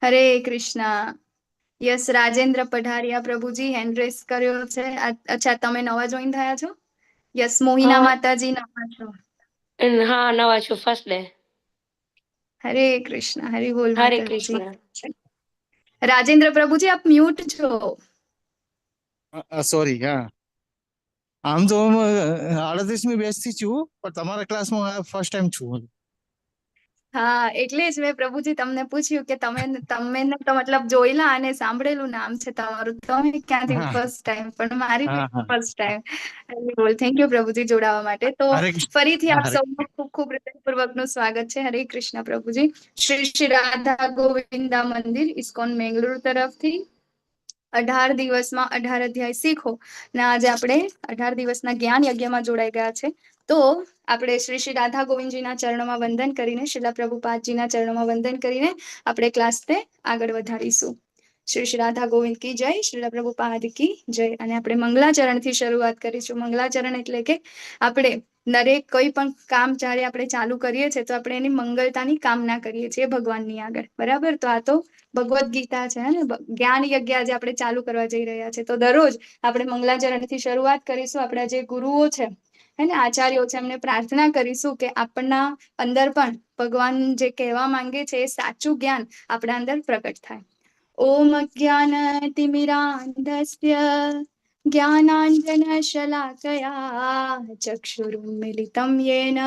હરે Krishna. Yes, Rajendra Padhariya પ્રભુજી hand rays કર્યો છે. અચ્છા, તમે નવા જોઈન થયા છો? યસ, મોહિના માતાજી નવા છો? હા, નવા છું, ફર્સ્ટ ડે. હરે કૃષ્ણ, હરિ બોલ. હરે માતાજી. કૃષ્ણ. રાજેન્દ્ર પ્રભુજી, આપ મ્યુટ છો. સોરી. હા, આમ તો હું 38મી બેચ થી છું, પણ તમારા ક્લાસમાં ફર્સ્ટ ટાઈમ છું. હા, એટલે જ મેં પ્રભુજી તમને પૂછ્યું કે તમે તમે તો મતલબ જોયેલા અને સાંભળેલું નામ છે તમારું, તમે ક્યાંથી ફર્સ્ટ ટાઈમ? પણ મારી હા હા ફર્સ્ટ ટાઈમ. બોલ, thank you પ્રભુજી જોડાવા માટે. તો હરે કૃષ્ણ. ફરીથી આપ હરે સૌનું ખૂબ ખૂબ હૃદયપૂર્વકનું સ્વાગત છે. હરે કૃષ્ણ પ્રભુજી. શ્રી શ્રી રાધા ગોવિંદા મંદિર, ઇસ્કોન મેંગલુરુ તરફથી 18 દિવસમાં 18 અધ્યાય શીખો ને આજે આપણે 18 દિવસના જ્ઞાન યજ્ઞમાં જોડાઈ ગયા છે. તો આપણે શ્રી શ્રી રાધા ગોવિંદજીના ચરણોમાં વંદન કરીને, શ્રીલા પ્રભુપાદજીના ચરણોમાં વંદન કરીને આપણે ક્લાસને આગળ વધારીશું. શ્રી શ્રી રાધા ગોવિંદ કી જય, શ્રીલા પ્રભુપાદ કી જય. અને આપણે મંગલાચરણથી શરૂઆત કરીશું. મંગલાચરણ એટલે કે આપણે દરેક કોઈ પણ કામ જ્યારે આપણે ચાલુ કરીએ છીએ તો આપણે એની મંગલતાની કામના કરીએ છીએ ભગવાનની આગળ, બરાબર? તો આ તો ભગવદ્ ગીતા છે ને, જ્ઞાન યજ્ઞ આજે આપણે ચાલુ કરવા જઈ રહ્યા છે. તો દરરોજ આપણે મંગલાચરણથી શરૂઆત કરીશું. આપણા જે ગુરુઓ છે, હે ને, આચાર્યો છે, એમને પ્રાર્થના કરીશું કે આપણના અંદર પણ ભગવાન જે કહેવા માંગે છે એ સાચું જ્ઞાન આપણા અંદર પ્રગટ થાય. ઓમ અજ્ઞાન તિમિરાંધસ્ય જ્ઞાનાંજન શલાકયા ચક્ષુરુન્મિલિતં યેન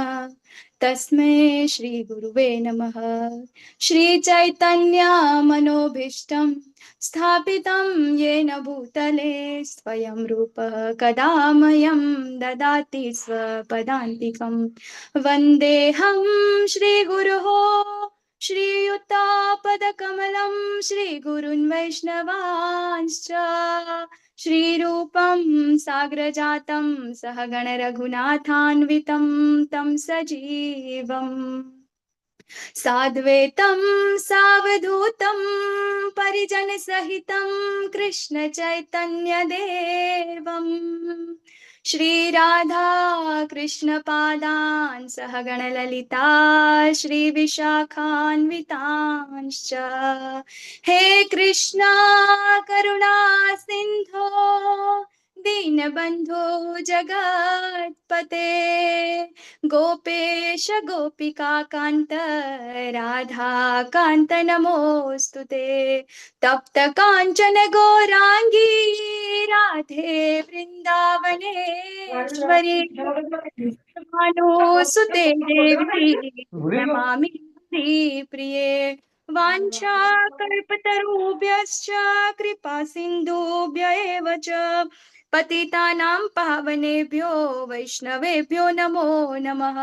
તસ્મૈ શ્રી ગુરુવે નમઃ. શ્રી ચૈતન્ય મનોભીષ્ટં સ્થાપિतं યેન ભૂતલે સ્વયં રૂપઃ કદા મહ્યં દદાતિ સ્વપદાન્તિકં. વંદેહં શ્રીગુરોઃ શ્રીયુતાપદકમलं શ્રીગુરુन् વૈષ્ણવાંશ્ચ શ્રીરૂપં સાગ્રજાतं સહગણ રઘુનાથાન્વિतं तं સજીવम् સાદ્વૈतं સાવધૂतं પરિજન સહિतं કૃષ્ણ ચૈતન્ય દેવમ શ્રી રાધા કૃષ્ણ પાદાન સહગણ લલિતા શ્રી વિશાખાન્વિતાંશ્ચ. હે કૃષ્ણ કરુણા સિંધો દીનબંધો જગતપતે, ગોપેશ ગોપિકા કાંત રાધા કાંત નમોસ્તુતે. તપ્ત કાંચન ગૌરાંગી રાધે વૃંદાવનેશ્વરી, સુતે દેવી નમામિ પ્રિયે. વાંછા કલ્પતરુભ્યશ્ચ કૃપા સિંધુભ્ય એવ ચ પતિતાનાં પાવનેભ્યો વૈષ્ણવેભ્યો નમો નમઃ.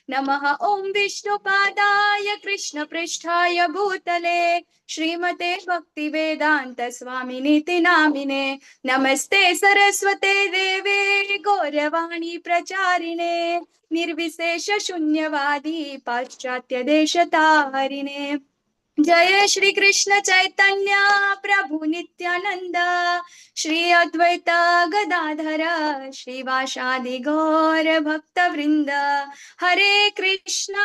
નમઃ ઓમ વિષ્ણુપાદાય કૃષ્ણ પૃષ્ઠાય ભૂતલે શ્રીમતે ભક્તિવેદાંત સ્વામિનિતિ નામિને. નમસ્તે સરસ્વતે દેવે ગૌરવાણી પ્રચારિણે નિર્વિશેષ શૂન્યવાદી પાશ્ચાત્ય દેશતારિણે. જય શ્રી કૃષ્ણ ચૈતન્ય પ્રભુ નિત્યાનંદ શ્રી અદ્વૈત ગદાધર શ્રીવાસાદિ ગૌર ભક્ત વૃંદ. હરે કૃષ્ણ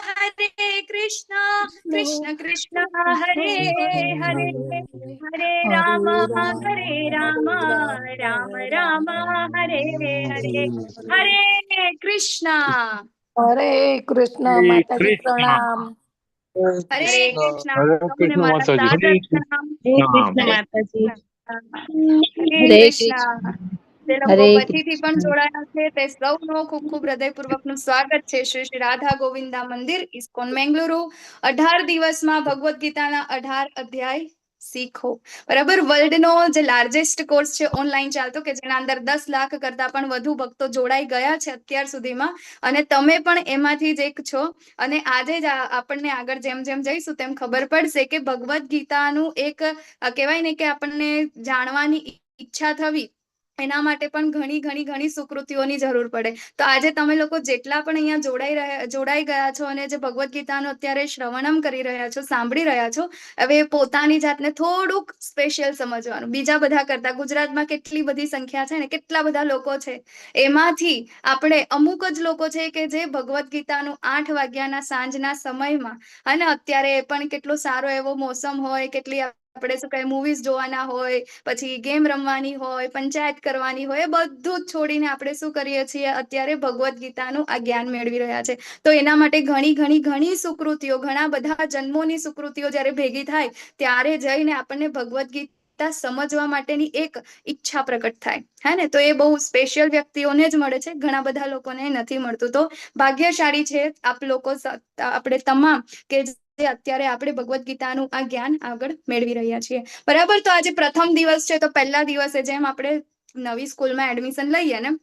હરે કૃષ્ણ કૃષ્ણ કૃષ્ણ હરે હરે, હરે રામ હરે રામ રામ રામ હરે હરે. હરે કૃષ્ણ. હરે કૃષ્ણ માતાજી, પ્રણામ. હરે કૃષ્ણ. હરે સૌને કૃષ્ણ મારા માતાજી. સાદર પ્રણામ. હરે કૃષ્ણ માતાજી. હરે હરે કૃષ્ણ. જે લોકો હરે પછીથી પણ જોડાયા છે તે સૌનો ખૂબ ખૂબ હૃદયપૂર્વકનું સ્વાગત છે. શ્રી શ્રી રાધા ગોવિંદા મંદિર, ઇસ્કોન મેંગલુરુ, 18 દિવસમાં ભગવદ્ ગીતાના 18 અધ્યાય શીખો, બરાબર? વર્લ્ડનો જે લાર્જેસ્ટ કોર્સ છે ઓનલાઈન ચાલતો, કે જેના અંદર 10 લાખ કરતા પણ વધુ ભક્તો જોડાઈ ગયા છે અત્યાર સુધીમાં, અને તમે પણ એમાંથી જ એક છો. અને આજે જ આપણને આગળ જેમ જેમ જઈશું તેમ ખબર પડશે કે ભગવદ્ ગીતાનું એક કહેવાય ને કે આપણને જાણવાની ઈચ્છા થવી એના માટે પણ ઘણી ઘણી ઘણી સુકૃતિઓની જરૂર પડે. તો આજે તમે લોકો જેટલા પણ અહીંયા જોડાઈ ગયા છો અને જે ભગવદ્ ગીતાનું અત્યારે શ્રવણમ કરી રહ્યા છો, સાંભળી રહ્યા છો, હવે પોતાની જાતને થોડુંક સ્પેશિયલ સમજવાનું બીજા બધા કરતા. ગુજરાતમાં કેટલી બધી સંખ્યા છે ને, કેટલા બધા લોકો છે, એમાંથી આપણે અમુક જ લોકો છે કે જે ભગવદ્ ગીતાનું 8 વાગ્યાના સાંજના સમયમાં, અને અત્યારે પણ કેટલો સારો એવો મોસમ હોય, કેટલી આપણે શું કહે, મૂવીઝ જોવાના હોય, પછી ગેમ રમવાની હોય, પંચાયત કરવાની હોય, એ બધું જ છોડીને આપણે શું કરીએ છીએ? અત્યારે ભગવદ્ ગીતાનું આ જ્ઞાન મેળવી રહ્યા છે. તો એના માટે ઘણી ઘણી ઘણી સુકૃતિઓ, ઘણા બધા જન્મોની સુકૃતિઓ જ્યારે ભેગી થાય ત્યારે જઈને આપણને ભગવદ્ ગીતા સમજવા માટેની એક ઈચ્છા પ્રગટ થાય, હે ને? તો એ બહુ સ્પેશિયલ વ્યક્તિઓને જ મળે છે, ઘણા બધા લોકોને નથી મળતું. તો ભાગ્યશાળી છે આપ લોકો, આપણે તમામ, કે જે અત્યારે આપણે ભગવદ્ ગીતાનું આ જ્ઞાન આગળ મેળવી રહ્યા છીએ, બરાબર? તો આજે પ્રથમ દિવસ છે, તો પહેલા દિવસે જેમ આપણે નવી સ્કૂલમાં એડમિશન લઈએ ને,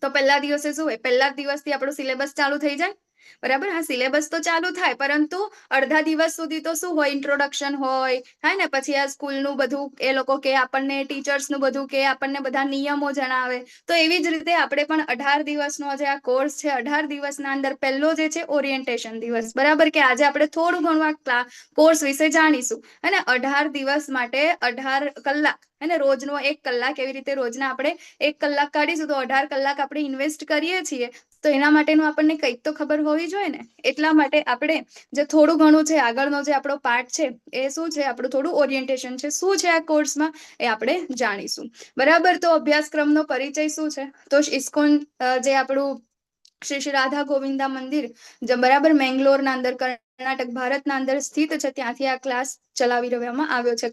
તો પહેલા દિવસે શું હોય? પહેલા દિવસથી આપણો સિલેબસ ચાલુ થઈ જાય, બરાબર? હા, સિલેબસ તો ચાલુ થાય, પરંતુ અડધા દિવસ સુધી તો શું હોય? ઇન્ટ્રોડક્શન હોય, હે ને? પછી આ સ્કૂલનું બધું એ લોકો કે આપણને, ટીચર્સનું બધું કે આપણને, બધા નિયમો જણાવે. તો એવી જ રીતે આપણે પણ 18 દિવસનો જે આ કોર્સ છે, 18 દિવસના અંદર પહેલો જે છે ઓરિએન્ટેશન દિવસ, બરાબર? કે આજે આપણે થોડું ઘણું આ કોર્સ વિશે જાણીશું. અને 18 દિવસ માટે 18 કલાક અને રોજનો 1 કલાક, એવી રીતે રોજના આપણે 1 કલાક કાઢીશું તો 18 કલાક આપણે ઇન્વેસ્ટ કરીએ છીએ, તો એના માટેનું આપણને કંઈક તો ખબર હોવી જોઈએ ને? એટલા માટે આપણે જે થોડું ઘણું છે, આગળનો જે આપણો પાર્ટ છે, એ શું છે? આપણું થોડું ઓરિએન્ટેશન છે, શું છે આ કોર્સમાં એ આપણે જાણીશું, બરાબર? તો અભ્યાસક્રમનો પરિચય શું છે? તો ઇસ્કોન જે આપણું શ્રી શ્રી રાધા ગોવિંદા મંદિર જે, બરાબર, મેંગ્લોરના અંદર, કર્ણાટક, ભારતના અંદર સ્થિત છે, ત્યાંથી આ ક્લાસ ચલાવી દેવામાં આવ્યો છે.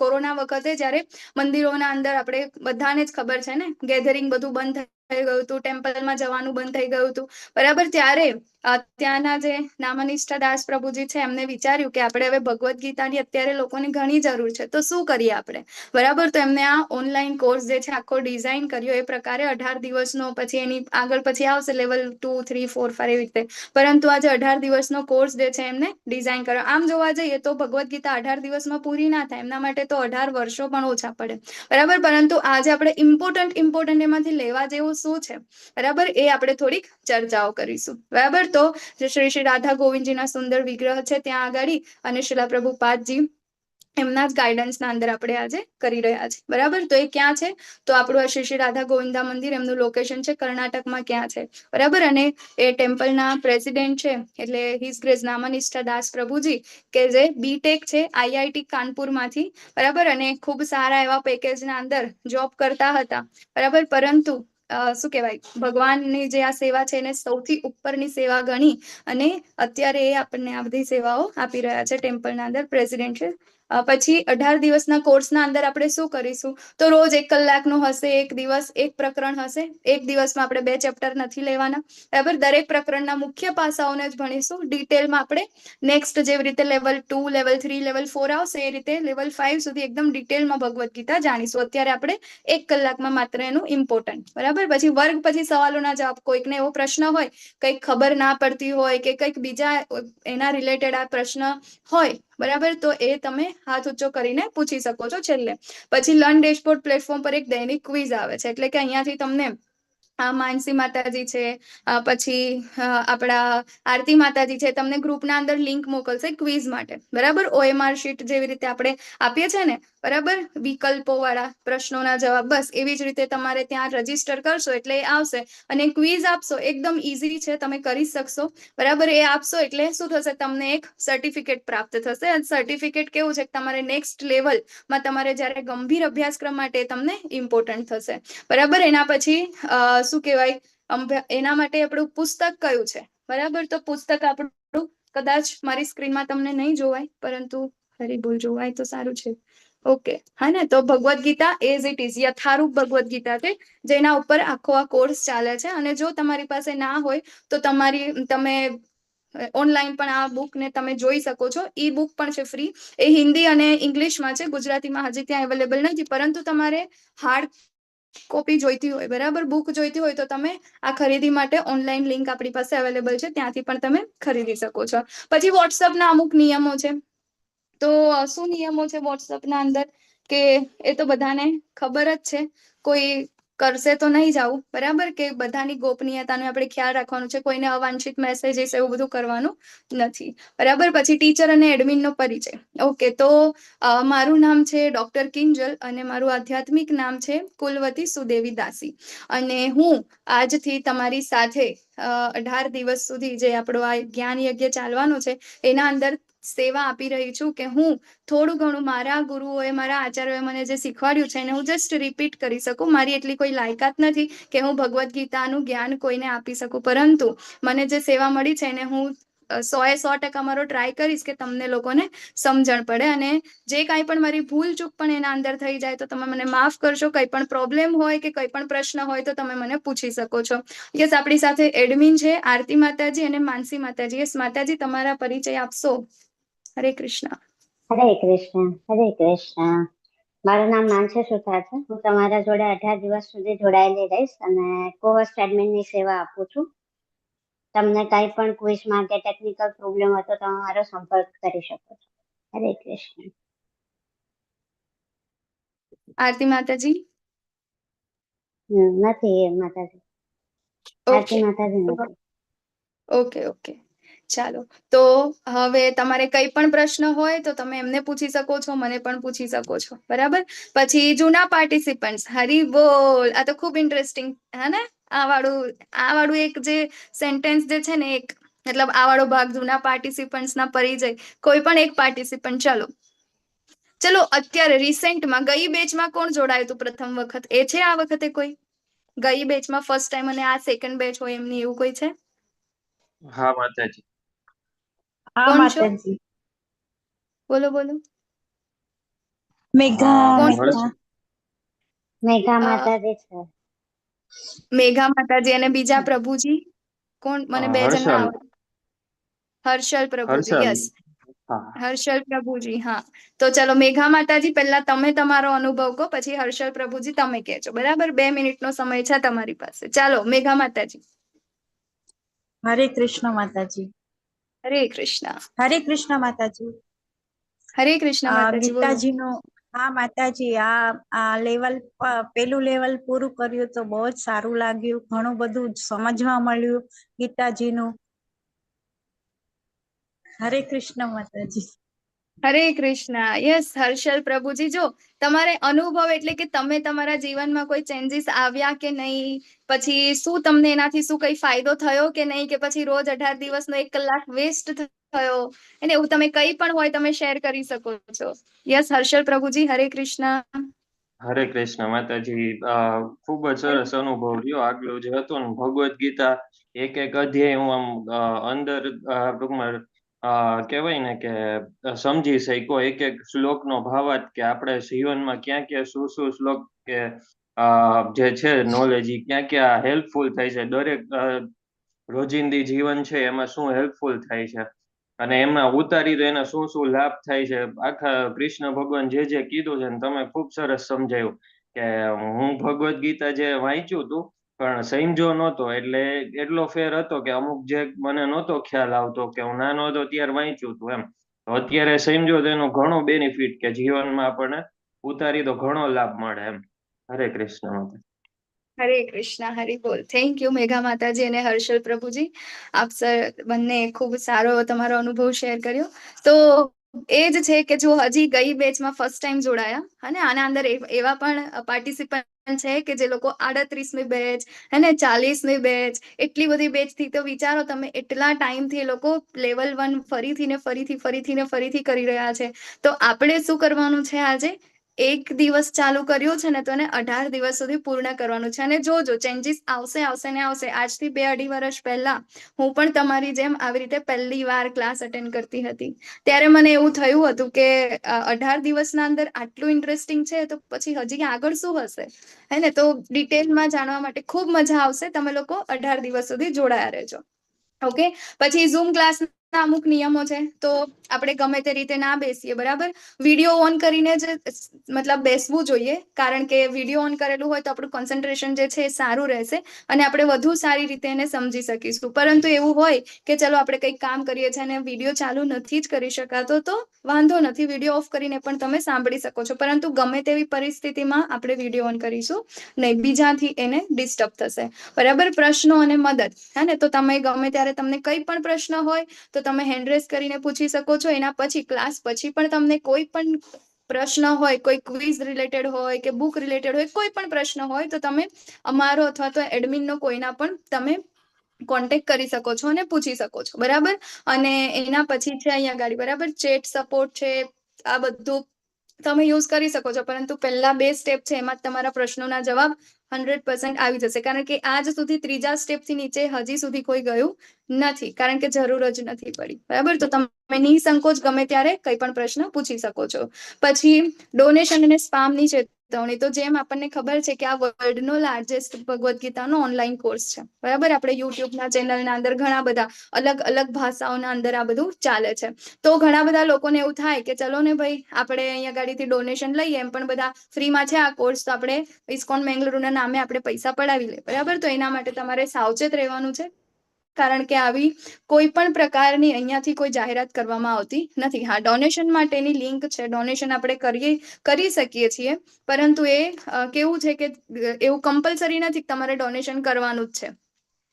કોરોના વખતે જ્યારે મંદિરોના અંદર, આપણે બધાને જ ખબર છે ને, ગેધરિંગ બધું બંધ થઈ ગયું હતું, ટેમ્પલમાં જવાનું બંધ થઈ ગયું હતું, બરાબર? ત્યારે ત્યાંના જે નામનિષ્ઠા દાસ પ્રભુજી છે, એમને વિચાર્યું કે આપણે હવે ભગવદ્ ગીતાની અત્યારે લોકોને ઘણી જરૂર છે, તો શું કરીએ આપણે, બરાબર? તો એમને આ ઓનલાઈન કોર્સ જે છે આખો ડિઝાઇન કર્યો એ પ્રકારે 18 દિવસનો. પછી એની આગળ પછી આવશે લેવલ 2, 3, 4, 5 એવી રીતે, પરંતુ આજે 18 દિવસનો કોર્સ જે છે એમને ડિઝાઇન કર્યો. આમ જોવા જઈએ તો ભગવદ્ ગીતા 18 દિવસમાં પૂરી ના થાય, એમના માટે તો 18 વર્ષો પણ ઓછા પડે, બરાબર? પરંતુ આજે આપણે ઇમ્પોર્ટન્ટ ઇમ્પોર્ટન્ટ એમાંથી લેવા જેવું શું છે, બરાબર, એ આપણે થોડીક ચર્ચાઓ કરીશું, બરાબર? તો જે શ્રી શ્રી રાધા ગોવિંદજીના સુંદર વિગ્રહ છે ત્યાં આગળ અને શ્રીલા પ્રભુપાદજી, એમના જ ગાઈડન્સના અંદર આપણે આજે કરી રહ્યા છે, બરાબર? તો એ ક્યાં છે? તો આપણું આ શ્રી શ્રી રાધા ગોવિંદા મંદિર, એમનું લોકેશન છે કર્ણાટકમાં ક્યાં છે, બરાબર? અને એ ટેમ્પલના પ્રેસિડેન્ટ છે, એટલે his grace નામનિષ્ઠા દાસ પ્રભુજી, કે જે બીટેક છે આઈઆઈટી કાનપુરમાંથી, બરાબર? અને ખૂબ સારા એવા પેકેજના અંદર જોબ કરતા હતા, બરાબર? પરંતુ શું કહેવાય, ભગવાનની જે આ સેવા છે એને સૌથી ઉપરની સેવા ગણી અને અત્યારે એ આપણને આ બધી સેવાઓ આપી રહ્યા છે, ટેમ્પલના અંદર પ્રેસિડેન્ટ છે. પછી 18 દિવસના કોર્સના અંદર આપણે શું કરીશું? તો રોજ 1 કલાકનો હશે, એક દિવસ એક પ્રકરણ હશે. એક દિવસમાં આપણે બે ચેપ્ટર નથી લેવાના, બરાબર? દરેક પ્રકરણના મુખ્ય પાસાઓને જ ભણીશું. ડિટેલમાં આપણે નેક્સ્ટ જેવી રીતે લેવલ 2, લેવલ 3, લેવલ 4 આવશે, એ રીતે લેવલ 5 સુધી એકદમ ડિટેલમાં ભગવદ્ ગીતા જાણીશું. અત્યારે આપણે 1 કલાકમાં માત્ર એનું ઇમ્પોર્ટન્ટ, બરાબર? પછી વર્ગ પછી સવાલોના જવાબ. કોઈકને એવો પ્રશ્ન હોય, કંઈક ખબર ના પડતી હોય કે કંઈક બીજા એના રિલેટેડ આ પ્રશ્ન હોય, બરાબર, તો એ તમે હાથ ઊંચો કરીને પૂછી શકો છો છેલ્લે. પછી લર્ન ડેશબોર્ડ પ્લેટફોર્મ પર એક દૈનિક ક્વિઝ આવે છે, એટલે કે અહીંયાથી તમને આ માનસી માતાજી છે, પછી આપણા આરતી માતાજી છે, તમને ગ્રુપના અંદર લિંક મોકલશે ક્વિઝ માટે, બરાબર? ઓએમઆર શીટ જેવી રીતે આપણે આપીએ છીએ ને, બરાબર, વિકલ્પો વાળા પ્રશ્નોના જવાબ, બસ એવી જ રીતે તમારે ત્યાં રજીસ્ટર કરશો એટલે એ આવશે અને ક્વિઝ આપશો. એકદમ ઈઝી છે, તમે કરી શકશો, બરાબર? એ આપશો એટલે શું થશે? તમને એક સર્ટિફિકેટ પ્રાપ્ત થશે અને સર્ટિફિકેટ કેવું છે કે તમારે નેક્સ્ટ લેવલમાં તમારે જ્યારે ગંભીર અભ્યાસક્રમ માટે તમને ઇમ્પોર્ટન્ટ થશે, બરાબર? એના પછી શું કહેવાય, એના માટે આપણું પુસ્તક કયું છે, બરાબર? તો પુસ્તક આપણું કદાચ મારી સ્ક્રીનમાં તમને નહીં જોવાય, પરંતુ હરી બોલ, જોવાય તો સારું છે. ઓકે, હા ને? તો Bhagavad Gita as it is, યથારૂપ ભગવદ્ ગીતા છે, જેના ઉપર આખો આ કોર્સ ચાલે છે. અને જો તમારી પાસે ના હોય તો તમે ઓનલાઈન પણ આ બુકને તમે જોઈ શકો છો. ઈ બુક પણ છે ફ્રી. એ હિન્દી અને ઇંગ્લિશમાં છે, ગુજરાતીમાં હજી ત્યાં અવેલેબલ નથી. પરંતુ તમારે હાર્ડ કોપી જોઈતી હોય, બરાબર, બુક જોઈતી હોય, તો તમે આ ખરીદી માટે ઓનલાઈન લિંક આપણી પાસે અવેલેબલ છે, ત્યાંથી પણ તમે ખરીદી શકો છો. પછી વોટ્સઅપના અમુક નિયમો છે. તો શું નિયમો છે વોટ્સઅપના અંદર કે એ તો બધાને ખબર જ છે. કોઈ કરશે તો નહીં જવું, બરાબર? કે બધાની ગોપનીયતાનો આપણે ખ્યાલ રાખવાનું છે, કોઈને અવાંછિત મેસેજીસ એવું બધું કરવાનું નથી, બરાબર? પછી ટીચર અને એડમિનનો પરિચય. ઓકે, તો મારું નામ છે ડોક્ટર કિંજલ અને મારું આધ્યાત્મિક નામ છે કુલવતી સુદેવી દાસી અને હું આજથી તમારી સાથે 18 દિવસ સુધી જે આપણો આ જ્ઞાન યજ્ઞ ચાલવાનો છે એના અંદર સેવા આપી રહી છું, કે હું થોડું ઘણું મારા ગુરુઓએ, મારા આચાર્યોએ મને જે શીખવાડ્યું છે એને હું જસ્ટ રિપીટ કરી શકું. મારી એટલી કોઈ લાયકાત નથી કે હું ભગવદ્ ગીતાનું જ્ઞાન કોઈને આપી શકું, પરંતુ મને જે સેવા મળી છે એને હું 100એ 100% મારો ટ્રાય કરીશ કે તમને લોકોને સમજણ પડે. અને જે કાંઈ પણ મારી ભૂલ ચૂક પણ એના અંદર થઈ જાય તો તમે મને માફ કરશો. કંઈ પણ પ્રોબ્લેમ હોય કે કંઈ પણ પ્રશ્ન હોય તો તમે મને પૂછી શકો છો. યસ, આપણી સાથે એડમિન છે આરતી માતાજી અને માનસી માતાજી. યસ માતાજી, તમારા પરિચય આપશો? હરે કૃષ્ણ. હરે કૃષ્ણ, હરે કૃષ્ણ. મારું નામ માનસી સુથાર છે. હું તમારા જોડે 18 દિવસ સુધી જોડાયેલી રહીશ અને કોહોસ્ટ એડમિનની સેવા આપું છું. તમને કાંઈ પણ ક્વિઝમાં કે ટેકનિકલ પ્રોબ્લેમ હોય તો તમે મારો સંપર્ક કરી શકો છો. હરે કૃષ્ણ. આરતી માતાજી? નથી એ માતાજી. ઓકે. આરતી માતાજી નથી. ઓકે ઓકે ચાલો, તો હવે તમારે કંઈ પણ પ્રશ્ન હોય તો તમે એમને પૂછી શકો છો, મને પણ પૂછી શકો છો, બરાબર? પછી જૂના પાર્ટિસિપન્ટ્સ, હરી બોલ. આ તો ખૂબ ઇન્ટરેસ્ટિંગ, હે ને? આ વાળું એક જે સેન્ટેન્સ જે છે ને, એક મતલબ આ વાળો ભાગ, જૂના પાર્ટિસિપન્ટ્સ ના પરિચય. કોઈ પણ એક પાર્ટિસિપન્ટ, ચાલો ચલો, અત્યારે રિસેન્ટમાં ગઈ બેચમાં કોણ જોડાયું હતું પ્રથમ વખત? એ છે આ વખતે કોઈ ગઈ બેચમાં ફર્સ્ટ ટાઈમ અને આ સેકન્ડ બેચ હોય એમની, એવું કોઈ છે? હા માતાજી. હા. કોણ છો? માતાજી. બોલો બોલો. મેઘા. કોણ? મેઘા. મેઘા માતાજી છે. મેઘા માતાજી અને બીજા પ્રભુજી કોણ? મને બે જણ હર્ષલ. હર્ષલ પ્રભુજી. હર્ષલ. યસ. હા. હર્ષલ પ્રભુજી, હા. તો ચલો, મેઘા માતાજી, પહેલા તમે તમારો અનુભવ કહો, પછી હર્ષલ પ્રભુજી તમે કહેજો, બરાબર? 2 મિનિટનો સમય છે તમારી પાસે. ચાલો, મેઘા માતાજી. હરે કૃષ્ણ માતાજી. હરે કૃષ્ણ. હરે કૃષ્ણ માતાજી. હરે કૃષ્ણ માતાજી, બોલો. ગીતાજીનું, હા માતાજી, આ આ લેવલ, પેલું લેવલ પૂરું કર્યું તો બહુ જ સારું લાગ્યું. ઘણું બધું સમજવા મળ્યું ગીતાજીનું. હરે કૃષ્ણ માતાજી. હરે કૃષ્ણ. યસ, હર્ષલ પ્રભુજી, જો તમારે અનુભવ, એટલે કે તમે તમારા જીવનમાં કોઈ ચેન્જીસ આવ્યા કે નહીં, પછી શું તમને એનાથી શું કઈ ફાયદો થયો કે નહીં, કે પછી રોજ 18 દિવસનો 1 કલાક વેસ્ટ થયો અને એવું તમે કંઈ પણ હોય તમે શેર કરી શકો છો. યસ, હર્ષલ પ્રભુજી, હરે કૃષ્ણ. હરે કૃષ્ણ માતાજી. ખૂબ જ સરસ અનુભવ રહ્યો આગલો જે હતો ને, ભગવદ્ ગીતા એક એક અધ્યાય હું આમ અંદર ટૂંકમાં કહેવાય ને કે સમજી શક્યો એક એક શ્લોકનો ભાવાર્થ, કે આપણે જીવનમાં ક્યાં ક્યાં શું શું શ્લોક કે જે છે નોલેજ એ ક્યાં ક્યાં હેલ્પફુલ થાય છે, દરેક રોજિંદી જીવન છે એમાં શું હેલ્પફુલ થાય છે અને એમાં ઉતારી તો એના શું શું લાભ થાય છે. આખા કૃષ્ણ ભગવાન જે જે કીધું છે ને તમે ખૂબ સરસ સમજાયું, કે હું ભગવદ્ ગીતા જે વાંચ્યું હતું પણ સમજ્યો નહોતો, એટલે એટલો ફેર હતો કે અમુક જે મને નહોતો ખ્યાલ આવતો, કે હું નાનો હતો ત્યારે વાંચ્યું હતું એમ, તો અત્યારે સમજ્યો તો એનો ઘણો બેનિફિટ કે જીવનમાં આપણને ઉતારી તો ઘણો લાભ મળે એમ. હરે કૃષ્ણ માતા. હરે કૃષ્ણ, હરિ બોલ. Thank you Megha માતાજી અને હર્ષલ પ્રભુજી, આપ સર બંને ખૂબ સારો તમારો અનુભવ શેર કર્યો. તો એ જ છે કે જો હજી ગઈ બેચમાં ફર્સ્ટ ટાઈમ જોડાયા અને આના અંદર એવા પણ પાર્ટિસિપન્ટ છે કે જે લોકો 38મી બેચ અને 40મી બેચ, એટલી બધી બેચ થી, તો વિચારો તમે, એટલા ટાઈમથી એ લોકો લેવલ 1 ફરીથી ને ફરીથી, ફરીથી ને ફરીથી કરી રહ્યા છે. તો આપણે શું કરવાનું છે? આજે એક દિવસ ચાલુ કર્યું છે ને, તો એને 18 દિવસ સુધી પૂર્ણ કરવાનું છે અને જોજો, ચેન્જીસ આવશે, આવશે ને આવશે. આજથી 2-2.5 વર્ષ પહેલા હું પણ તમારી જેમ આવી રીતે પહેલી વાર ક્લાસ અટેન્ડ કરતી હતી, ત્યારે મને એવું થયું હતું કે 18 દિવસના અંદર આટલું ઇન્ટરેસ્ટિંગ છે તો પછી હજી આગળ શું હશે, હે ને? તો ડિટેલમાં જાણવા માટે ખૂબ મજા આવશે. તમે લોકો 18 દિવસ સુધી જોડાયા રહેજો. ઓકે, પછી ઝૂમ ક્લાસ અમુક નિયમો છે, તો આપણે ગમે તે રીતે ના બેસીએ, બરાબર? વિડીયો ઓન કરીને જ મતલબ બેસવું જોઈએ, કારણ કે વિડીયો ઓન કરેલું હોય તો આપણું કોન્સન્ટ્રેશન જે છે એ સારું રહેશે અને આપણે વધુ સારી રીતે એને સમજી શકીશું. પરંતુ એવું હોય કે ચલો આપણે કંઈક કામ કરીએ છીએ અને વિડીયો ચાલુ નથી જ કરી શકાતો, તો વાંધો નથી, વિડીયો ઓફ કરીને પણ તમે સાંભળી શકો છો. પરંતુ ગમે તેવી પરિસ્થિતિમાં આપણે વિડીયો ઓન કરીશું નહીં, બીજાથી એને ડિસ્ટર્બ થશે, બરાબર? પ્રશ્નો અને મદદ, હે ને? તો તમે ગમે ત્યારે તમને કંઈ પણ પ્રશ્ન હોય તો તમે હેન્ડ રેઝ કરીને પૂછી શકો છો. એના પછી, ક્લાસ પછી પણ તમને કોઈ પણ પ્રશ્ન હોય, કોઈ ક્વિઝ રિલેટેડ હોય કે બુક રિલેટેડ હોય, કોઈ પણ પ્રશ્ન હોય તો તમે અમારો અથવા તો એડમિનનો કોઈના પણ તમે કોન્ટેક્ટ કરી શકો છો અને પૂછી શકો છો, બરાબર? અને એના પછી છે અહીંયા ગાડી, બરાબર, ચેટ સપોર્ટ છે, આ બધું તમે યુઝ કરી શકો છો. પરંતુ પહેલા બે સ્ટેપ છે એમાં તમારા પ્રશ્નોના જવાબ 100% આવી જશે, કારણ કે આજ સુધી ત્રીજા સ્ટેપથી નીચે હજી સુધી કોઈ ગયું નથી, કારણ કે જરૂર જ નથી પડી, બરાબર? તો તમે નિસંકોચ ગમે ત્યારે કંઈ પણ પ્રશ્ન પૂછી શકો છો. પછી ડોનેશન અને સ્પામની ચેતવણી. તો જેમ આપણને ખબર છે કે આ વર્લ્ડનો લાર્જેસ્ટ ભગવદ્ ગીતાનો ઓનલાઈન કોર્સ છે, બરાબર? આપણે યુટ્યુબના ચેનલના અંદર ઘણા બધા અલગ અલગ ભાષાઓના અંદર આ બધું ચાલે છે. તો ઘણા બધા લોકોને એવું થાય કે ચલો ને ભાઈ, આપણે અહીંયા ગાડીથી ડોનેશન લઈએ, એમ પણ બધા ફ્રીમાં છે આ કોર્સ, તો આપણે ઇસ્કોન મેંગલુરુના નામે આપણે પૈસા પડાવી લે, બરાબર? તો એના માટે તમારે સાવચેત રહેવાનું છે, કારણ કે આવી કોઈ પણ પ્રકારની અહીંયાથી કોઈ જાહેરાત કરવામાં આવતી નથી. હા, ડોનેશન માટેની લિંક છે, ડોનેશન આપણે કરી શકીએ છીએ, પરંતુ એ કેવું છે કે એવું કમ્પલસરી નથી કે તમારે ડોનેશન કરવાનું જ છે,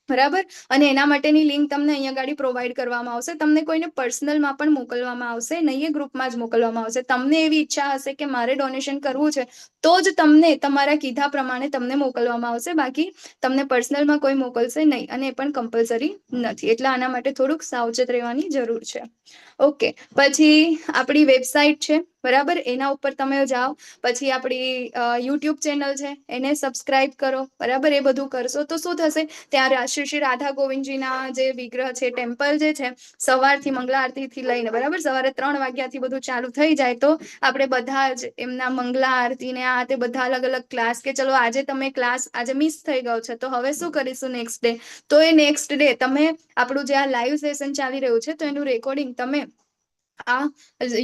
બરાબર? અને એના માટેની લિંક તમને અહીંયા ગાડી પ્રોવાઈડ કરવામાં આવશે, તમને કોઈને પર્સનલમાં પણ મોકલવામાં આવશે નહીં, એ ગ્રુપમાં જ મોકલવામાં આવશે. તમને એવી ઈચ્છા હશે કે મારે ડોનેશન કરવું છે તો જ તમને તમારા કીધા પ્રમાણે તમને મોકલવામાં આવશે, બાકી તમને પર્સનલમાં કોઈ મોકલશે નહીં અને એ પણ કમ્પલસરી નથી. એટલે આના માટે થોડુંક સાવચેત રહેવાની જરૂર છે. ઓકે, પછી આપણી વેબસાઇટ છે, બરાબર? એના ઉપર તમે જાઓ. પછી આપણી યુટ્યુબ ચેનલ છે, એને સબસ્ક્રાઇબ કરો, બરાબર? એ બધું કરશો તો શું થશે? ત્યાં શ્રી શ્રી રાધા ગોવિંદજીના જે વિગ્રહ છે, ટેમ્પલ જે છે, સવારથી મંગલા આરતીથી લઈને, બરાબર, સવારે 3 વાગ્યાથી બધું ચાલુ થઈ જાય, તો આપણે બધા જ એમના મંગલા આરતી ને આ તે બધા અલગ અલગ ક્લાસ, કે ચલો આજે તમે ક્લાસ આજે મિસ થઈ ગયો છે તો હવે શું કરીશું નેક્સ્ટ ડે? તો એ નેક્સ્ટ ડે તમે આપણું જે આ લાઈવ સેશન ચાલી રહ્યું છે તો એનું રેકોર્ડિંગ તમે આ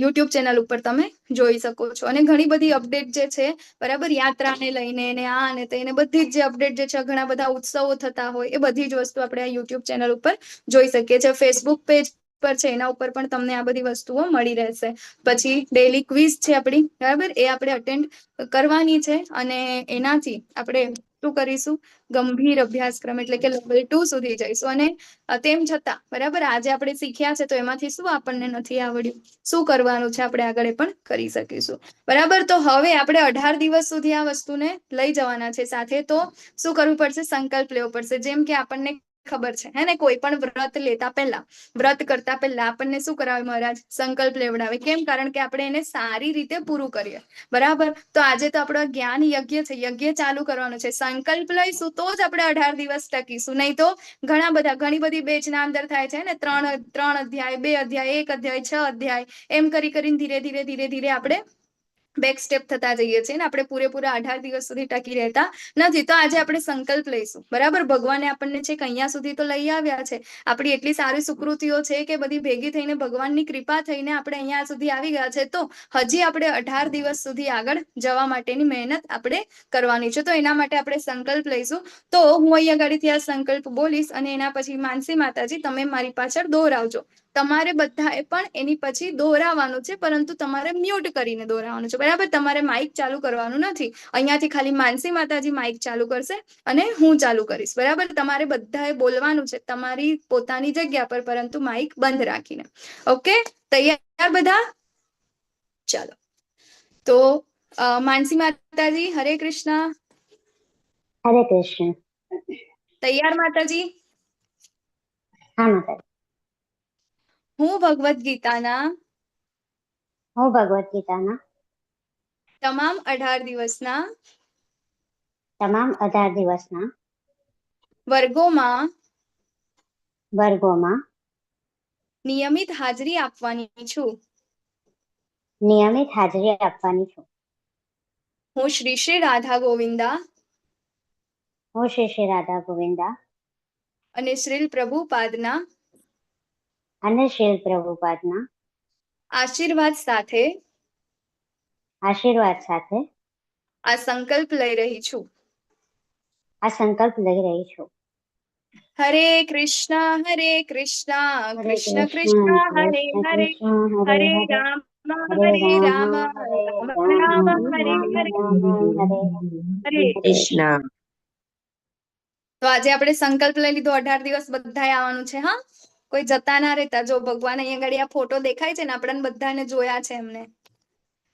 યુટ્યુબ ચેનલ ઉપર તમે જોઈ શકો છો. અને ઘણી બધી અપડેટ જે છે, બરાબર, યાત્રાને લઈને ને આ ને તેને બધી જ જે અપડેટ જે છે, ઘણા બધા ઉત્સવો થતા હોય, એ બધી જ વસ્તુ આપણે આ યુટ્યુબ ચેનલ ઉપર જોઈ શકીએ છીએ. ફેસબુક પેજ પર છે, એના ઉપર પણ તમને આ બધી વસ્તુઓ મળી રહેશે. પછી ડેલી ક્વિઝ છે આપણી, બરાબર? એ આપણે અટેન્ડ કરવાની છે અને એનાથી આપણે શું કરીશું? ગંભીર અભ્યાસક્રમ એટલે કે લેવલ 2 સુધી જઈશું. અને તેમ છતાં, બરાબર, આજે આપણે શીખ્યા છે તો એમાંથી શું આપણને નથી આવડ્યું, શું કરવાનું છે આપણે આગળ, એ પણ કરી શકીશું, બરાબર? તો હવે આપણે 18 દિવસ સુધી આ વસ્તુને લઈ જવાના છે સાથે. તો શું કરવું પડશે? સંકલ્પ લેવો પડશે. જેમ કે આપણને ખબર છે, હે ને, કોઈ પણ વ્રત લેતા પહેલા, વ્રત કરતા પહેલા આપણને શું કરાવે મહારાજ? સંકલ્પ લેવડાવે. કેમ? કારણ કે આપણે એને સારી રીતે પૂરું કરીએ, બરાબર? તો આજે તો આપણો જ્ઞાન યજ્ઞ છે, યજ્ઞ ચાલુ કરવાનો છે, સંકલ્પ લઈશું તો જ આપણે 18 દિવસ ટકીશું. નહીં તો ઘણા બધા, ઘણી બધી બેચના અંદર થાય છે ને, ત્રણ ત્રણ અધ્યાય, 2 અધ્યાય, 1 અધ્યાય, 6 અધ્યાય, એમ કરી કરીને ધીરે ધીરે ધીરે ધીરે આપણે બેક સ્ટેપ થતા જઈએ છીએ ને આપણે પૂરેપૂરા 18 દિવસ સુધી ટકી રહેતા નથી. તો આજે આપણે સંકલ્પ લઈશું, બરાબર? ભગવાને આપણને છે કે અહીંયા સુધી તો લઈ આવ્યા છે, આપણી એટલી સારી સુકૃતિઓ છે કે બધી ભેગી થઈને, ભગવાનની કૃપા થઈને આપણે અહીંયા સુધી આવી ગયા છે, તો હજી આપણે 18 દિવસ સુધી આગળ જવા માટેની મહેનત આપણે કરવાની છે. તો એના માટે આપણે સંકલ્પ લઈશું. તો હું અહીંયા ગાડીથી આ સંકલ્પ બોલીશ અને એના પછી માનસી માતાજી તમે મારી પાછળ દોહરાવજો. તમારે બધાએ પણ એની પછી દોહરાવવાનું છે, પરંતુ તમારે મ્યુટ કરીને દોહરાવવાનું છે, બરાબર? તમારે માઇક ચાલુ કરવાનું નથી. અહીંયાથી ખાલી માનસી માતાજી માઇક ચાલુ કરશે અને હું ચાલુ કરીશ, બરાબર? તમારે બધાએ બોલવાનું છે તમારી પોતાની જગ્યા પર, પરંતુ માઇક બંધ રાખીને. ઓકે, તૈયાર બધા? ચાલો, તો માનસી માતાજી, હરે કૃષ્ણ. હરે કૃષ્ણ. તૈયાર માતાજી? હા માતાજી. હું ભગવદ્ ગીતાના હું ભગવદ્ ગીતાના તમામ 18 દિવસના તમામ 18 દિવસના વર્ગોમાં વર્ગોમાં નિયમિત હાજરી આપવાની છું. નિયમિત હાજરી આપવાની છું. હું શ્રી શ્રી રાધા ગોવિંદા હું શ્રી શ્રી રાધા ગોવિંદા અને શ્રીલ પ્રભુપાદના અને શીલ પ્રભુપાદના આશીર્વાદ સાથે આશીર્વાદ સાથે આ સંકલ્પ લઈ રહી છું. આ સંકલ્પ લઈ રહી છું. હરે કૃષ્ણ હરે કૃષ્ણ હરે કૃષ્ણ કૃષ્ણ કૃષ્ણ હરે કૃષ્ણ હરે, કૃષ્ણ હરે હરે હરે, રામ હરે હરે રામ રામ હરે રામ રામ રામ હરે રામ હરે રામ હરે હરે. કૃષ્ણ. તો આજે આપણે સંકલ્પ લઈ લીધો, 18 દિવસ બધાએ આવવાનું છે. હા, કોઈ જતા ના રહેતા. જો ભગવાન અહીંયા આગળ આ ફોટો દેખાય છે ને, આપણને બધાને જોયા છે એમને.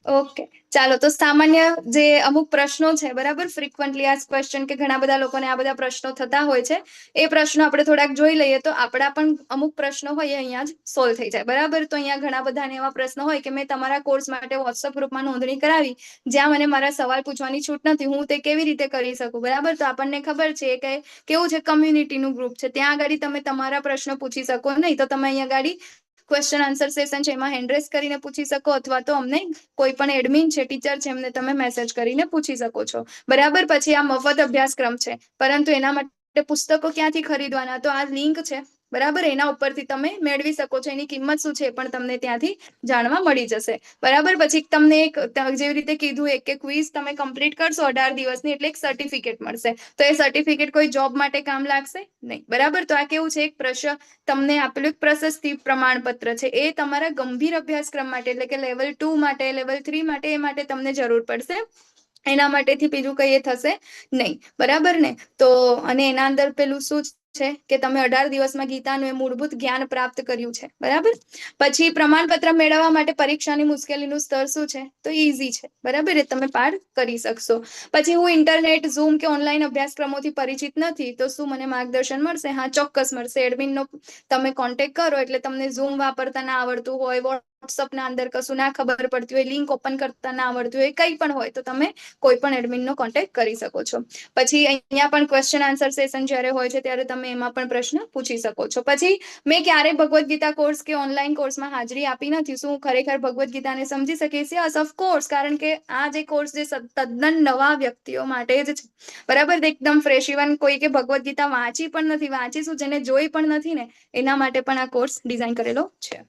ઓકે, ચાલો, તો સામાન્ય જે અમુક પ્રશ્નો છે, બરાબર, ફ્રિકવન્ટલી આસ્ક ક્વેશ્ચન, કે ઘણા બધા લોકોને આ બધા પ્રશ્નો થતા હોય છે, એ પ્રશ્નો આપણે થોડાક જોઈ લઈએ તો આપણા પણ અમુક પ્રશ્નો હોય એ અહીંયા જ સોલ્વ થઈ જાય, બરાબર? તો અહીંયા ઘણા બધાને એવા પ્રશ્નો હોય કે મેં તમારા કોર્સ માટે વોટ્સઅપ ગ્રુપમાં નોંધણી કરાવી, જ્યાં મને મારા સવાલ પૂછવાની છૂટ નથી, હું તે કેવી રીતે કરી શકું? બરાબર? તો આપણને ખબર છે કે કેવું છે, કમ્યુનિટીનું ગ્રુપ છે, ત્યાં આગળ તમે તમારા પ્રશ્નો પૂછી શકો નહીં, તો તમે અહીંયા આગળ ક્વેશ્ચન આન્સર સેશન છે એમાં હેન્ડ રેઝ કરીને પૂછી શકો, અથવા તો અમને કોઈ પણ એડમિન છે, ટીચર છે, એમને તમે મેસેજ કરીને પૂછી શકો છો, બરાબર? પછી આ મફત અભ્યાસક્રમ છે, પરંતુ એના માટે પુસ્તકો ક્યાંથી ખરીદવાના? તો આ લિંક છે, બરાબર, એના ઉપરથી તમે મેળવી શકો છો. એની કિંમત શું છે એ પણ તમને ત્યાંથી જાણવા મળી જશે, બરાબર? પછી તમને એક જેવી રીતે કીધું એક કે ક્વિઝ તમે કમ્પ્લીટ કરશો 18 દિવસની, એટલે એક સર્ટિફિકેટ મળશે. તો એ સર્ટિફિકેટ કોઈ જોબ માટે કામ લાગશે નહીં, બરાબર? તો આ કેવું છે, એક પ્રશ્ન તમને આપેલું એક પ્રશસ્તિ પ્રમાણપત્ર છે. એ તમારા ગંભીર અભ્યાસક્રમ માટે, એટલે કે લેવલ 2 માટે, લેવલ 3 માટે, એ માટે તમને જરૂર પડશે. એના માટેથી બીજું કંઈ એ થશે નહીં, બરાબર ને? તો અને એના અંદર પેલું શું છે કે તમે 18 દિવસમાં ગીતાનું એ મૂળભૂત જ્ઞાન પ્રાપ્ત કર્યું છે, બરાબર? પછી પ્રમાણપત્ર મેળવવા માટે પરીક્ષાની મુશ્કેલીનું સ્તર શું છે? તો ઈઝી છે, બરાબર, એ તમે પાર કરી શકશો. પછી હું ઇન્ટરનેટ, ઝૂમ કે ઓનલાઈન અભ્યાસક્રમોથી પરિચિત નથી, તો શું મને માર્ગદર્શન મળશે? હા, ચોક્કસ મળશે. એડમિનનો તમે કોન્ટેક્ટ કરો એટલે તમને ઝૂમ વાપરતા ના આવડતું હોય, વોટ્સઅપ ના અંદર કશું ના ખબર પડતી હોય, લિંક ઓપન કરતા ના આવડતું હોય, કંઈ પણ હોય તો તમે કોઈ પણ એડમિનનો કોન્ટેક્ટ કરી શકો છો. પછી અહીંયા પણ ક્વેશ્ચન આન્સર સેશન જ્યારે હોય છે ત્યારે તમે એમાં પણ પ્રશ્ન પૂછી શકો છો. પછી મેં ક્યારેય ભગવદ્ ગીતા કોર્સ કે ઓનલાઈન કોર્સમાં હાજરી આપી નથી, શું હું ખરેખર ભગવદ્ ગીતાને સમજી શકીશ? યસ, ઓફકોર્સ, કારણ કે આ જે કોર્સ જે તદ્દન નવા વ્યક્તિઓ માટે જ છે, બરાબર? એકદમ ફ્રેશ. ઇવન કોઈ કે ભગવદ્ ગીતા વાંચી પણ નથી, વાંચી શું, જેને જોઈ પણ નથી ને, એના માટે પણ આ કોર્સ ડિઝાઇન કરેલો છે.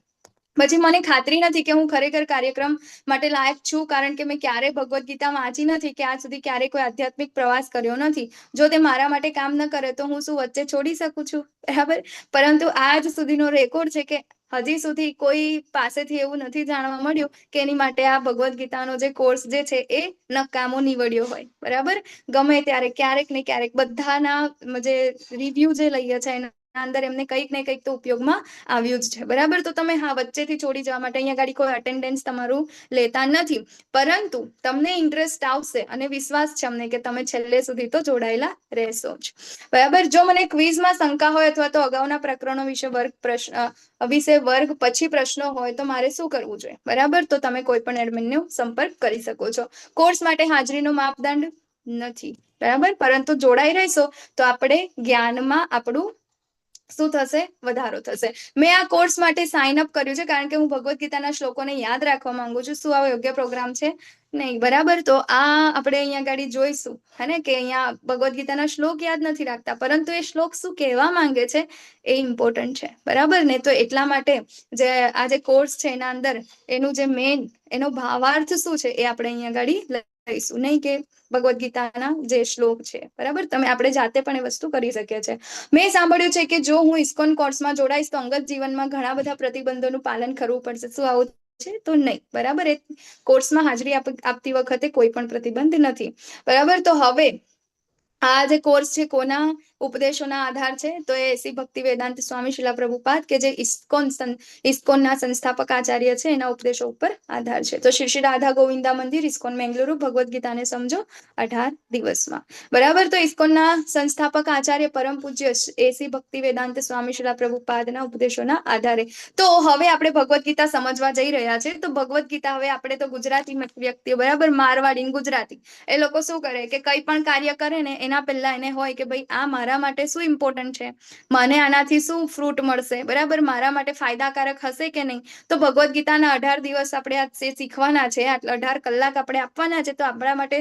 પછી મને ખાતરી નથી કે હું ખરેખર કાર્યક્રમ માટે લાયક છું, કારણ કે મેં ક્યારેય ભગવદ્ ગીતા વાંચી નથી કે આજ સુધી ક્યારેય કોઈ આધ્યાત્મિક પ્રવાસ કર્યો નથી. જો તે મારા માટે કામ ન કરે તો હું શું વચ્ચે છોડી શકું છું? બરાબર? પરંતુ આજ સુધીનો રેકોર્ડ છે કે હજી સુધી કોઈ પાસેથી એવું નથી જાણવા મળ્યું કે એની માટે આ ભગવદ્ ગીતાનો જે કોર્સ જે છે એ નકામો નીવડ્યો હોય, બરાબર? ગમે ત્યારે ક્યારેક ને ક્યારેક બધાના જે રિવ્યુ જે લઈએ છે એના અંદર એમને કંઈક ને કંઈક તો ઉપયોગમાં આવ્યું જ છે, બરાબર? તો તમે હા, વચ્ચેથી છોડી જવા માટે અહીંયા ગાડી કોઈ અટેન્ડન્સ તમારું લેતા નથી, પરંતુ તમને ઇન્ટરેસ્ટ આવશે અને વિશ્વાસ છે અમને કે તમે છેલ્લે સુધી તો જોડાયેલા રહેશો જ, બરાબર? જો મને ક્વિઝમાં શંકા હોય અથવા તો અગાઉના પ્રકરણો વિશે વર્ગ પ્રશ્ન વિશે વર્ગ પછી પ્રશ્નો હોય તો મારે શું કરવું જોઈએ? બરાબર? તો તમે કોઈ પણ એડમિનનો સંપર્ક કરી શકો છો. કોર્સ માટે હાજરીનો માપદંડ નથી, બરાબર, પરંતુ જોડાઈ રહેશો તો આપણે જ્ઞાનમાં આપણું શું થશે? વધારો થશે. મેં આ કોર્સ માટે સાઇન અપ કર્યું છે કારણ કે હું ભગવદ્ ગીતાના શ્લોકોને યાદ રાખવા માંગુ છું. શું આ યોગ્ય પ્રોગ્રામ છે? નહીં, બરાબર? તો આ આપણે અહીંયા આગળ જોઈશું હે કે અહીંયા ભગવદ્ ગીતાના શ્લોક યાદ નથી રાખતા, પરંતુ એ શ્લોક શું કહેવા માંગે છે એ ઇમ્પોર્ટન્ટ છે, બરાબર ને? તો એટલા માટે જે આ જે કોર્સ છે એના અંદર એનું જે મેઇન એનો ભાવાર્થ શું છે એ આપણે અહીંયા આગળ લઈશું, નહીં કે ભગવદ્ ગીતાના જે શ્લોક છે, બરાબર? તમે આપણે જાતે પણ એ વસ્તુ કરી શકીએ છીએ. મેં સાંભળ્યું છે કે જો હું ઇસ્કોન કોર્સમાં જોડાઈશ તો અંગત જીવનમાં ઘણા બધા પ્રતિબંધોનું પાલન કરવું પડશે, શું આવું છે? તો નહીં, બરાબર? એ કોર્સમાં હાજરી આપતી વખતે કોઈ પણ પ્રતિબંધ નથી, બરાબર? તો હવે આ જે કોર્સ છે કોના ઉપદેશોના આધાર છે? તો એ એસી ભક્તિ વેદાંત સ્વામી શિલા પ્રભુપાદ, કે જે ઇસ્કોનના સંસ્થાપક આચાર્ય છે, એના ઉપદેશો ઉપર આધાર છે. તો શ્રી શ્રી રાધા ગોવિંદા મંદિર, ઇસ્કોન મેંગલુરુ, ભગવદ્ ગીતાને સમજો 18 દિવસમાં, બરાબર? તો ઇસ્કોનના સંસ્થાપક આચાર્ય પરમ પૂજ્ય એસી ભક્તિ વેદાંત સ્વામી શિલા પ્રભુપાદના ઉપદેશોના આધારે. તો હવે આપણે ભગવદ્ ગીતા સમજવા જઈ રહ્યા છે. તો ભગવદ્ ગીતા હવે આપણે તો ગુજરાતી વ્યક્તિઓ, બરાબર, મારવાડી, ગુજરાતી, એ લોકો શું કરે કે કંઈ પણ કાર્ય કરે ને એના પહેલા એને હોય કે ભાઈ, આ મારા માટે શું ઇમ્પોર્ટન્ટ છે, મને આનાથી શું ફ્રૂટ મળશે, બરાબર, મારા માટે ફાયદાકારક હશે કે નહીં? તો ભગવદ્ ગીતાના 18 દિવસ આપણે આ શીખવાના છે, આટલા 18 કલાક આપણે આપવાના છે, તો આપણા માટે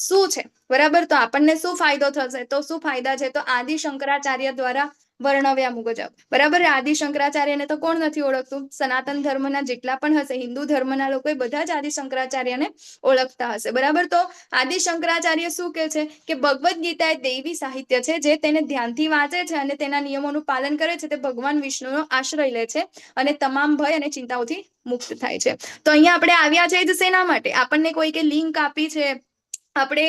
શું છે, બરાબર? તો આપણને શું ફાયદો થશે? તો શું ફાયદા છે? તો આદિ શંકરાચાર્ય દ્વારા વર્ણવ્યા મુજબ. બરાબર? આદિ શંકરાચાર્યને તો કોણ નથી ઓળખતું? સનાતન ધર્મના જેટલા પણ હશે, હિન્દુ ધર્મના લોકો બધા જ આદિ શંકરાચાર્યને ઓળખતા હશે. બરાબર? તો આદિ શંકરાચાર્ય શું કહે છે કે ભગવદ્ ગીતા એ દૈવી સાહિત્ય છે. જે તેને ધ્યાનથી વાંચે છે અને તેના નિયમોનું પાલન કરે છે તે ભગવાન વિષ્ણુનો આશ્રય લે છે અને તમામ ભય અને ચિંતાઓથી મુક્ત થાય છે. તો અહીંયા આપણે આવ્યા છે જ શેના માટે? આપણને કોઈકે લિંક આપી છે, આપણે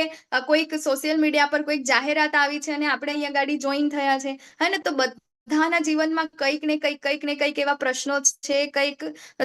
કોઈક સોશિયલ મીડિયા પર કોઈક જાહેરાત આવી છે અને આપણે અહીંયા ગાડી જોઈન થયા છે, હે ને? તો બધાના જીવનમાં કંઈક ને કંઈક, કંઈક ને કંઈક એવા પ્રશ્નો છે, કંઈક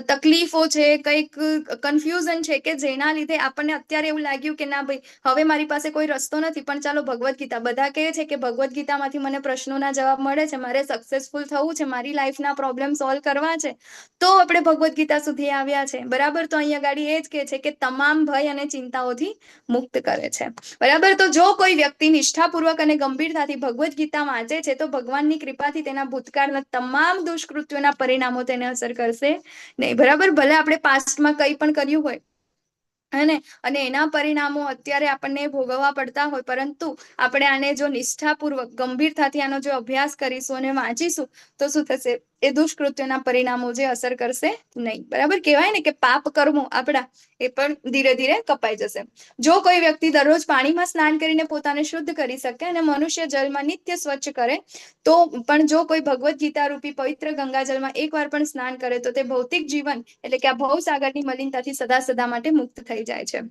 તકલીફો છે, કંઈક કન્ફ્યુઝન છે કે જેના લીધે આપણને અત્યારે એવું લાગ્યું કે ના ભાઈ, હવે મારી પાસે કોઈ રસ્તો નથી, પણ ચાલો ભગવદ્ ગીતા. બધા કહે છે કે ભગવદ્ ગીતામાંથી મને પ્રશ્નોના જવાબ મળે છે, મારે સક્સેસફુલ થવું છે, મારી લાઈફના પ્રોબ્લેમ સોલ્વ કરવા છે, તો આપણે ભગવદ્ ગીતા સુધી આવ્યા છે. બરાબર? તો અહીંયા ગાડી એ જ કહે છે કે તમામ ભય અને ચિંતાઓથી મુક્ત કરે છે. બરાબર? તો જો કોઈ વ્યક્તિ નિષ્ઠાપૂર્વક અને ગંભીરતાથી ભગવદ્ ગીતા વાંચે છે તો ભગવાનની કૃપાથી તેના ભૂતકાળના તમામ દુષ્કૃત્યોના પરિણામો તેને અસર કરશે નહીં. બરાબર? ભલે આપણે પાસ્ટમાં કંઈ પણ કર્યું હોય અને અને એના પરિણામો અત્યારે આપણને ભોગવવા પડતા હોય, પરંતુ આપણે આને જો નિષ્ઠાપૂર્વક, ગંભીરતાથી આનો જો અભ્યાસ કરીશું અને વાંચીશું તો શું થશે? એ દુષ્કૃત્યોના પરિણામો જે અસર કરશે નહીં. બરાબર? કહેવાય ને કે પાપ કર્મો આપણા એ પણ ધીરે ધીરે કપાઈ જશે. જો કોઈ વ્યક્તિ દરરોજ પાણીમાં સ્નાન કરીને પોતાને શુદ્ધ કરી શકે અને મનુષ્ય જલમાં નિત્ય સ્વચ્છ કરે, તો પણ જો કોઈ ભગવદ્ ગીતા રૂપી પવિત્ર ગંગાજલમાં એકવાર પણ સ્નાન કરે તો તે ભૌતિક જીવન, એટલે કે આ ભવસાગરની મલિનતાથી સદા સદા માટે મુક્ત થઈ જાય છે.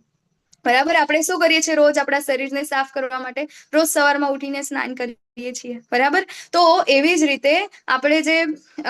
બરાબર? આપણે શું કરીએ છીએ રોજ આપણા શરીરને સાફ કરવા માટે? રોજ સવારમાં ઉઠીને સ્નાન કરીએ છીએ. બરાબર? તો એવી જ રીતે આપણે જે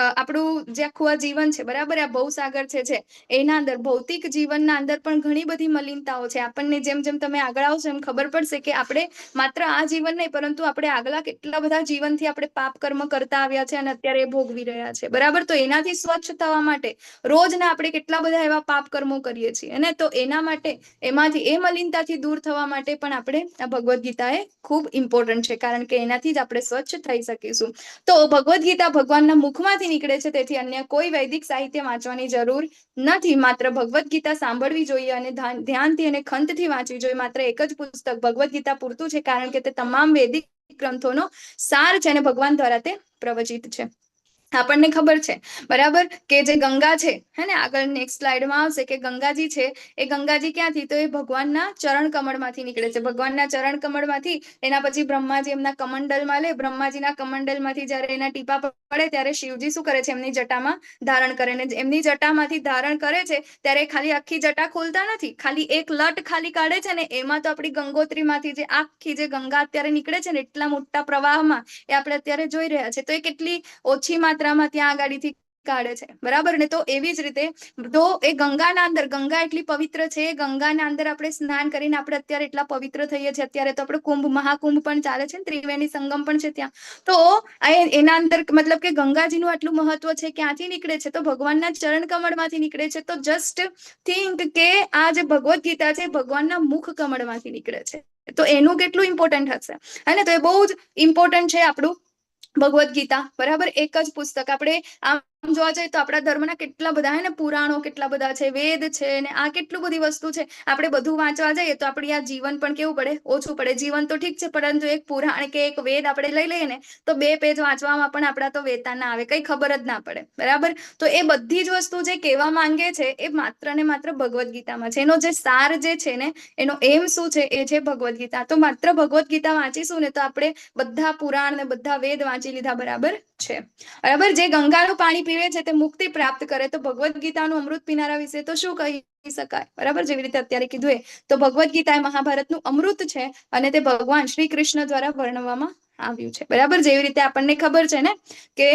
આપણું જે આખું આ જીવન છે, બરાબર, આ ભવસાગર છે, એના અંદર, ભૌતિક જીવનના અંદર પણ ઘણી બધી મલિનતાઓ છે. આપણને જેમ જેમ તમે આગળ આવશો એમ ખબર પડશે કે આપણે માત્ર આ જીવન નહીં, પરંતુ આપણે આગલા કેટલા બધા જીવનથી આપણે પાપ કર્મ કરતા આવ્યા છે અને અત્યારે એ ભોગવી રહ્યા છે. બરાબર? તો એનાથી સ્વચ્છ થવા માટે રોજના આપણે કેટલા બધા એવા પાપ કર્મો કરીએ છીએ અને તો એના માટે, એમાંથી, એ મલિનતાથી દૂર થવા માટે પણ આપણે આ ભગવદ્ ગીતા એ ખૂબ ઇમ્પોર્ટન્ટ છે, કારણ કે એનાથી જ આપણે સ્વચ્છ થઈ શકીશું. તો ભગવદ્ ગીતા ભગવાનના મુખમાંથી નીકળે છે, તેથી અન્ય કોઈ વૈદિક સાહિત્ય વાંચવાની જરૂર નથી. માત્ર ભગવદ્ ગીતા સાંભળવી જોઈએ અને ધ્યાનથી અને ખંતથી વાંચવી જોઈએ. માત્ર એક જ પુસ્તક ભગવદ્ ગીતા પૂરતું છે, કારણ કે તે તમામ વૈદિક ગ્રંથોનો સાર છે અને ભગવાન દ્વારા તે પ્રવચિત છે. આપણને ખબર છે, બરાબર, કે જે ગંગા છે, હે ને, આગળ નેક્સ્ટ સ્લાઇડમાં આવશે કે ગંગાજી છે, એ ગંગાજી ક્યાંથી? તો એ ભગવાનના ચરણ કમળમાંથી નીકળે છે. ભગવાનના ચરણ કમળમાંથી, એના પછી બ્રહ્માજી એમના કમંડલમાં લે. બ્રહ્માજીના કમંડલમાંથી જ્યારે એના ટીપા પડે ત્યારે શિવજી શું કરે છે? એમની જટામાં ધારણ કરે. ને એમની જટામાંથી ધારણ કરે છે ત્યારે ખાલી આખી જટા ખોલતા નથી, ખાલી એક લટ ખાલી કાઢે છે ને એમાં તો આપણી ગંગોત્રીમાંથી જે આખી જે ગંગા અત્યારે નીકળે છે ને એટલા મોટા પ્રવાહમાં, એ આપણે અત્યારે જોઈ રહ્યા છે. તો એ કેટલી ઓછી માત્રામાં ત્યાં આગાડીથી કાઢે છે. બરાબર ને? તો એવી જ રીતે તો એ ગંગાના અંદર, ગંગા એટલી પવિત્ર છે, ગંગાના અંદર આપણે સ્નાન કરીને આપણે અત્યારે એટલા પવિત્ર થઈએ છીએ. અત્યારે તો આપણે કુંભ, મહાકુંભ પણ ચાલે છે ને, ત્રિવેણી સંગમ પણ છે ત્યાં. તો એના અંદર મતલબ કે ગંગાજીનું આટલું મહત્વ છે. ક્યાંથી નીકળે છે? તો ભગવાનના ચરણ કમળમાંથી નીકળે છે. તો જસ્ટ થિંક કે આ જે ભગવદ્ ગીતા છે, ભગવાનના મુખ કમળમાંથી નીકળે છે, તો એનું કેટલું ઇમ્પોર્ટન્ટ હશે, હે ને? તો એ બહુ જ ઇમ્પોર્ટન્ટ છે આપણું ભગવદ્ ગીતા. બરાબર? એક જ પુસ્તક. આપણે આમ જોવા જઈએ તો આપણા ધર્મના કેટલા બધા, હે ને, પુરાણો કેટલા બધા છે, વેદ છે ને આ કેટલું બધી વસ્તુ છે. આપણે બધું વાંચવા જઈએ તો આપણી આ જીવન પણ કેવું પડે? ઓછું પડે. જીવન તો ઠીક છે, પરંતુ એક પુરાણ કે એક વેદ આપણે લઈ લઈએ ને તો બે પેજ વાંચવામાં પણ આપણા તો વેતા ના આવે, કઈ ખબર જ ના પડે. બરાબર? તો એ બધી જ વસ્તુ જે કહેવા માંગે છે એ માત્ર ને માત્ર ભગવદ્ ગીતામાં છે. એનો જે સાર જે છે ને, એનો એમ શું છે, એ છે ભગવદ્ ગીતા. તો માત્ર ભગવદ્ ગીતા વાંચીશું ને તો આપણે બધા પુરાણ ને બધા વેદ વાંચી લીધા બરાબર છે. બરાબર? જે ગંગાનું પાણી પીવે છે તે મુક્તિ પ્રાપ્ત કરે, તો ભગવદ્ ગીતાનું અમૃત પીનારા વિશે તો શું કહી શકાય? બરાબર? જેવી રીતે અત્યારે કીધું એ, તો ભગવદ્ ગીતા એ મહાભારતનું અમૃત છે અને તે ભગવાન શ્રી કૃષ્ણ દ્વારા વર્ણવવામાં આવ્યું છે. બરાબર? જેવી રીતે આપણને ખબર છે ને કે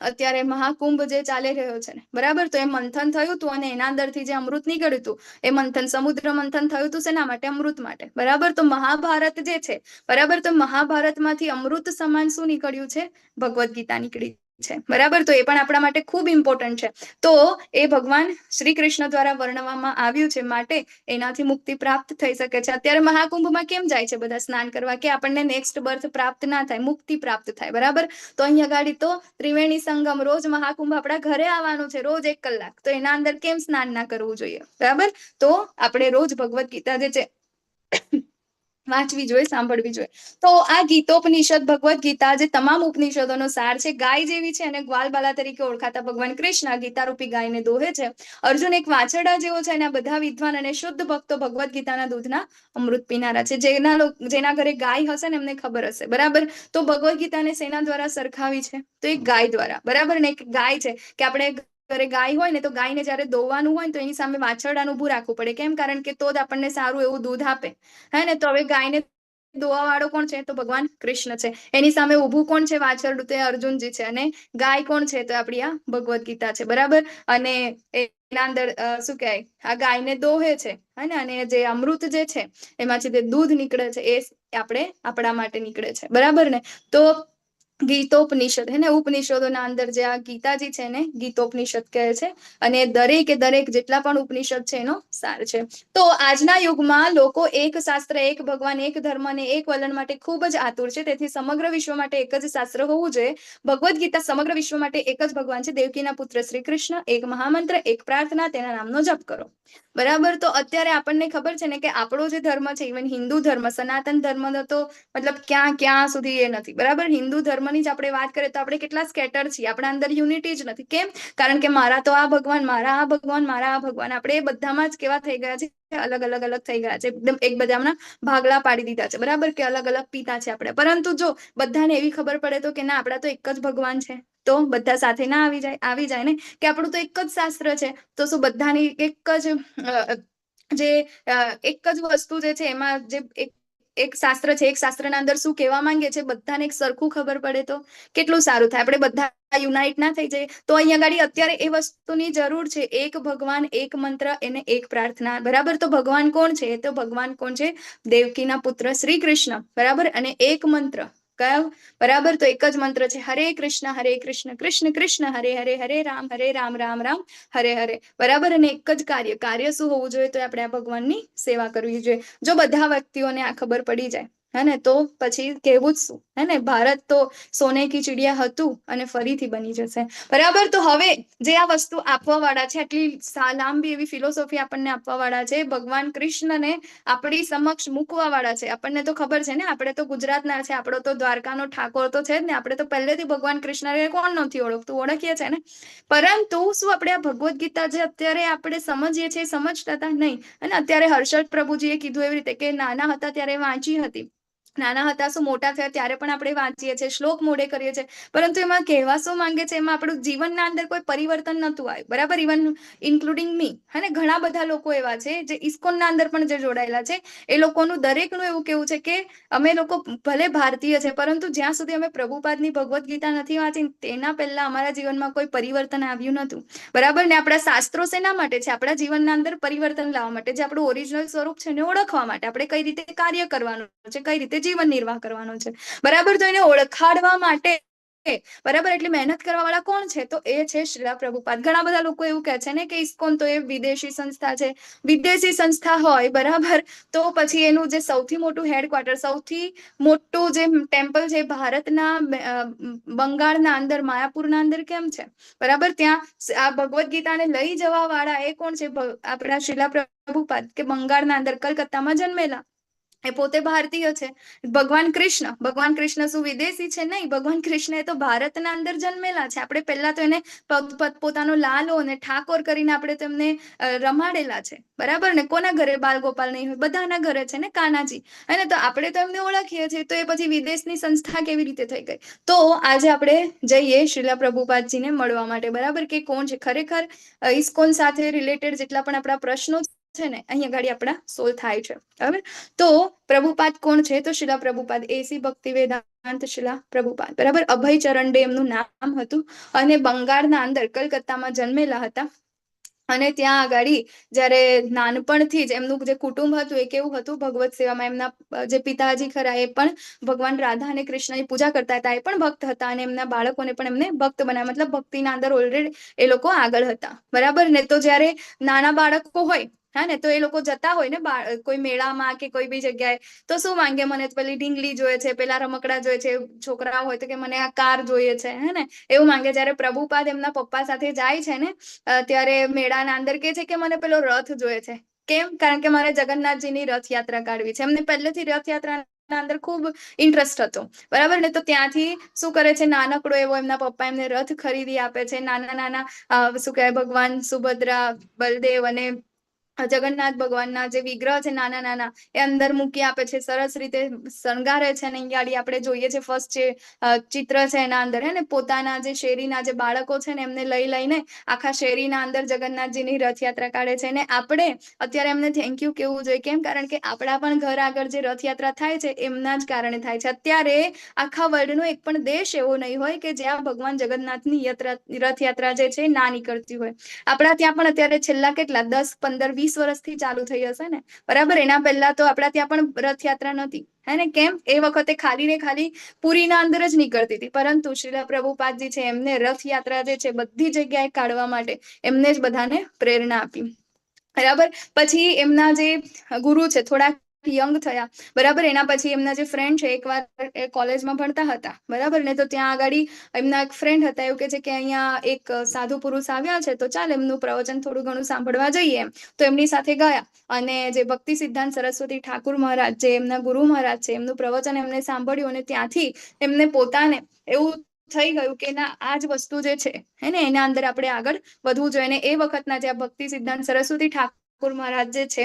અત્યારે મહાકુંભ જે ચાલી રહ્યો છે ને, બરાબર, તો એ મંથન થયું હતું અને એના અંદરથી જે અમૃત નીકળ્યું હતું, એ મંથન, સમુદ્ર મંથન થયું હતું. શેના માટે? અમૃત માટે. બરાબર? તો મહાભારત જે છે, બરાબર, તો મહાભારતમાંથી અમૃત સમાન શું નીકળ્યું છે? ભગવદ્ ગીતા નીકળી છે. બરાબર? તો એ પણ આપણા માટે ખૂબ ઇમ્પોર્ટન્ટ છે. તો એ ભગવાન શ્રી કૃષ્ણ દ્વારા વર્ણવવામાં આવ્યું છે, માટે એનાથી મુક્તિ પ્રાપ્ત થઈ શકે છે. અત્યારે મહાકુંભમાં કેમ જાય છે બધા સ્નાન કરવા? કે આપણને નેક્સ્ટ બર્થ પ્રાપ્ત ના થાય, મુક્તિ પ્રાપ્ત થાય. બરાબર? તો અહીંયા ગાડી તો ત્રિવેણી સંગમ, રોજ મહાકુંભ આપણા ઘરે આવવાનું છે, રોજ 1 કલાક, તો એના અંદર કેમ સ્નાન ના કરવું જોઈએ? બરાબર? તો આપણે રોજ ભગવદ્ ગીતા જે છે વાંચવી જોઈએ, સાંભળવી જોઈએ. તો આ ગીતોપનિષદ, ભગવદ્ ગીતા, જે તમામ ઉપનિષદોનો સાર છે, ગાય જેવી છે અને ગ્વાલબાલા તરીકે ઓળખાતા ભગવાન કૃષ્ણ ગીતારૂપી ગાયને દોહે છે. અર્જુન એક વાછરડા જેવો છે અને આ બધા વિદ્વાન અને શુદ્ધ ભક્તો ભગવદ્ ગીતાના દૂધના અમૃત પીનારા છે. જેના ઘરે ગાય હશે ને, એમને ખબર હશે, બરાબર? તો ભગવદ્ ગીતાને શેના દ્વારા સરખાવી છે? તો એક ગાય દ્વારા, બરાબર ને? એક ગાય છે કે આપણે ઘરે ગાય હોય ને, તો ગાયને જયારે દોવાનું હોય ને, તો એની સામે વાછરડાનું ઊભું રાખવું પડે. કેમ? કારણ કે તો જ આપણને સારું એવું દૂધ આપે, હે ને? તો હવે ગાયને દોવા વાળો કોણ છે? તો ભગવાન કૃષ્ણ છે. એની સામે ઊભું કોણ છે વાછરડું? તો એ અર્જુનજી છે. અને ગાય કોણ છે? તો આપણી આ ભગવદ્ ગીતા છે, બરાબર? અને એના અંદર શું કહેવાય, આ ગાયને દોહે છે, હે ને? અને જે અમૃત જે છે, એમાંથી જે દૂધ નીકળે છે, એ આપણે આપણા માટે નીકળે છે, બરાબર ને? તો ગીતોપનિષદ, હે ને, ઉપનિષદોના અંદર જે આ ગીતાજી છે ને, ગીતોપનિષદ કહે છે અને દરેકે દરેક જેટલા પણ ઉપનિષદ છે એનો સાર છે. તો આજના યુગમાં લોકો એક શાસ્ત્ર, એક ભગવાન, એક ધર્મ અને એક વલણ માટે ખૂબ જ આતુર છે. તેથી સમગ્ર વિશ્વ માટે એક જ શાસ્ત્ર હોવું જોઈએ. ભગવદ્ ગીતા સમગ્ર વિશ્વ માટે એક જ ભગવાન છે, દેવકીના પુત્ર શ્રી કૃષ્ણ. એક મહામંત્ર, એક પ્રાર્થના, તેના નામનો જપ કરો, બરાબર? તો અત્યારે આપણને ખબર છે ને કે આપણો જે ધર્મ છે, ઇવન હિન્દુ ધર્મ, સનાતન ધર્મનો તો મતલબ ક્યાં ક્યાં સુધી એ નથી, બરાબર? હિન્દુ ધર્મની જ આપણે વાત કરીએ તો આપણે કેટલા સ્કેટર છીએ. આપણા અંદર યુનિટી જ નથી. કેમ? કારણ કે મારા તો આ ભગવાન, મારા આ ભગવાન, મારા આ ભગવાન. આપણે એ બધામાં જ કેવા થઈ ગયા છે? અલગ અલગ અલગ થઈ ગયા છે. એકદમ એક બધાના ભાગલા પાડી દીધા છે, બરાબર? કે અલગ અલગ પિતા છે આપણે. પરંતુ જો બધાને એવી ખબર પડે તો કે ના, આપણા તો એક જ ભગવાન છે, તો બધા સાથે ના આવી જાય? આવી જાય ને? કે આપણું તો એક જ શાસ્ત્ર છે, તો શું બધાની એક જ જે એક જ વસ્તુ જે છે, એમાં જે એક એક શાસ્ત્ર છે, એક શાસ્ત્રના અંદર શું કહેવા માંગે છે, બધાને એક સરખું ખબર પડે તો કેટલું સારું થાય? આપણે બધા યુનાઇટ ના થઈ જાય? તો અહીંયા ગાડી અત્યારે એ વસ્તુની જરૂર છે. એક ભગવાન, એક મંત્ર એને એક પ્રાર્થના, બરાબર? તો ભગવાન કોણ છે? તો ભગવાન કોણ છે? દેવકીના પુત્ર શ્રી કૃષ્ણ, બરાબર? અને એક મંત્ર કયો, બરાબર? તો એક જ મંત્ર છે, હરે કૃષ્ણ હરે કૃષ્ણ કૃષ્ણ કૃષ્ણ હરે હરે, હરે રામ હરે રામ રામ રામ હરે હરે, બરાબર? અને એક જ કાર્ય. કાર્ય શું હોવું જોઈએ? તો આપણે આ ભગવાનની સેવા કરવી જોઈએ. જો બધા વ્યક્તિઓને આ ખબર પડી જાય, હે ને, તો પછી કહેવું જ શું, હે ને? ભારત તો સોને કી ચિડિયા હતું અને ફરીથી બની જશે, બરાબર? તો હવે જે આ વસ્તુ આપવા વાળા છે, આટલી લાંબી એવી ફિલોસોફી આપણને આપવા વાળા છે, ભગવાન કૃષ્ણને આપણી સમક્ષ મૂકવા વાળા છે. આપણને તો ખબર છે ને, આપણે તો ગુજરાતના છે, આપણો તો દ્વારકાનો ઠાકોર તો છે જ ને. આપણે તો પહેલેથી ભગવાન કૃષ્ણને કોણ નથી ઓળખતું? ઓળખીએ છે ને? પરંતુ શું આપણે આ ભગવદ્ ગીતા જે અત્યારે આપણે સમજીએ છીએ, સમજતા હતા? નહીં. અને અત્યારે હર્ષદ પ્રભુજીએ કીધું એવી રીતે કે નાના હતા ત્યારે વાંચી હતી. નાના હતા શું, મોટા થયા ત્યારે પણ આપણે વાંચીએ છીએ, શ્લોક મોઢે કરીએ છીએ, પરંતુ એમાં કહેવા શું માંગે છે, એમાં આપણું જીવનના અંદર કોઈ પરિવર્તન નતું આવ્યું, બરાબર? ઇવન ઇન્ક્લુડિંગ મી અને ઘણા બધા લોકો એવા છે જે ઇસ્કોનના અંદર પણ જે જોડાયેલા છે, એ લોકોનું દરેકનું એવું કેવું છે કે અમે લોકો ભલે ભારતીય છે, પરંતુ જ્યાં સુધી અમે પ્રભુપાદની ભગવદ્ ગીતા નથી વાંચી, તેના પહેલા અમારા જીવનમાં કોઈ પરિવર્તન આવ્યું નતું, બરાબર ને? આપણા શાસ્ત્રો શેના માટે છે? આપણા જીવનના અંદર પરિવર્તન લાવવા માટે, જે આપણું ઓરિજિનલ સ્વરૂપ છે એને ઓળખવા માટે, આપણે કઈ રીતે કાર્ય કરવાનું છે, કઈ રીતે જીવન નિર્વાહ કરવાનો છે, બરાબર? તો એને ઓળખાડવા માટે, બરાબર, એટલી મહેનત કરવા વાળા કોણ છે? તો એ છે શ્રીલા પ્રભુપાદ. ઘણા બધા લોકો એવું કહે છે ને કે ઇસ્કોન તો એ વિદેશી સંસ્થા છે. વિદેશી સંસ્થા હોય, બરાબર, તો પછી એનું જે સૌથી મોટું હેડક્વાર્ટર, સૌથી મોટું જે ટેમ્પલ છે, ભારતના બંગાળના અંદર, માયાપુરના અંદર કેમ છે, બરાબર? ત્યાં આ ભગવદ્ ગીતાને લઈ જવા વાળા એ કોણ છે? આપણા શ્રીલા પ્રભુપાદ, કે બંગાળના અંદર કલકત્તામાં જન્મેલા, એ પોતે ભારતીય છે. ભગવાન કૃષ્ણ, ભગવાન કૃષ્ણ શું વિદેશી છે? નહીં, ભગવાન કૃષ્ણ એ તો ભારતના અંદર જન્મેલા છે. આપણે પહેલા તો એને પોતાનો લાલો અને ઠાકોર કરીને આપણે તેમને રમાડેલા છે, બરાબર ને? કોના ઘરે બાલ ગોપાલ નહીં હોય? બધાના ઘરે છે ને કાનાજી અને તો આપણે તો એમને ઓળખીએ છીએ. તો એ પછી વિદેશની સંસ્થા કેવી રીતે થઈ ગઈ? તો આજે આપણે જઈએ શ્રીલા પ્રભુપાદજીને મળવા માટે, બરાબર, કે કોણ છે ખરેખર. ઇસ્કોન સાથે રિલેટેડ જેટલા પણ આપણા પ્રશ્નો છે ને, અહીંયા ગાડી આપણા સોલ્વ થાય છે, બરાબર? તો પ્રભુપાદ કોણ છે? તો શિલા પ્રભુપાદ, એસી ભક્તિ વેદાંત શિલા પ્રભુપાદ, બરાબર? અભય ચરણ ડે એમનું નામ હતું અને બંગાળના અંદર કલકત્તામાં જન્મેલા હતા. અને ત્યાં આગળ જ્યારે નાનપણથી જ એમનું જે કુટુંબ હતું એ કેવું હતું? ભગવત સેવામાં. એમના જે પિતાજી ખરા, એ પણ ભગવાન રાધા અને કૃષ્ણની પૂજા કરતા હતા, એ પણ ભક્ત હતા અને એમના બાળકોને પણ એમને ભક્ત બનાવ્યા. મતલબ ભક્તિના અંદર ઓલરેડી એ લોકો આગળ હતા, બરાબર ને? તો જ્યારે નાના બાળકો હોય, હા ને, તો એ લોકો જતા હોય ને કોઈ મેળામાં કે કોઈ બી જગ્યાએ, તો શું માંગે? મને પેલી ઢીંગલી જોઈએ છે, પેલા રમકડા જોઈએ છે. છોકરાઓ હોય તો કે મને આ કાર જોઈએ છે, હે ને, એવું માંગે. જ્યારે પ્રભુપાદ એમના પપ્પા સાથે જાય છે ને, ત્યારે મેળાના અંદર કે છે કે મને પેલો રથ જોઈએ છે. કેમ? કારણ કે મારે જગન્નાથજીની રથયાત્રા કાઢવી છે. એમને પહેલેથી રથયાત્રા અંદર ખૂબ ઇન્ટરેસ્ટ હતો, બરાબર ને? તો ત્યાંથી શું કરે છે, નાનકડો એવો એમના પપ્પા એમને રથ ખરીદી આપે છે. નાના નાના શું કહેવાય, ભગવાન સુભદ્રા, બલદેવ અને જગન્નાથ ભગવાનના જે વિગ્રહ છે નાના નાના, એ અંદર મૂકી આપે છે, સરસ રીતે શણગારે છે. અને અહીંયા આપણે જોઈએ છે ફર્સ્ટ જે ચિત્ર છે એના અંદર, હે ને, પોતાના જે શેરીના જે બાળકો છે ને એમને લઈ લઈને આખા શેરીના અંદર જગન્નાથજીની રથયાત્રા કાઢે છે. અને આપણે અત્યારે એમને thank you કહેવું જોઈએ. કેમ? કારણ કે આપણા પણ ઘર આગળ જે રથયાત્રા થાય છે એમના જ કારણે થાય છે. અત્યારે આખા વર્લ્ડનો એક પણ દેશ એવો નહીં હોય કે જ્યાં ભગવાન જગન્નાથની રથયાત્રા જે છે ના નીકળતી હોય. આપણા ત્યાં પણ અત્યારે છેલ્લા કેટલા 10, 15, 20 વર્ષથી ચાલુ થઈ હશે ને, બરાબર? એના પહેલા તો આપણા ત્યાં પણ રથયાત્રા નહોતી, હે ને? કેમ? એ વખતે ખાલી ને ખાલી પુરીના અંદર જ નીકળતી હતી. પરંતુ શ્રીલા પ્રભુપાદજી છે એમને રથયાત્રા જે છે બધી જગ્યાએ કાઢવા માટે એમને જ બધાને પ્રેરણા આપી, બરાબર? પછી એમના જે ગુરુ છે, થોડાક યંગ થયા, બરાબર? એના પછી એમના જે ફ્રેન્ડ છે, એકવાર એ કોલેજમાં ભણતા હતા, બરાબર ને, તો ત્યાં આગળ એમના એક ફ્રેન્ડ હતા, એવું કે છે કે અહીંયા એક સાધુ પુરુષ આવ્યા છે, તો ચાલ એમનું પ્રવચન થોડું ઘણું સાંભળવા જઈએ એમ. તો એમની સાથે ગયા અને જે ભક્તિ સિદ્ધાંત સરસ્વતી ઠાકુર મહારાજ, જે એમના ગુરુ મહારાજ છે, એમનું પ્રવચન એમને સાંભળ્યું અને ત્યાંથી એમને પોતાને એવું થઈ ગયું કે ના, આ જ વસ્તુ જે છે, હે ને, એના અંદર આપણે આગળ વધવું જોઈએ. અને એ વખતના જે આ ભક્તિ સિદ્ધાંત સરસ્વતી ઠાકુર મહારાજ જે છે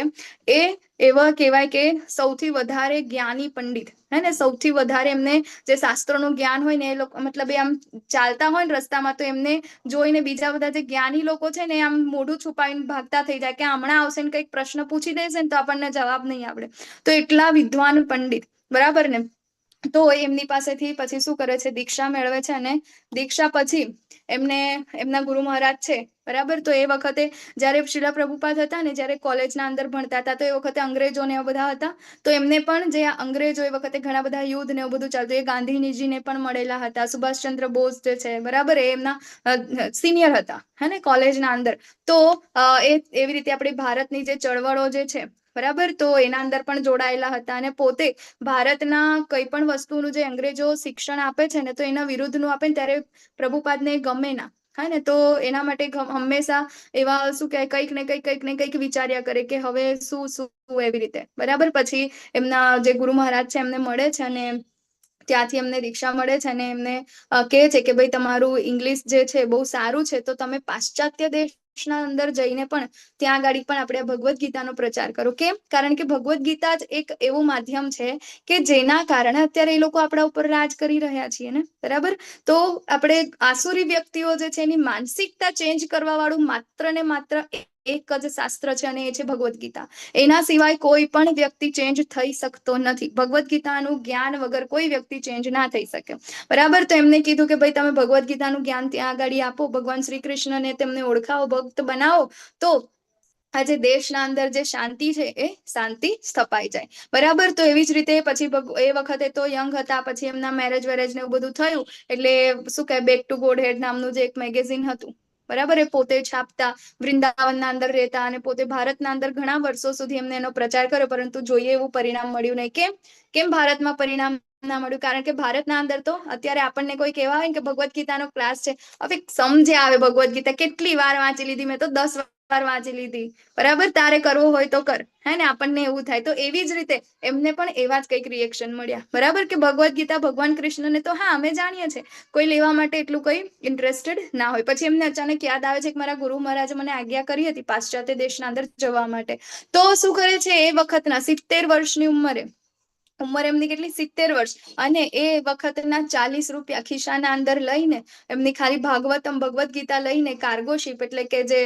એ એવા કહેવાય કે સૌથી વધારે જ્ઞાની પંડિત, હે ને, સૌથી વધારે એમને જે શાસ્ત્રોનું જ્ઞાન હોય ને, એ લોકો મતલબ એ આમ ચાલતા હોય ને રસ્તામાં તો એમને જોઈને બીજા બધા જે જ્ઞાની લોકો છે ને આમ મોઢું છુપાવીને ભાગતા થઈ જાય કે હમણાં આવશે ને કંઈક પ્રશ્ન પૂછી દેશે ને તો આપણને જવાબ નહીં આવડે. તો એટલા વિદ્વાન પંડિત, બરાબર ને? તો એમની પાસેથી પછી શું કરે છે, દીક્ષા મેળવે છે. અને દીક્ષા પછી એમને એમના ગુરુ મહારાજ છે, બરાબર? તો એ વખતે જ્યારે શિલા પ્રભુપાદ હતા ને, જ્યારે કોલેજના અંદર ભણતા હતા, તો એ વખતે અંગ્રેજો ને એવા બધા હતા. તો એમને પણ જે અંગ્રેજો, એ વખતે ઘણા બધા યુદ્ધ ને એવું બધું ચાલતું, એ ગાંધીજીને પણ મળેલા હતા. સુભાષચંદ્ર બોઝ જે છે, બરાબર, એ એમના સિનિયર હતા, હે ને, કોલેજના અંદર. તો એ એવી રીતે આપણી ભારતની જે ચળવળો જે છે, બરાબર, તો એના અંદર પણ જોડાયેલા હતા. અને પોતે ભારતના કઈ પણ વસ્તુનું જે અંગ્રેજો શિક્ષણ આપે છે ને, તો એના વિરુદ્ધનું આપે ને ત્યારે પ્રભુપાદને ગમે ના, હા ને? તો એના માટે હંમેશા એવા શું કહેવાય, કંઈક ને કંઈક કંઈક ને કંઈક વિચાર્યા કરે કે હવે શું શું એવી રીતે, બરાબર? પછી એમના જે ગુરુ મહારાજ છે એમને મળે છે અને ત્યાંથી એમને દીક્ષા મળે છે અને એમને કહે છે કે ભાઈ, તમારું ઇંગ્લિશ જે છે બહુ સારું છે, તો તમે પાશ્ચાત્ય દેશના અંદર જઈને પણ ત્યાં આગળ પણ આપણે ભગવદ્ ગીતાનો પ્રચાર કરો. કેમ? કારણ કે ભગવદ્ ગીતા જ એક એવું માધ્યમ છે કે જેના કારણે અત્યારે એ લોકો આપણા ઉપર રાજ કરી રહ્યા છીએ ને, બરાબર? તો આપણે આસુરી વ્યક્તિઓ જે છે એની માનસિકતા ચેન્જ કરવા વાળું માત્ર ને માત્ર એક જ શાસ્ત્ર છે અને એ છે ભગવદ્ ગીતા. એના સિવાય કોઈ પણ વ્યક્તિ ચેન્જ થઈ શકતો નથી. ભગવદ્ ગીતાનું જ્ઞાન વગર કોઈ વ્યક્તિ ચેન્જ ના થઈ શકે, બરાબર? તો એમને કીધું કે ભાઈ, તમે ભગવદ્ ગીતાનું જ્ઞાન ત્યાં આગળ આપો, ભગવાન શ્રી કૃષ્ણને તેમને ઓળખાવો, ભક્ત બનાવો, તો આજે દેશના અંદર જે શાંતિ છે એ શાંતિ સ્થપાઈ જાય, બરાબર? તો એવી જ રીતે પછી એ વખતે તો યંગ હતા. પછી એમના મેરેજ વેરેજ ને એવું બધું થયું, એટલે શું કહે, બેક ટુ ગોડ હેડ નામનું જે એક મેગેઝિન હતું, બરાબર, એ પોતે છાપતા, વૃંદાવનના અંદર રહેતા અને પોતે ભારતના અંદર ઘણા વર્ષો સુધી એમને એનો પ્રચાર કર્યો, પરંતુ જોઈએ એવું પરિણામ મળ્યું નહીં. કેમ? કેમ ભારતમાં પરિણામ ના મળ્યું? કારણ કે ભારતના અંદર તો અત્યારે આપણને કોઈ કહેવા હોય ને કે ભગવદ્ ગીતાનો ક્લાસ છે, હવે સમજે આવે ભગવદ્ ગીતા કેટલી વાર વાંચી લીધી, મેં તો 10 વાર વાંચી લીધી, બરાબર, તારે કરવો હોય તો કર, હે ને? આપણને એવું થાય. તો એવી જ રીતે એમને પણ એવા જ કંઈક રિએક્શન મળ્યા, બરાબર, કે ભગવદ્ ગીતા, ભગવાન કૃષ્ણને તો હા અમે જાણીએ છીએ, કોઈ લેવા માટે એટલું કઈ ઇન્ટરેસ્ટેડ ના હોય. પછી એમને અચાનક યાદ આવે છે કે મારા ગુરુ મહારાજે મને આજ્ઞા કરી હતી પાશ્ચાત્ય દેશના અંદર જવા માટે. તો શું કરે છે, એ વખતના 70 વર્ષની ઉંમરે, ઉંમર એમની કેટલી? 70 વર્ષ, અને એ વખતના 40 રૂપિયા ખિસ્સાના અંદર લઈને, એમની ખાલી ભાગવતમ, ભગવદ્ ગીતા લઈને, કાર્ગો શિપ એટલે કે જે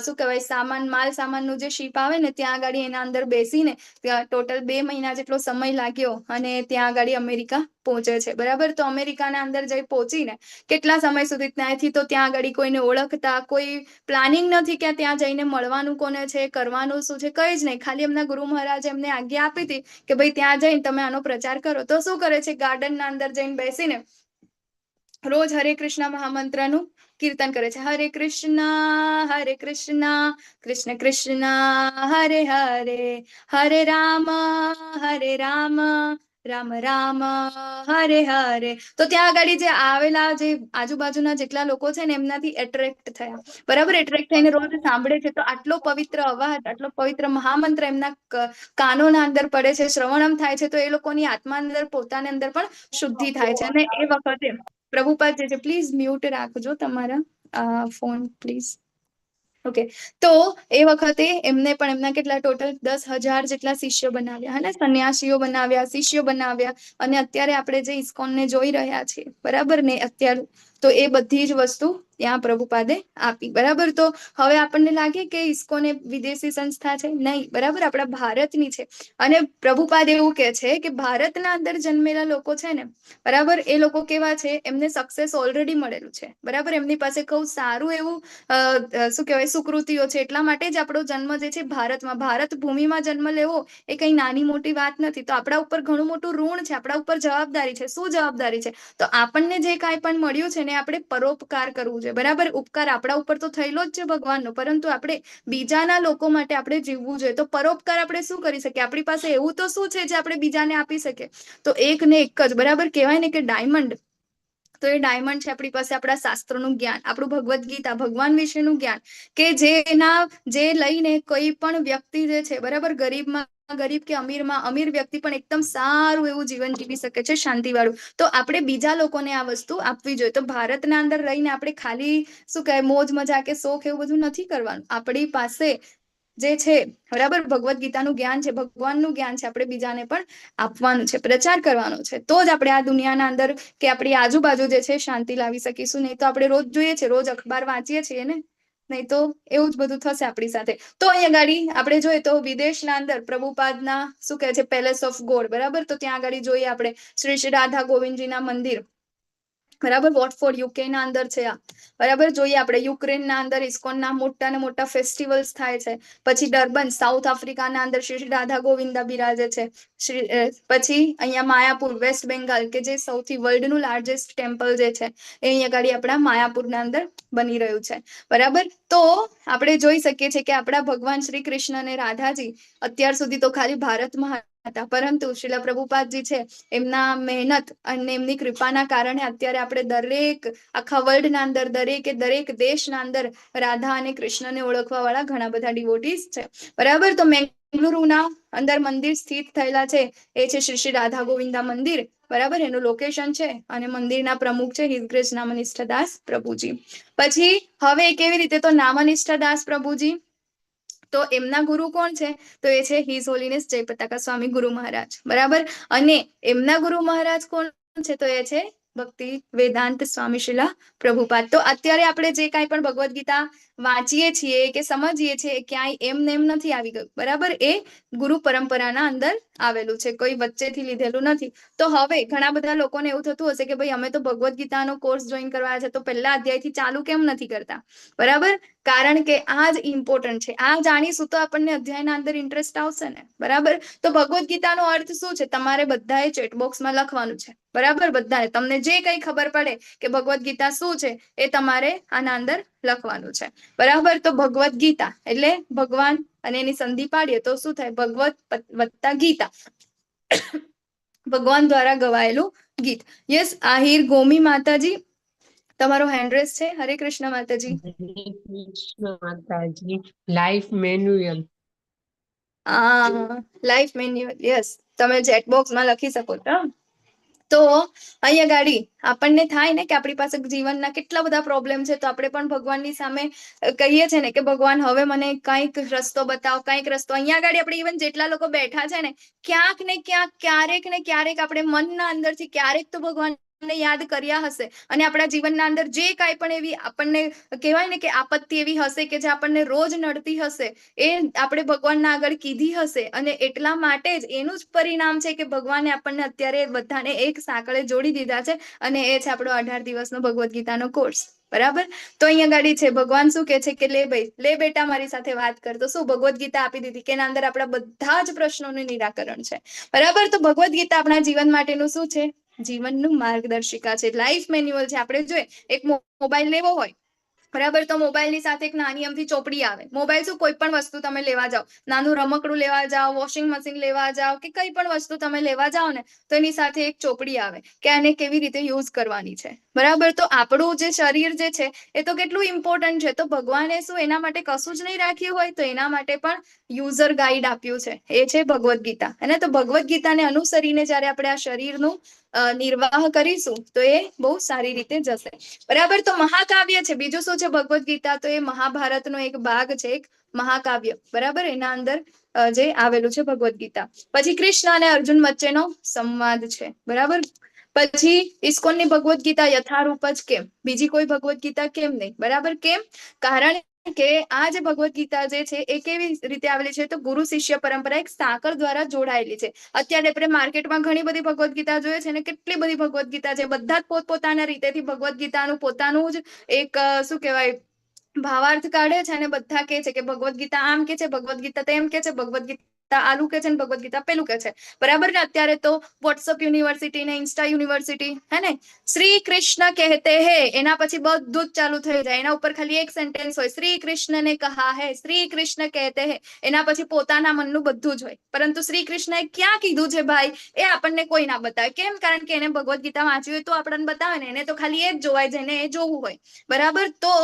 શું કહેવાય, સામાન, માલ સામાનનું જે શિપ આવે ને, ત્યાં આગળ એના અંદર બેસીને ટોટલ 2 મહિના જેટલો સમય લાગ્યો અને ત્યાં આગળ અમેરિકા પહોંચે છે, બરાબર? તો અમેરિકાના અંદર જઈ પહોંચીને કેટલા સમય સુધી ત્યાંથી તો ત્યાં આગળ કોઈને ઓળખતા, કોઈ પ્લાનિંગ નથી કે ત્યાં જઈને મળવાનું કોને છે, કરવાનું શું છે, કઈ જ નહીં. ખાલી એમના ગુરુ મહારાજ એમને આજ્ઞા આપી હતી કે ભાઈ, ત્યાં જઈને તમે આનો પ્રચાર કરો. તો શું કરે છે, ગાર્ડનના અંદર જઈને બેસીને રોજ હરે કૃષ્ણ મહામંત્રનું કીર્તન કરે છે. હરે કૃષ્ણ હરે કૃષ્ણ કૃષ્ણ કૃષ્ણ હરે હરે, હરે રામ હરે રામ રામ રામ હરે હરે. તો ત્યાં આગળ જે આવેલા જે આજુબાજુના જેટલા લોકો છે ને એમનાથી એટ્રેક્ટ થયા, બરાબર? એટ્રેક્ટ થઈને રોજ સાંભળે છે. તો આટલો પવિત્ર અવાજ, આટલો પવિત્ર મહામંત્ર એમના કાનોના અંદર પડે છે, શ્રવણમ થાય છે, તો એ લોકોની આત્મા અંદર, પોતાની અંદર પણ શુદ્ધિ થાય છે. અને એ વખતે પ્રભુપાદ જે છે, પ્લીઝ મ્યુટ રાખજો તમારા ફોન પ્લીઝ. ઓકે, તો એ વખતે એમને પણ એમના કેટલા ટોટલ 10,000 જેટલા શિષ્યો બનાવ્યા, હે ને? સંન્યાસીઓ બનાવ્યા, શિષ્યો બનાવ્યા. અને અત્યારે આપણે જે ઇસ્કોનને જોઈ રહ્યા છીએ, બરાબર ને, અત્યારે તો એ બધી જ વસ્તુ ત્યાં પ્રભુપાદે આપી, બરાબર? તો હવે આપણને લાગે કે ઇસ્કોન એ વિદેશી સંસ્થા છે? નહીં, બરાબર? આપણા ભારતની છે. અને પ્રભુપાદ એવું કહે છે કે ભારતના અંદર જન્મેલા લોકો છે ને, બરાબર, એ લોકો કેવા છે? એમને સક્સેસ ઓલરેડી મળેલું છે, બરાબર? એમની પાસે બહુ સારું એવું શું કહેવાય, સુકૃતિઓ છે. એટલા માટે જ આપણો જન્મ જે છે ભારતમાં, ભારત ભૂમિમાં જન્મ લેવો એ કઈ નાની મોટી વાત નથી. તો આપણા ઉપર ઘણું મોટું ઋણ છે, આપણા ઉપર જવાબદારી છે. શું જવાબદારી છે? તો આપણને જે કાંઈ પણ મળ્યું છે ને, આપણે પરોપકાર કરવું જોઈએ, બરાબર? ઉપકાર આપણા ઉપર તો થયેલો જ છે ભગવાનનો, પરંતુ આપણે બીજાના લોકો માટે આપણે જીવવું જોઈએ. તો પરોપકાર આપણે શું કરી શકીએ? આપણી પાસે એવું તો શું છે જે આપણે બીજાને આપી શકીએ? તો એક ને એક જ, બરાબર, કહેવાય ને કે ડાયમંડ, તો એ ડાયમંડ છે આપણી પાસે આપણા શાસ્ત્રોનું જ્ઞાન, આપણું ભગવદ્ ગીતા, ભગવાન વિશેનું જ્ઞાન, કે જેના જે લઈને કોઈ પણ વ્યક્તિ જે છે, બરાબર, ગરીબમાં ગરીબ કે અમીરમાં અમીર વ્યક્તિ પણ એકદમ સારું એવું જીવન જીવી શકે છે, શાંતિવાળું. તો આપણે બીજા લોકોને આ વસ્તુ આપવી જોઈએ. તો ભારતના અંદર રહીને આપણે ખાલી, શું કહે, મોજ મજા કે શોખ એવું બધું નથી કરવાનું. આપણી પાસે જે છે, બરાબર, ભગવદ્ ગીતાનું જ્ઞાન છે, ભગવાનનું જ્ઞાન છે, આપણે બીજાને પણ આપવાનું છે, પ્રચાર કરવાનો છે. તો જ આપણે આ દુનિયાના અંદર કે આપણી આજુબાજુ જે છે શાંતિ લાવી શકીશું. નહીં તો આપણે રોજ જોઈએ છે, રોજ અખબાર વાંચીએ છીએ ને, નહીં તો એવું જ બધું થશે આપણી સાથે. તો અહીંયા ગાડી આપણે જોઈએ તો વિદેશના અંદર પ્રભુપાદના, શું કહે છે, પેલેસ ઓફ ગોડ, બરાબર? તો ત્યાં આગળ જોઈએ આપણે શ્રી શ્રી રાધા ગોવિંદજીના મંદિર, બરાબર? વોટફોર્ડ, યુકે ના અંદર છે આ, બરાબર? જોઈએ આપણે યુક્રેનના અંદર ઇસ્કોનના મોટા ને મોટા ફેસ્ટિવલ્સ થાય છે. પછી ડરબન, સાઉથ આફ્રિકાના અંદર શ્રી શ્રી રાધા ગોવિંદા બિરાજે છે. શ્રી પછી અહીંયા માયાપુર, વેસ્ટ બેંગાલ, કે જે સૌથી વર્લ્ડનું લાર્જેસ્ટ ટેમ્પલ જે છે એ અહીંયા ગાડી આપણા માયાપુરના અંદર બની રહ્યું છે, બરાબર? તો આપણે જોઈ શકીએ છીએ કે આપણા ભગવાન શ્રી કૃષ્ણ અને રાધાજી અત્યાર સુધી તો ખાલી ભારતમાં હતા, પરંતુ શ્રીલા પ્રભુપાદજી છે એમના મહેનત અને એમની કૃપાના કારણે અત્યારે આપણે દરેક આખા વર્લ્ડના અંદર, દરેકે દરેક દેશના અંદર રાધા અને કૃષ્ણને ઓળખવા વાળા ઘણા બધા ડિવોટીઝ છે, બરાબર? તો મેંગલુરુના અંદર મંદિર સ્થિત થયેલા છે, એ છે શ્રી શ્રી રાધા ગોવિંદા મંદિર, બરાબર? એનું લોકેશન છે અને મંદિરના પ્રમુખ છે his grace નામનિષ્ઠા દાસ પ્રભુજી. પછી હવે કેવી રીતે? તો નામનિષ્ઠા દાસ પ્રભુજી, તો એમના ગુરુ કોણ છે? તો એ છે his Holiness જય પતાકા સ્વામી ગુરુ મહારાજ, બરાબર? અને એમના ગુરુ મહારાજ કોણ છે? તો એ છે ભક્તિ વેદાંત સ્વામી શ્રીલા પ્રભુપાદ. તો અત્યારે આપણે જે કાંઈ પણ ભગવદ્ ગીતા વાંચીએ છીએ કે સમજીએ છીએ, ક્યાંય એમ ને એમ નથી આવી ગયું, બરાબર? એ ગુરુ પરંપરાના અંદર આવેલું છે, કોઈ વચ્ચેથી લીધેલું નથી. તો હવે ઘણા બધા લોકોને એવું થતું હશે કે ભાઈ, અમે તો ભગવદ્ ગીતાનો કોર્સ જોઈન કરવા છે, તો પહેલા અધ્યાયથી ચાલુ કેમ નથી કરતા, બરાબર? કારણ કે આ જ ઇમ્પોર્ટન્ટ છે. આ જાણીશું તો આપણને અધ્યાયના અંદર ઇન્ટરેસ્ટ આવશે ને, બરાબર? તો ભગવદ્ ગીતાનો અર્થ શું છે? તમારે બધાએ ચેટ બોક્સમાં લખવાનું છે, બરાબર? બધાએ તમને જે કંઈ ખબર પડે કે ભગવદ્ ગીતા શું છે એ તમારે આના અંદર લખવાનું છે, બરાબર? તો ભગવદ્ ગીતા એટલે ભગવાન અને એની સંધિ પાડીએ તો શું થાય? ભગવત વત્તા ગીતા, ભગવાન દ્વારા ગવાયેલું ગીત. યસ, આહિર ગોમી માતાજી, તમારો હેન્ડ રેઝ છે. હરે કૃષ્ણ માતાજી. હરે કૃષ્ણ માતાજી. Life manual. આ લાઈફ મેન્યુઅલ, યસ, તમે ચેટ બોક્સમાં લખી શકો છો. તો અહીંયા ગાડી આપણને થાય ને કે આપણી પાસે જીવનના કેટલા બધા પ્રોબ્લેમ છે, તો આપણે પણ ભગવાનની સામે કહીએ છીએ ને કે ભગવાન, હવે મને કંઈક રસ્તો બતાવો, કંઈક રસ્તો. અહીંયા ગાડી આપણે ઇવન જેટલા લોકો બેઠા છે ને, ક્યાંક ને ક્યાંક, ક્યારેક ને ક્યારેક આપણે મનના અંદરથી ક્યારેક તો ભગવાનને યાદ કર્યા હશે અને આપણા જીવનના અંદર જે કાંઈ પણ એવી આપણને કહેવાય ને કે આપત્તિ એવી હશે કે જે આપણને રોજ નડતી હશે, એ આપણે ભગવાનના આગળ કીધી હશે. અને એટલા માટે જ એનું જ પરિણામ છે કે ભગવાને આપણને અત્યારે બધાને એક સાંકળે જોડી દીધા છે અને એ છે આપણો 18 દિવસનો ભગવદ્ ગીતાનો કોર્સ, બરાબર? તો અહીંયા ગાડી છે ભગવાન શું કે છે કે લે ભાઈ, લે બેટા, મારી સાથે વાત કર. તો શું, ભગવદ્ ગીતા આપી દીધી કે એના અંદર આપણા બધા જ પ્રશ્નોનું નિરાકરણ છે, બરાબર? તો ભગવદ્ ગીતા આપણા જીવન માટેનું શું છે? જીવનનું માર્ગદર્શિકા છે, લાઈફ મેન્યુઅલ છે. આપણે જોઈએ, એક મોબાઈલ લેવો હોય બરાબર? તો મોબાઈલની સાથે એક નાની અમથી ચોપડી આવે. મોબાઈલ શું, કોઈ પણ વસ્તુ તમે લેવા જાઓ, નાનું રમકડું લેવા જાઓ, વોશિંગ મશીન લેવા જાઓ કે કઈ પણ વસ્તુ તમે લેવા જાઓ ને, તો એની સાથે એક ચોપડી આવે કે આને કેવી રીતે યુઝ કરવાની છે. બરાબર? તો આપણું જે શરીર જે છે એ તો કેટલું ઇમ્પોર્ટન્ટ છે, તો ભગવાને શું એના માટે કશું જ નહીં રાખ્યું હોય? તો એના માટે પણ યુઝર ગાઈડ આપ્યું છે, એ છે ભગવદ્ ગીતા. અને તો ભગવદ્ ગીતાને અનુસરીને જ્યારે આપણે આ શરીરનું નિર્વાહ કરીશું તો એ બહુ સારી રીતે જશે. બરાબર? તો મહાકાવ્ય છે. બીજું શું છે ભગવદ્ ગીતા? તો એ મહાભારતનો એક ભાગ છે, એક મહાકાવ્ય. બરાબર? એના અંદર જે આવેલું છે ભગવદ્ ગીતા. પછી કૃષ્ણ અને અર્જુન વચ્ચેનો સંવાદ છે. બરાબર? પછી ઇસ્કોનની ભગવદ્ ગીતા યથારૂપ જ કેમ, બીજી કોઈ ભગવદ્ ગીતા કેમ નહીં? બરાબર? કેમ? કારણ કે આ જે ભગવદ્ ગીતા જે છે એ કેવી રીતે આવેલી છે? તો ગુરુ શિષ્ય પરંપરા, એક સાંકળ દ્વારા જોડાયેલી છે. અત્યારે આપણે માર્કેટમાં ઘણી બધી ભગવદ્ ગીતા જોઈએ છે ને, કેટલી બધી ભગવદ્ ગીતા છે, બધા જ પોતપોતાના રીતેથી ભગવદ્ ગીતાનું પોતાનું જ એક શું કહેવાય, ભાવાર્થ કાઢે છે અને બધા કહે છે કે ભગવદ્ ગીતા આમ કે છે, ભગવદ્ ગીતા તેમ કે છે, ભગવદ્ ગીતા આલું કે છે ને ભગવદ્ ગીતા પેલું કે છે. બરાબર ને? અત્યારે તો વોટ્સઅપ યુનિવર્સિટી ને ઇન્સ્ટા યુનિવર્સિટી હે ને, શ્રી કૃષ્ણ કહેતે હે, એના પછી બધું જ ચાલુ થઈ જાય. એના ઉપર ખાલી એક સેન્ટેન્સ હોય, શ્રી કૃષ્ણ ને કહા હે, શ્રી કૃષ્ણ કહેતે હે, એના પછી પોતાના મનનું બધું જ હોય. પરંતુ શ્રી કૃષ્ણએ ક્યાં કીધું છે ભાઈ, એ આપણને કોઈ ના બતાવે. કેમ? કારણ કે એને ભગવદ્ ગીતા વાંચવી હોય તો આપણને બતાવે ને, એને તો ખાલી એ જ જોવાય જેને એ જોવું હોય. બરાબર? તો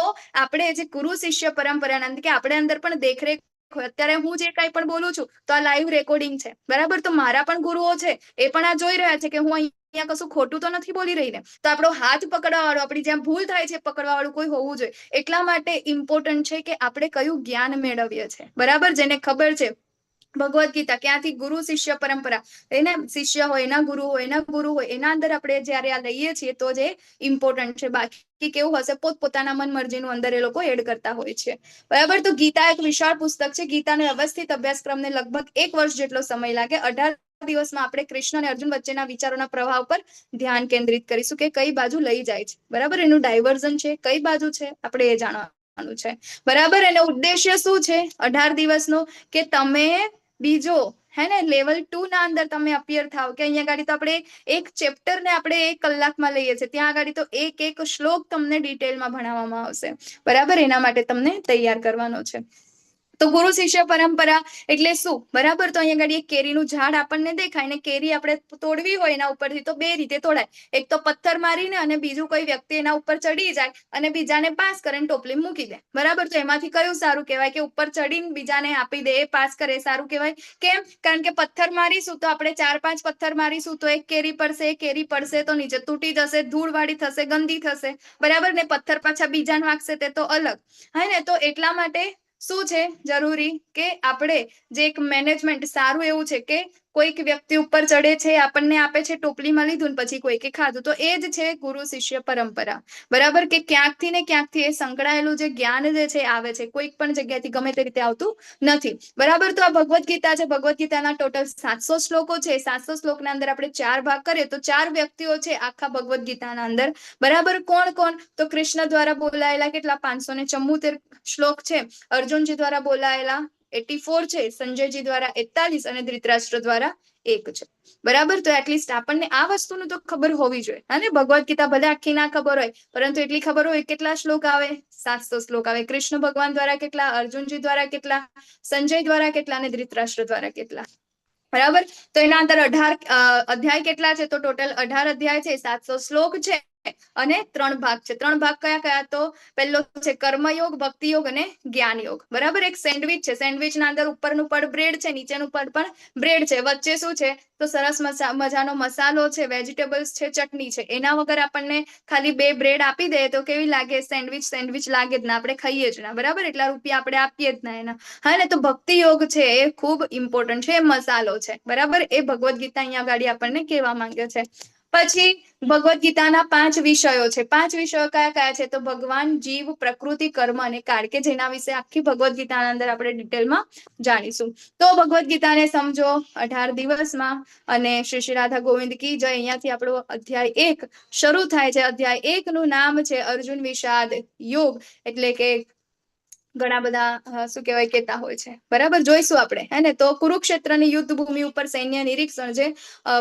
આપણે જે ગુરુ શિષ્ય પરંપરાના, કે આપણે અંદર પણ દેખરેખ હોય. અત્યારે હું જે કાંઈ પણ બોલું છું તો આ લાઈવ રેકોર્ડિંગ છે. બરાબર? તો મારા પણ ગુરુઓ છે, એ પણ આ જોઈ રહ્યા છે કે હું અહીંયા કશું ખોટું તો નથી બોલી રહી ને. તો આપણો હાથ પકડવા વાળો, આપણી જ્યાં ભૂલ થાય છે પકડવા વાળું કોઈ હોવું જોઈએ. એટલા માટે ઇમ્પોર્ટન્ટ છે કે આપણે કયું જ્ઞાન મેળવીએ છીએ. બરાબર? જેને ખબર છે ભગવદ્ ગીતા ક્યાંથી, ગુરુ શિષ્ય પરંપરા, એના શિષ્ય હોય, એના ગુરુ હોય, એના ગુરુ હોય, એના અંદર આપણે જયારે આ લઈએ છીએ તો જે ઇમ્પોર્ટન્ટ છે. બાકી કેવું હશે, પોતપોતાના મન મરજીનું અંદર એ લોકો એડ કરતા હોય છે. બરાબર? તો ગીતા એક વિશાળ પુસ્તક છે. ગીતાનો વ્યવસ્થિત અભ્યાસક્રમને લગભગ 1 વર્ષ જેટલો સમય લાગે. 18 દિવસમાં આપણે કૃષ્ણ અને અર્જુન વચ્ચેના વિચારોના પ્રવાહ પર ધ્યાન કેન્દ્રિત કરીશું કે કઈ બાજુ લઈ જાય છે. બરાબર? એનું ડાયવર્ઝન છે, કઈ બાજુ છે, આપણે એ જાણવાનું છે. બરાબર? એનો ઉદ્દેશ્ય શું છે 18 દિવસનો? કે તમે બીજો હે ને લેવલ 2 ના અંદર તમે અપિયર થાવ, કે અહીંયા આગળ તો આપણે એક ચેપ્ટર ને આપણે 1 કલાકમાં લઈએ છીએ, ત્યાં આગળ તો એક એક શ્લોક તમને ડિટેલમાં ભણાવવામાં આવશે. બરાબર? એના માટે તમને તૈયાર કરવાનો છે. તો ગુરુ શિષ્ય પરંપરા એટલે શું? બરાબર? તો અહીંયા આગળ એક કેરીનું ઝાડ આપણને દેખાય ને, કેરી આપણે તોડવી હોય એના ઉપરથી તો બે રીતે તોડાય. એક તો પથ્થર મારીને અને બીજું કોઈ વ્યક્તિ એના ઉપર ચડી જાય અને બીજાને પાસ કરીને ટોપલી મૂકી દે. બરાબર? તો એમાંથી કયું સારું કહેવાય? કે ઉપર ચડીને બીજાને આપી દે, એ પાસ કરે, સારું કહેવાય. કેમ? કારણ કે પથ્થર મારીશું તો આપણે 4-5 પથ્થર મારીશું તો એક કેરી પડશે, એ કેરી પડશે તો નીચે તૂટી જશે, ધૂળવાળી થશે, ગંદી થશે. બરાબર ને? પથ્થર પાછા બીજાને વાગશે તે તો અલગ હે ને. તો એટલા માટે શું છે જરૂરી કે આપણે જે એક મેનેજમેન્ટ સારું એવું છે કે કોઈક વ્યક્તિ ઉપર ચડે છે, આપણને આપે છે, ટોપલીમાં લીધું ને પછી કોઈકે ખાધું, તો એ જ છે ગુરુ શિષ્ય પરંપરા. બરાબર? કે ક્યાંકથી ને ક્યાંકથી એ સંકળાયેલું જે જ્ઞાન જે છે આવે છે, કોઈક પણ જગ્યાથી ગમે તે રીતે આવતું નથી. બરાબર? તો આ ભગવદ્ ગીતા છે. ભગવદ્ ગીતાના ટોટલ 700 શ્લોકો છે. 700 શ્લોકના અંદર આપણે 4 ભાગ કરીએ તો 4 વ્યક્તિઓ છે આખા ભગવદ્ ગીતાના અંદર. બરાબર? કોણ કોણ? તો કૃષ્ણ દ્વારા બોલાયેલા કેટલા? 574 શ્લોક છે. અર્જુનજી દ્વારા બોલાયેલા 84 છે, સંજયજી દ્વારા 41 અને ધૃતરાષ્ટ્ર દ્વારા 1 છે. બરાબર? તો એટલીસ્ટ આપણને આ વસ્તુનું તો ખબર હોવી જોઈએ. અને ભગવદ્ ગીતા ભલે આખી ના ખબર હોય, પરંતુ એટલી ખબર હોય કેટલા શ્લોક આવે? 700 શ્લોક આવે. કૃષ્ણ ભગવાન દ્વારા કેટલા, અર્જુનજી દ્વારા કેટલા, સંજય દ્વારા કેટલા અને ધૃતરાષ્ટ્ર દ્વારા કેટલા. બરાબર? તો એના અંદર 18 અધ્યાય કેટલા છે? તો ટોટલ 18 અધ્યાય છે, 700 શ્લોક છે અને 3 ભાગ છે. 3 ભાગ કયા કયા? તો પહેલો છે કર્મયોગ, ભક્તિયોગ અને જ્ઞાનયોગ. બરાબર? એક સેન્ડવિચ છે, સેન્ડવિચ ના અંદર ઉપરનું પડ બ્રેડ છે, નીચેનું પડ પણ બ્રેડ છે, વચ્ચે શું છે? તો સરસ મજાનો મસાલો છે, વેજીટેબલ્સ છે, ચટણી છે. એના વગર આપણને ખાલી 2 બ્રેડ આપી દે તો કેવી લાગે સેન્ડવિચ? સેન્ડવિચ લાગે જ ના, આપણે ખાઈએ જ ના. બરાબર? એટલા રૂપિયા આપણે આપીએ જ ના એના. હા ને? તો ભક્તિ યોગ છે એ ખૂબ ઇમ્પોર્ટન્ટ છે, એ મસાલો છે. બરાબર? એ ભગવદ્ ગીતા અહીંયા આગળ આપણને કહેવા માંગે છે. પછી ભગવદ્ ગીતાના 5 વિષયો છે. 5 વિષયો કયા કયા છે? તો ભગવાન, જીવ, પ્રકૃતિ, કર્મ અને કાળ, કે જેના વિશે આખી ભગવદ્ ગીતાના અંદર આપણે ડિટેલમાં જાણીશું. તો ભગવદ્ ગીતાને સમજો 18 દિવસમાં. અને શ્રી શ્રી રાધા ગોવિંદ કી જય. અહીંયાથી આપણો અધ્યાય 1 શરૂ થાય છે. અધ્યાય 1 નું નામ છે અર્જુન વિષાદ યોગ, એટલે કે ઘણા બધા શું કહેવાય, કહેતા હોય છે. બરાબર, જોઈશું આપણે, હે ને? તો કુરુક્ષેત્રની યુદ્ધ ભૂમિ ઉપર સૈન્ય નિરીક્ષણ, જે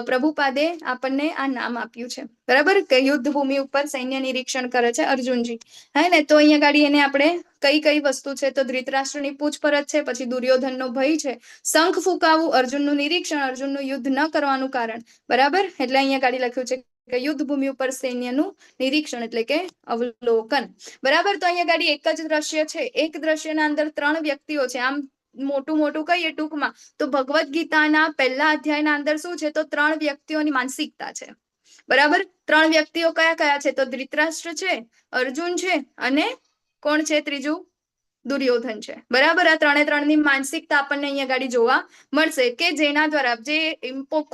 પ્રભુપાદે આપણને આ નામ આપ્યું છે, બરાબર, કે યુદ્ધ ભૂમિ ઉપર સૈન્ય નિરીક્ષણ કરે છે અર્જુનજી, હે ને? તો અહીંયા ગાડી એને આપણે કઈ કઈ વસ્તુ છે? તો ધૃતરાષ્ટ્રની પૂછપરછ છે, પછી દુર્યોધનનો ભય છે, શંખ ફૂંકાવું, અર્જુનનું નિરીક્ષણ, અર્જુનનું યુદ્ધ ન કરવાનું કારણ. બરાબર, એટલે અહીંયા ગાડી લખ્યું છે કે યુદ્ધ ભૂમિ ઉપર સૈન્યનું નિરીક્ષણ એટલે કે અવલોકન. બરાબર, તો અહીંયા ગાડી એક જ દ્રશ્ય છે, એક દ્રશ્યના અંદર ત્રણ વ્યક્તિઓ છે. આમ મોટું મોટું કહીએ ટૂંકમાં તો ભગવદ્ ગીતાના પહેલા અધ્યાયના અંદર શું છે? તો ત્રણ વ્યક્તિઓની માનસિકતા છે. બરાબર, ત્રણ વ્યક્તિઓ કયા કયા છે? તો ધૃતરાષ્ટ્ર છે, અર્જુન છે અને કોણ છે ત્રીજું? દુર્યોધન છે. બરાબર, આ ત્રણે ત્રણની માનસિકતા આપણને અહીંયા ગાડી જોવા મળશે કે જેના દ્વારા જે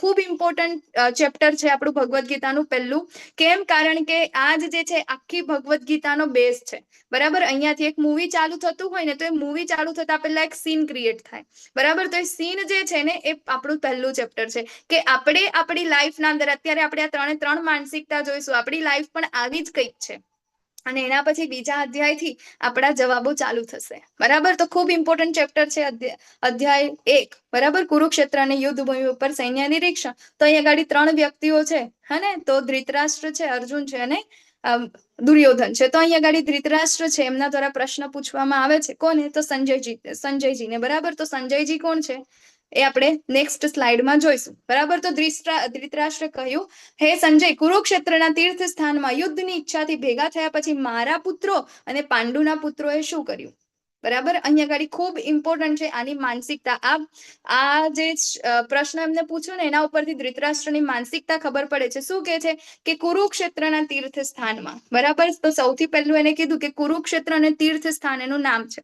ખૂબ ઇમ્પોર્ટન્ટ ચેપ્ટર છે આપણું ભગવદ્ ગીતાનું પહેલું. કેમ? કારણ કે આ જ જે છે આખી ભગવદ્ ગીતાનો બેઝ છે. બરાબર, અહીંયાથી એક મૂવી ચાલુ થતું હોય ને, તો એ મૂવી ચાલુ થતા પહેલા એક સીન ક્રિએટ થાય. બરાબર, તો એ સીન જે છે ને એ આપણું પહેલું ચેપ્ટર છે, કે આપણે આપણી લાઈફના અંદર અત્યારે આપણે આ ત્રણે ત્રણ માનસિકતા જોઈશું. આપણી લાઈફ પણ આવી જ કંઈક છે અને એના પછી બીજા અધ્યાયથી આપણા જવાબો ચાલુ થશે. બરાબર, તો ખૂબ ઇમ્પોર્ટન્ટ ચેપ્ટર છે અધ્યાય 1. બરાબર, કુરુક્ષેત્ર અને યુદ્ધ ભૂમિ ઉપર સૈન્ય નિરીક્ષણ. તો અહીંયા ગાડી ત્રણ વ્યક્તિઓ છે, હે ને? તો ધૃતરાષ્ટ્ર છે, અર્જુન છે અને દુર્યોધન છે. તો અહીંયા ગાડી ધૃતરાષ્ટ્ર છે, એમના દ્વારા પ્રશ્ન પૂછવામાં આવે છે. કોને? તો સંજયજી, સંજયજીને. બરાબર, તો સંજયજી કોણ છે એ આપણે નેક્સ્ટ સ્લાઇડમાં જોઈશું. બરાબર, તો ધૃતરાષ્ટ્ર કહ્યું, હે સંજય, કુરુક્ષેત્રના તીર્થ સ્થાનમાં યુદ્ધની ઈચ્છાથી ભેગા થયા પછી મારા પુત્રો અને પાંડુના પુત્રોએ શું કર્યું? બરાબર, અહીંયા ગાડી ખૂબ ઇમ્પોર્ટન્ટ છે આની માનસિકતા. આ આ જે પ્રશ્ન એમને પૂછ્યો ને, એના ઉપરથી ધૃતરાષ્ટ્રની માનસિકતા ખબર પડે છે. શું કે છે? કે કુરુક્ષેત્રના તીર્થ સ્થાનમાં. બરાબર, તો સૌથી પહેલું એને કીધું કે કુરુક્ષેત્ર અને તીર્થ સ્થાન એનું નામ છે.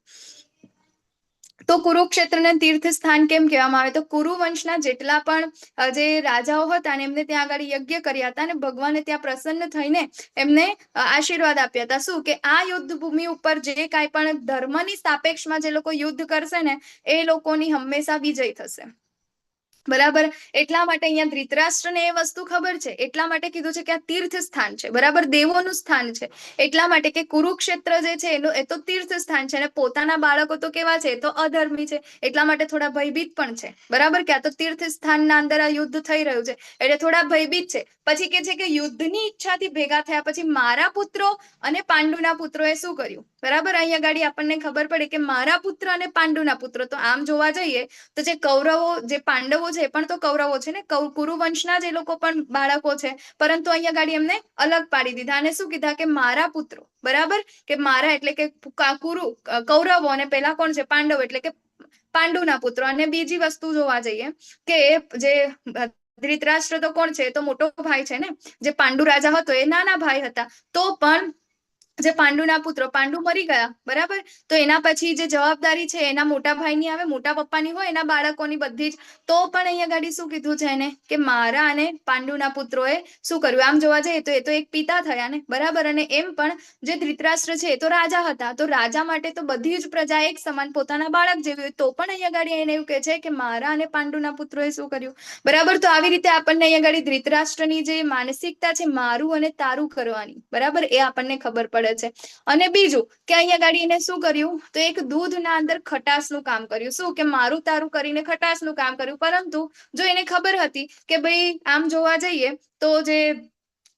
તો કુરુક્ષેત્રને તીર્થ સ્થાન કેમ કહેવામાં આવે? તો કુરુવંશના જેટલા પણ જે રાજાઓ હતા ને, એમને ત્યાં આગળ યજ્ઞ કર્યા હતા અને ભગવાને ત્યાં પ્રસન્ન થઈને એમને આશીર્વાદ આપ્યા હતા. શું? કે આ યુદ્ધ ભૂમિ ઉપર જે કાંઈ પણ ધર્મની સાપેક્ષમાં જે લોકો યુદ્ધ કરશે ને, એ લોકોની હંમેશા વિજય થશે. બરાબર, એટલા માટે અહીંયા ધૃતરાષ્ટ્રને એ વસ્તુ ખબર છે, એટલા માટે કીધું છે કે આ તીર્થ સ્થાન છે. બરાબર, દેવોનું સ્થાન છે, એટલા માટે કે કુરુક્ષેત્ર જે છે એનું એ તો તીર્થ સ્થાન છે અને પોતાના બાળકો તો કેવા છે? તો અધર્મી છે, એટલા માટે થોડા ભયભીત પણ છે. બરાબર, કે આ તો તીર્થ સ્થાનના અંદર આ યુદ્ધ થઈ રહ્યું છે એટલે થોડા ભયભીત છે. પછી કે છે કે યુદ્ધની ઈચ્છાથી ભેગા થયા પછી મારા પુત્રો અને પાંડુના પુત્રોએ શું કર્યું? બરાબર, અહીંયા ગાડી આપણને ખબર પડે કે મારા પુત્ર અને પાંડુના પુત્રો. તો આમ જોવા જઈએ તો જે કૌરવો, જે પાંડવો છે એ પણ તો કૌરવો છે ને, કુરુવંશના જે લોકો પણ બાળકો છે, પરંતુ અહીંયા ગાડી એમને અલગ પાડી દીધા અને શું કીધા? કે મારા પુત્રો. બરાબર, કે મારા એટલે કે કુરુ કૌરવો અને પેલા કોણ છે? પાંડવ, એટલે કે પાંડુના પુત્રો. અને બીજી વસ્તુ જોવા જઈએ કે જે ધૃતરાષ્ટ્ર તો કોણ છે? તો મોટો ભાઈ છે ને, જે પાંડુ રાજા હતો એ નાના ભાઈ હતા. તો પણ જે પાંડુના પુત્રો, પાંડુ મરી ગયા, બરાબર, તો એના પછી જે જવાબદારી છે એના મોટા ભાઈની આવે, મોટા પપ્પાની હોય એના બાળકોની બધી જ. તો પણ અહીંયા ગાડી શું કીધું છે એને? કે મારા અને પાંડુના પુત્રોએ શું કર્યું? આમ જોવા જઈએ તો એ તો એક પિતા થયા ને, બરાબર. અને એમ પણ જે ધૃતરાષ્ટ્ર છે એ તો રાજા હતા, તો રાજા માટે તો બધી જ પ્રજા એક સમાન પોતાના બાળક જેવી હોય. તો પણ અહીંયા ગાડી એને એવું કહે છે કે મારા અને પાંડુના પુત્રોએ શું કર્યું? બરાબર, તો આવી રીતે આપણને અહીંયા ગાડી ધૃતરાષ્ટ્રની જે માનસિકતા છે મારું અને તારું કરવાની, બરાબર, એ આપણને ખબર પડે છે. અને બીજું કે અહીંયા ગાડી એને શું કર્યું? તો એક દૂધના અંદર ખટાશનું કામ કર્યું. શું? કે મારું તારું કરીને ખટાશનું કામ કર્યું. પરંતુ જો એને ખબર હતી કે ભાઈ આમ જોવા જઈએ તો જે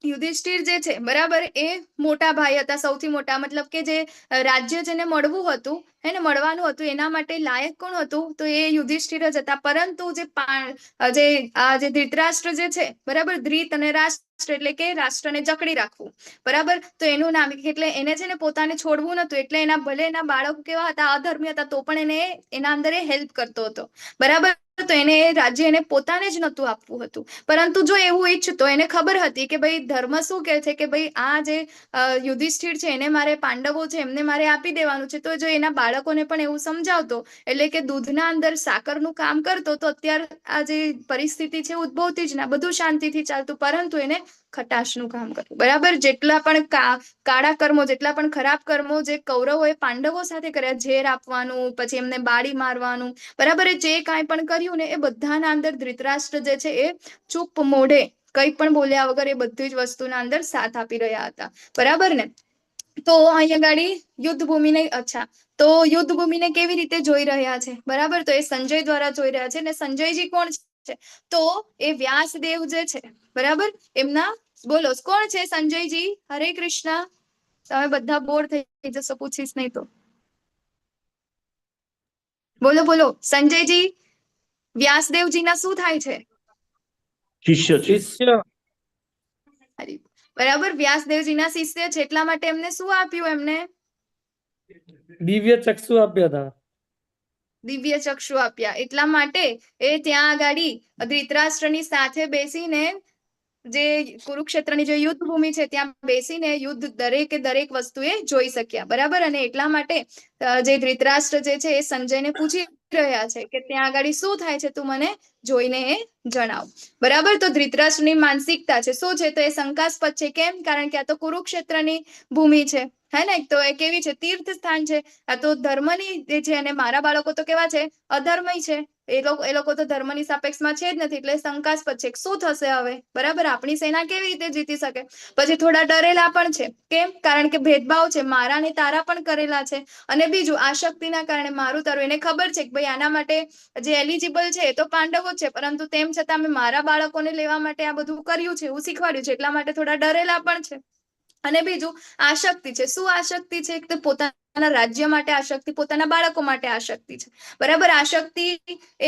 યુધિષ્ઠિર જે છે, બરાબર, એ મોટા ભાઈ હતા, સૌથી મોટા, મતલબ કે જે રાજ્ય જેને મળવું હતું, હે ને, મળવાનું હતું, એના માટે લાયક કોણ હતું? તો એ યુધિષ્ઠિર જ હતા. પરંતુ જે જે આ જે ધૃતરાષ્ટ્ર જે છે, બરાબર, ધૃત અને રાષ્ટ્ર એટલે કે રાષ્ટ્રને જકડી રાખવું, બરાબર, તો એનું નામ એટલે એને છે ને પોતાને છોડવું નતું, એટલે એના ભલે એના બાળકો કેવા હતા, અધર્મી હતા, તો પણ એને એના અંદર એ હેલ્પ કરતો હતો. બરાબર, તો એને એ રાજ્ય એને પોતાને જ નહોતું આપવું હતું, પરંતુ જો એવું ઈચ્છતો, એને ખબર હતી કે ભાઈ ધર્મ શું કહે છે, કે ભાઈ આ જે યુધિષ્ઠિર છે એને મારે, પાંડવો છે એમને મારે આપી દેવાનું છે. તો જો એના બાળકોને પણ એવું સમજાવતો, એટલે કે દૂધના અંદર સાકરનું કામ કરતો, તો અત્યારે આ જે પરિસ્થિતિ છે ઉદ્ભવતી જ ના, બધું શાંતિથી ચાલતું. પરંતુ એને ખટાશનું કામ કર્યું. બરાબર, જેટલા પણ કાળા કર્મો, જેટલા પણ ખરાબ કર્મો જે કૌરવોએ પાંડવો સાથે કર્યા, ઝેર આપવાનું, પછી એમને બાળી મારવાનું, બરાબર, એ જે કાંઈ પણ કર્યું ને એ બધાના અંદર ધૃતરાષ્ટ્ર જે છે એ ચૂપ મોઢે કંઈ પણ બોલ્યા વગર એ બધી જ વસ્તુના અંદર સાથ આપી રહ્યા હતા. બરાબર ને? તો અહીંયા ગાડી યુદ્ધ ભૂમિને, અચ્છા, તો યુદ્ધ ભૂમિને કેવી રીતે જોઈ રહ્યા છે? બરાબર, તો એ સંજય દ્વારા જોઈ રહ્યા છે. અને સંજયજી કોણ છે? તો એ વ્યાસદેવ જે છે, બરાબર, એમના, બોલો કોણ છે સંજયજી? હરે કૃષ્ણ. તમે બધા બોર થઈ જશો, પૂછીશ નહીં તો. બોલો બોલો, સંજયજી વ્યાસદેવજીના શું થાય છે? શિષ્ય છે. શિષ્ય. બરાબર, વ્યાસદેવજીના શિષ્ય છે, એટલા માટે એમને શું આપ્યું? એમને દિવ્ય ચક્ષુ આપ્યા હતા. દિવ્ય ચક્ષુ આપ્યા, એટલા માટે એ ત્યાં આગળ ધૃતરાષ્ટ્રની સાથે બેસીને, જે કુરુક્ષેત્રની જે યુદ્ધ ભૂમિ છે ત્યાં બેસીને યુદ્ધ દરેકે દરેક વસ્તુ એ જોઈ શક્યા. બરાબર, અને એટલા માટે જે ધૃતરાષ્ટ્ર જે છે એ સંજયને પૂછી રહ્યા છે કે ત્યાં આગળ શું થાય છે, તું મને જોઈને એ જણાવ. બરાબર, તો ધૃતરાષ્ટ્રની માનસિકતા છે શું છે? તો એ શંકાસ્પદ છે. કેમ? કારણ કે આ તો કુરુક્ષેત્રની ભૂમિ છે, હે ને? તો એ કેવી છે? તીર્થ સ્થાન છે, આ તો ધર્મની જે છે, અને મારા બાળકો તો કેવા છે? અધર્મય છે. એ લોકો તો ધર્મની સાપેક્ષમાં છે જ નથી, એટલે શંકાસ્પદ છે, શું થશે હવે? બરાબર, આપણી સેના કેવી રીતે જીતી શકે? પછી થોડા ડરેલા પણ છે. કેમ? કારણ કે ભેદભાવ છે, મારા ને તારા પણ કરેલા છે. અને બીજું આસક્તિના કારણે મારું તારું, એને ખબર છે કે ભાઈ આના માટે જે એલિજિબલ છે એ તો પાંડવો છે, પરંતુ તેમ છતાં મેં મારા બાળકોને લેવા માટે આ બધું કર્યું છે, એવું શીખવાડ્યું છે, એટલા માટે થોડા ડરેલા પણ છે. અને બીજું આસક્તિ છે. શું આસક્તિ છે? તો પોતાના રાજ્ય માટે આસક્તિ, પોતાના બાળકો માટે આસક્તિ છે. બરાબર, આસક્તિ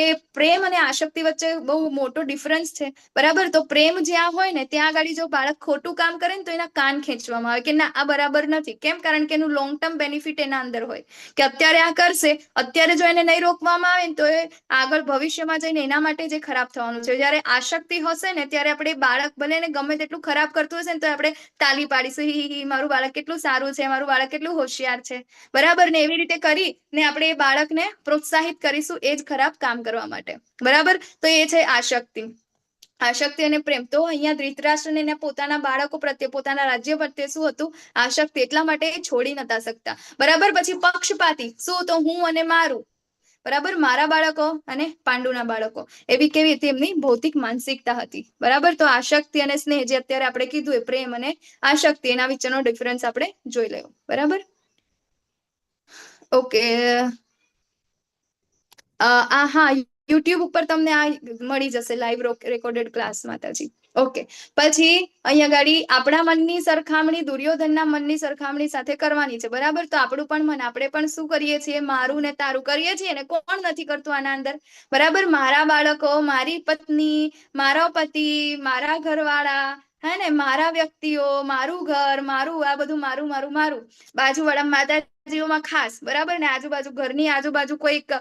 એ પ્રેમ અને આસક્તિ વચ્ચે બહુ મોટો ડિફરન્સ છે. બરાબર, તો પ્રેમ જ્યાં હોય ને ત્યાં આગળ જો બાળક ખોટું કામ કરે ને તો એના કાન ખેંચવામાં આવે કે ના, આ બરાબર નથી. કેમ? કારણ કે એનું લોંગ ટર્મ બેનિફિટ એના અંદર હોય કે અત્યારે આ કરશે, અત્યારે જો એને નહીં રોકવામાં આવે ને તો એ આગળ ભવિષ્યમાં જઈને એના માટે જે ખરાબ થવાનું છે. જયારે આસક્તિ હશે ને ત્યારે આપણે બાળક ભલે એને ગમે તેટલું ખરાબ કરતું હશે ને તો આપણે તાલી પાડીશું, હી હી, મારું બાળક કેટલું સારું છે, મારું બાળક કેટલું હોશિયાર છે. બરાબર ને? એવી રીતે કરી ને આપણે એ બાળકને પ્રોત્સાહિત કરીશું એ જ ખરાબ કામ કરવા માટે. બરાબર, તો એ છે આસક્તિ. આસક્તિ અને પ્રેમ. તો અહીંયા ધૃતરાષ્ટ્રને એના પોતાના બાળકો પ્રત્યે, પોતાના રાજ્ય પ્રત્યે શું હતું? આસક્તિ, એટલા માટે એ છોડી નતા શકતા. બરાબર, પછી પક્ષપાતી. શું? તો હું અને મારું. બરાબર, મારા બાળકો અને પાંડુના બાળકો, એવી કેવી હતી એમની ભૌતિક માનસિકતા હતી. બરાબર, તો આસક્તિ અને સ્નેહ જે અત્યારે આપણે કીધું એ પ્રેમ અને આસક્તિ, એના વચ્ચેનો ડિફરન્સ આપણે જોઈ લેવો. બરાબર, ઓકે. આ હા, યુટ્યુબ ઉપર તમને આ મળી જશે લાઈવ રેકોર્ડેડ ક્લાસ, માતાજી. ઓકે, પછી અહીંયા ગાડી આપણા મનની સરખામણી દુર્યોધનના મનની સરખામણી સાથે કરવાની છે. બરાબર, તો આપણું પણ મન, આપણે પણ શું કરીએ છીએ? મારું ને તારું કરીએ છીએ ને? કોણ નથી કરતું આના અંદર? બરાબર, મારા બાળકો, મારી પત્ની, મારો પતિ, મારા ઘરવાળા, હે ને, મારા વ્યક્તિઓ, મારું ઘર, મારું આ બધું, મારું મારું મારું. બાજુવાળા માતાજીઓમાં ખાસ, બરાબર ને, આજુબાજુ ઘરની આજુબાજુ કોઈક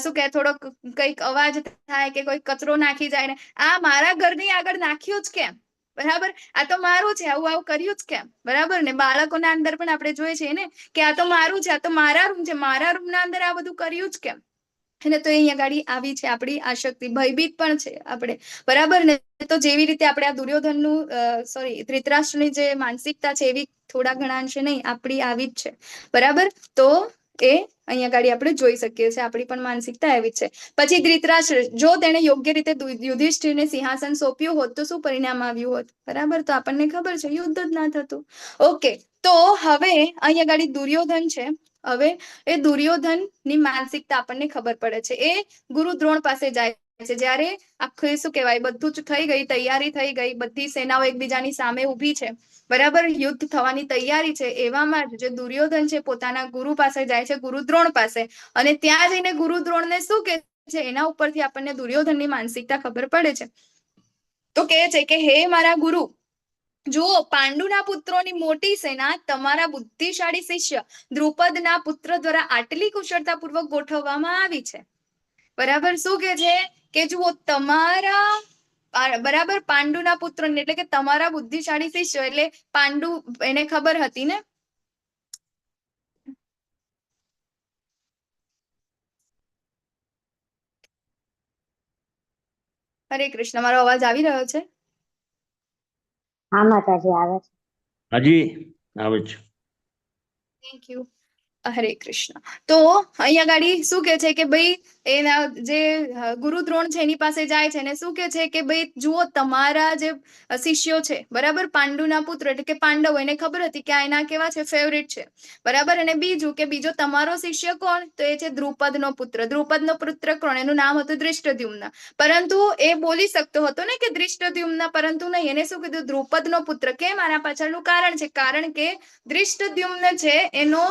શું કે થોડોક કંઈક અવાજ થાય કે કોઈ કચરો નાખી જાય ને, આ મારા ઘરની આગળ નાખ્યું જ કેમ? બરાબર, આ તો મારું છે, આવું આવું કર્યું જ કેમ? બરાબર ને? બાળકોના અંદર પણ આપણે જોઈએ છીએ ને કે આ તો મારું છે, આ તો મારા રૂમ છે, મારા રૂમના અંદર આ બધું કર્યું જ કેમ? અને તો અહીંયા ગાડી આવી છે આપણી આસક્તિ. ભયભીત પણ છે આપણે, બરાબર ને? તો જેવી રીતે આપણે આ દુર્યોધનનું, સોરી, ધૃતરાષ્ટ્રની જે માનસિકતા છે એવી થોડા ઘણા અંશે નહીં, આપણી આવી જ છે. બરાબર, તો એ અહીંયા ગાડી આપણે જોઈ શકીએ છીએ, આપણી પણ માનસિકતા એવી જ છે. પછી ધૃતરાષ્ટ્ર, જો તેણે યોગ્ય રીતે યુધિષ્ઠિરને સિંહાસન સોંપ્યું હોત તો શું પરિણામ આવ્યું હોત? બરાબર, તો આપણને ખબર છે, યુદ્ધ જ ના થતું. ઓકે, તો હવે અહીંયા ગાડી દુર્યોધન છે. હવે એ દુર્યોધનની માનસિકતા આપણને ખબર પડે છે. એ ગુરુ દ્રોણ પાસે જાય છે જ્યારે આખું શું કહેવાય બધું જ થઈ ગઈ, તૈયારી થઈ ગઈ, બધી સેનાઓ એકબીજાની સામે ઊભી છે, બરાબર, યુદ્ધ થવાની તૈયારી છે, એવામાં જ જે દુર્યોધન છે પોતાના ગુરુ પાસે જાય છે, ગુરુ દ્રોણ પાસે, અને ત્યાં જઈને ગુરુ દ્રોણને શું કહે છે એના ઉપરથી આપણને દુર્યોધનની માનસિકતા ખબર પડે છે. તો કહે છે કે હે મારા ગુરુ, જુઓ, પાંડુના પુત્રોની મોટી સેના તમારા બુદ્ધિશાળી શિષ્ય દ્રુપદના પુત્ર દ્વારા આટલી કુશળતાપૂર્વક ગોઠવવામાં આવી છે. બરાબર, શું કે છે કે જુઓ, તમારા બરાબર પાંડુના પુત્ર એટલે કે તમારા બુદ્ધિશાળી શિષ્ય, એટલે પાંડુ એને ખબર હતી ને. હરે કૃષ્ણ, મારો અવાજ આવી રહ્યો છે? હા માતાજી, આવે છે. હાજી, આવે છે. Thank you. હરે કૃષ્ણ. તો અહીંયા ગાડી શું કે છે કે ભાઈ એના જે ગુરુ દ્રોણ છે એની પાસે જાય છે અને શું કે છે કે ભાઈ જુઓ, તમારા જે શિષ્યો છે, બરાબર, પાંડુના પુત્ર એટલે કે પાંડવો, એને ખબર હતી કે આ એના કેવા છે, ફેવરિટ છે, બરાબર. અને બીજું કે બીજો તમારો શિષ્ય કોણ? તો એ છે દ્રુપદનો પુત્ર. દ્રુપદનો પુત્ર કોણ? એનું નામ હતું ધૃષ્ટદ્યુમ્ન. પરંતુ એ બોલી શકતો હતો ને કે ધૃષ્ટદ્યુમ્ન, પરંતુ નહીં, એને શું કીધું? દ્રુપદનો પુત્ર. કેમ? આના પાછળનું કારણ છે, કારણ કે ધૃષ્ટદ્યુમ્ન છે એનો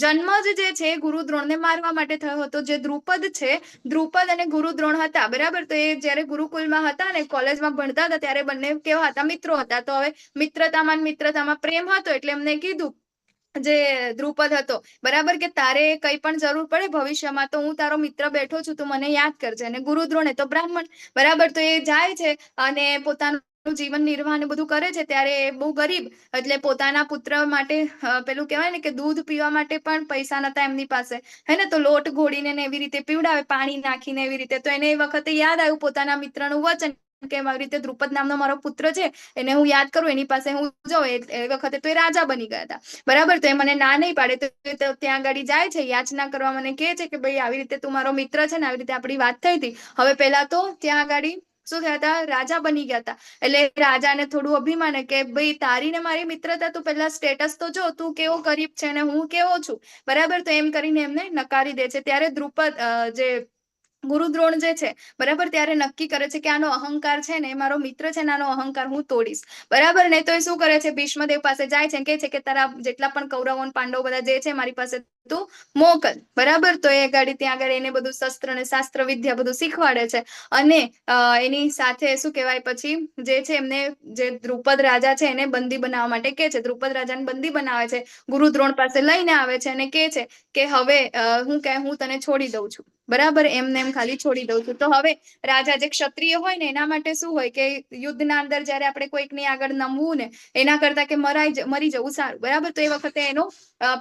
જન્મ જ જે છે ગુરુ દ્રોણને મારવા માટે થયો હતો. જે દ્રુપદ છે, દ્રુપદ અને ગુરુ દ્રોણ હતા, બરાબર. તો એ જયારે ગુરુકુલમાં હતા ને કોલેજમાં ભણતા હતા ત્યારે બંને કેવા હતા? મિત્રો હતા. તો હવે મિત્રતામાં મિત્રતામાં પ્રેમ હતો, એટલે એમને કીધું જે દ્રુપદ હતો, બરાબર, કે તારે કઈ પણ જરૂર પડે ભવિષ્યમાં તો હું તારો મિત્ર બેઠો છું, તું મને યાદ કરજે. અને ગુરુ દ્રોણ એ તો બ્રાહ્મણ, બરાબર. તો એ જાય છે અને પોતાનું જીવન નિર્વાહ ને બધું કરે છે, ત્યારે એ બહુ ગરીબ, એટલે પોતાના પુત્ર માટે પેલું કહેવાય ને કે દૂધ પીવા માટે પણ પૈસા નતા એમની પાસે, હે ને, તો લોટ ઘોળીને ને એવી રીતે પીવડાવે, પાણી નાખીને એવી રીતે. તો એને એ વખતે યાદ આવ્યું પોતાના મિત્રનું વચન કે આવી રીતે દ્રુપદ નામનો મારો પુત્ર છે, એને હું યાદ કરું, એની પાસે હું જાઉં. એ વખતે તો એ રાજા બની ગયા હતા, બરાબર. તો એ મને ના નહીં પાડે. તો ત્યાં આગળ જાય છે યાચના કરવા, મને કહે છે કે ભાઈ આવી રીતે તું મારો મિત્ર છે ને, આવી રીતે આપણી વાત થઈ હતી. હવે પેલા તો ત્યાં આગળ શું થયા હતા? રાજા બની ગયા હતા, એટલે રાજાને થોડું અભિમાન કે ભાઈ તારી ને મારી મિત્રતા, તું પેલા સ્ટેટસ તો જો, તું કેવો ગરીબ છે ને હું કેવો છું, બરાબર. તો એમ કરીને એમને નકારી દે છે. ત્યારે દ્રુપદ જે ગુરુદ્રોણ જે છે, બરાબર, ત્યારે નક્કી કરે છે કે આનો અહંકાર છે ને, મારો મિત્ર છે ને, આનો અહંકાર હું તોડીશ, બરાબર ને. તો એ શું કરે છે? ભીષ્મદેવ પાસે જાય છે, કહે છે કે તારા જેટલા પણ કૌરવો પાંડવો બધા જે છે મારી પાસે તું મોકલ, બરાબર. તો એ ગાડી ત્યાં આગળ એને બધું શસ્ત્ર અને શાસ્ત્ર વિદ્યા બધું શીખવાડે છે અને એની સાથે શું કહેવાય, પછી જે છે એમને જે દ્રુપદ રાજા છે એને બંદી બનાવવા માટે કે છે. દ્રુપદ રાજાને બંદી બનાવે છે, ગુરુ દ્રોણ પાસે લઈને આવે છે અને કહે છે કે હવે હું કે હું તને છોડી દઉં છું, બરાબર, એમને એમ ખાલી છોડી દઉં છું. તો હવે રાજા જે ક્ષત્રિય હોય ને એના માટે શું હોય કે યુદ્ધના અંદર જયારે આપણે કોઈકની આગળ નમવું ને એના કરતા કે મરી જવું સારું, બરાબર. તો એ વખતે એનો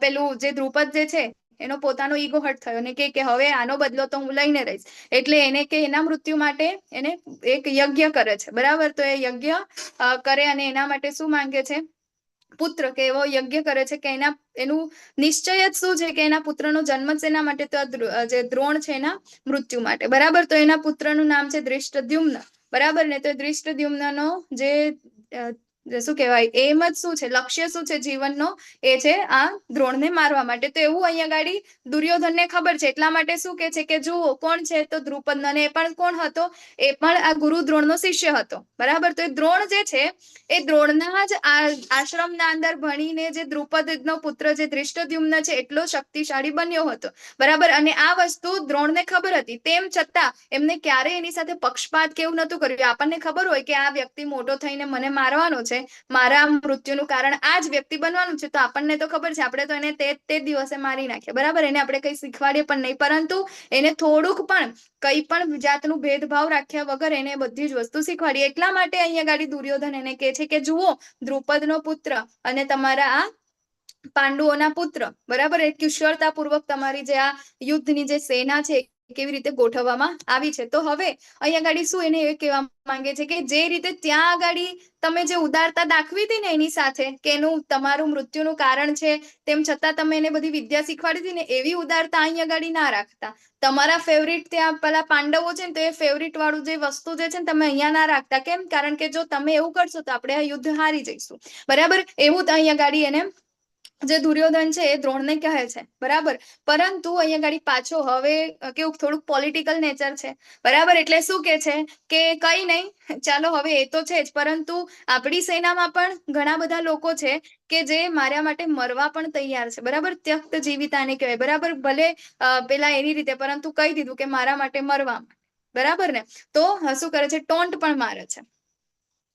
પેલું જે દ્રુપદ જે છે એનો પોતાનો ઈગો હર્ટ થયો ને કે હવે આનો બદલો તો હું લઈને રહીશ, એટલે એને કે એના મૃત્યુ માટે એને એક યજ્ઞ કરે છે, બરાબર. તો એ યજ્ઞ કરે અને એના માટે શું માંગે છે? પુત્ર. કે એવો યજ્ઞ કરે છે કે એના એનું નિશ્ચય જ શું છે કે એના પુત્રનો જન્મ જ એના માટે, તો જે દ્રોણ છે એના મૃત્યુ માટે, બરાબર. તો એના પુત્રનું નામ છે ધૃષ્ટદ્યુમ્ન, બરાબર ને. તો ધૃષ્ટદ્યુમ્નનો જે શું કહેવાય, એમ જ શું છે, લક્ષ્ય શું છે જીવનનો, એ છે આ દ્રોણને મારવા માટે. તો એવું અહીંયા ગાડી દુર્યોધનને ખબર છે, એટલા માટે શું કે છે કે જુઓ કોણ છે? તો દ્રુપદ. અને એ પણ કોણ હતો? એ પણ આ ગુરુ દ્રોણનો શિષ્ય હતો, બરાબર. તો એ દ્રોણ જે છે એ દ્રોણના જ આશ્રમના અંદર ભણીને જે દ્રુપદનો પુત્ર જે ધૃષ્ટદ્યુમ્ન છે એટલો શક્તિશાળી બન્યો હતો, બરાબર. અને આ વસ્તુ દ્રોણને ખબર હતી, તેમ છતાં એમને ક્યારેય એની સાથે પક્ષપાત કે એવું નતું કર્યું. આપણને ખબર હોય કે આ વ્યક્તિ મોટો થઈને મને મારવાનો છે, મારા મૃત્યુનું કારણ આ જ વ્યક્તિ બનવાનું છે, તો આપણને તો ખબર છે, આપણે તો એને તે તે દિવસે મારી નાખીએ, બરાબર. એને આપણે કઈ શીખવાડીએ પણ નહીં, પરંતુ એને થોડુંક પણ કઈ પણ જાતનું ભેદભાવ રાખ્યા વગર એને બધી જ વસ્તુ શીખવાડી. એટલા માટે અહીંયા ગાડી દુર્યોધન એને કહે છે કે જુઓ દ્રુપદનો પુત્ર અને તમારા આ પાંડુઓના પુત્ર, બરાબર, એ કુશળતાપૂર્વક તમારી જે આ યુદ્ધની જે સેના છે કેવી રીતે ગોઠવવામાં આવી છે. તો હવે અહીંયા ગાડી શું એને એ કહેવા માંગે છે કે જે રીતે ત્યાં આગળ તમે જે ઉદારતા દાખવી હતી ને એની સાથે કે એનું તમારું મૃત્યુનું કારણ છે, તેમ છતાં તમે એને બધી વિદ્યા શીખવાડી હતી ને, એવી ઉદારતા અહીંયા આગળ ના રાખતા. તમારા ફેવરિટ ત્યાં પેલા પાંડવો છે ને, તો એ ફેવરિટ વાળું જે વસ્તુ જે છે ને તમે અહીંયા ના રાખતા. કેમ? કારણ કે જો તમે એવું કરશો તો આપણે આ યુદ્ધ હારી જઈશું, બરાબર. એવું તો અહીંયા ગાડી એને જે દુર્યોધન છે એ દ્રોણને કહે છે, બરાબર. પરંતુ અહીંયા ગાડી પાછો હવે કેવું થોડુંક પોલિટિકલ નેચર છે, બરાબર. એટલે શું કે છે કે કઈ નહીં, ચાલો હવે એ તો છે જ, પરંતુ આપણી સેનામાં પણ ઘણા બધા લોકો છે કે જે મારા માટે મરવા પણ તૈયાર છે, બરાબર. ત્યક્ત જીવિતાને કહેવાય, બરાબર. ભલે પેલા એની રીતે, પરંતુ કહી દીધું કે મારા માટે મરવા, બરાબર ને. તો શું કરે છે? ટોન્ટ પણ મારે છે,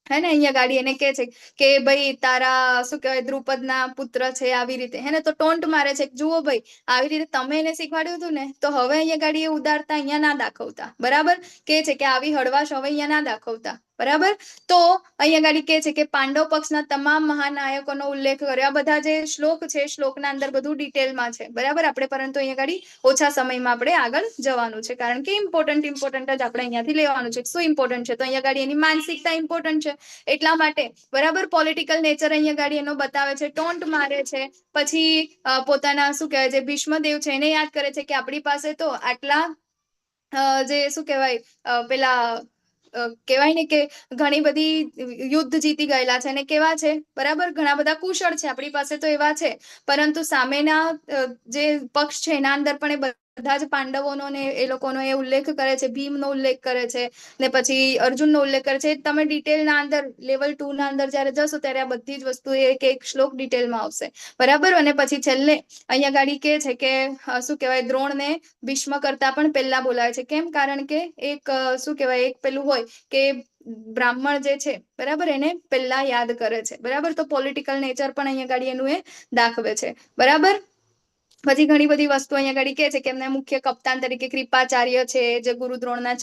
હે ને. અહીંયા ગાડી એને કહે છે કે ભાઈ તારા શું કહેવાય દ્રુપદના પુત્ર છે આવી રીતે, હે ને. તો ટોન્ટ મારે છે, જુઓ ભાઈ આવી રીતે તમે એને શીખવાડ્યું હતું ને, તો હવે અહીંયા ગાડી એ ઉદારતા અહીંયા ના દાખવતા, બરાબર. કે છે કે આવી હળવાશ હવે અહીંયા ના દાખવતા, બરાબર. તો અહીંયા ગાડી કહે છે કે પાંડવ પક્ષના તમામ મહાનાયકોનો ઉલ્લેખ કર્યો. આ બધા જે શ્લોક છે શ્લોકના અંદર બધું ડિટેલમાં છે, બરાબર. આપણે પરંતુ અહીંયા ગાડી ઓછા સમયમાં આપણે આગળ જવાનું છે, કારણ કે ઇમ્પોર્ટન્ટ ઇમ્પોર્ટન્ટ જ આપણે અહીંયાથી લેવાનું છે. શું ઇમ્પોર્ટન્ટ છે? તો અહીંયા ગાડી એની માનસિકતા ઇમ્પોર્ટન્ટ છે, એટલા માટે, બરાબર. પોલિટિકલ નેચર અહીંયા ગાડી એનો બતાવે છે, ટોન્ટ મારે છે. પછી પોતાના શું કહેવાય જે ભીષ્મદેવ છે એને યાદ કરે છે કે આપણી પાસે તો આટલા જે શું કહેવાય, પેલા કહેવાય ને કે ઘણી બધી યુદ્ધ જીતી ગયેલા છે અને કેવા છે, બરાબર, ઘણા બધા કુશળ છે આપણી પાસે તો એવા છે, પરંતુ સામેના જે પક્ષ છે એના અંદર પણ એ બધા જ પાંડવોનો ને એ લોકોનો એ ઉલ્લેખ કરે છે, ભીમનો ઉલ્લેખ કરે છે ને પછી અર્જુનનો ઉલ્લેખ કરે છે. તમે ડિટેલના અંદર લેવલ 2 ના અંદર જયારે જશો ત્યારે આ બધી જ વસ્તુ એક એક શ્લોક ડિટેલમાં આવશે, બરાબર. અને પછી છેલ્લે અહીંયા ગાડી કે છે કે શું કહેવાય, દ્રોણને ભીષ્મ કરતા પણ પહેલા બોલાવે છે. કેમ? કારણ કે એક શું કહેવાય, એક પેલું હોય કે બ્રાહ્મણ જે છે, બરાબર, એને પહેલા યાદ કરે છે, બરાબર. તો પોલિટિકલ નેચર પણ અહીંયા ગાડી એનું એ દાખવે છે, બરાબર. પછી ઘણી બધી વસ્તુ અહીંયા ગાડી કે છે કે એમના મુખ્ય કપ્તાન તરીકે કૃપાચાર્ય છે, જે ગુરુ દ્રોણના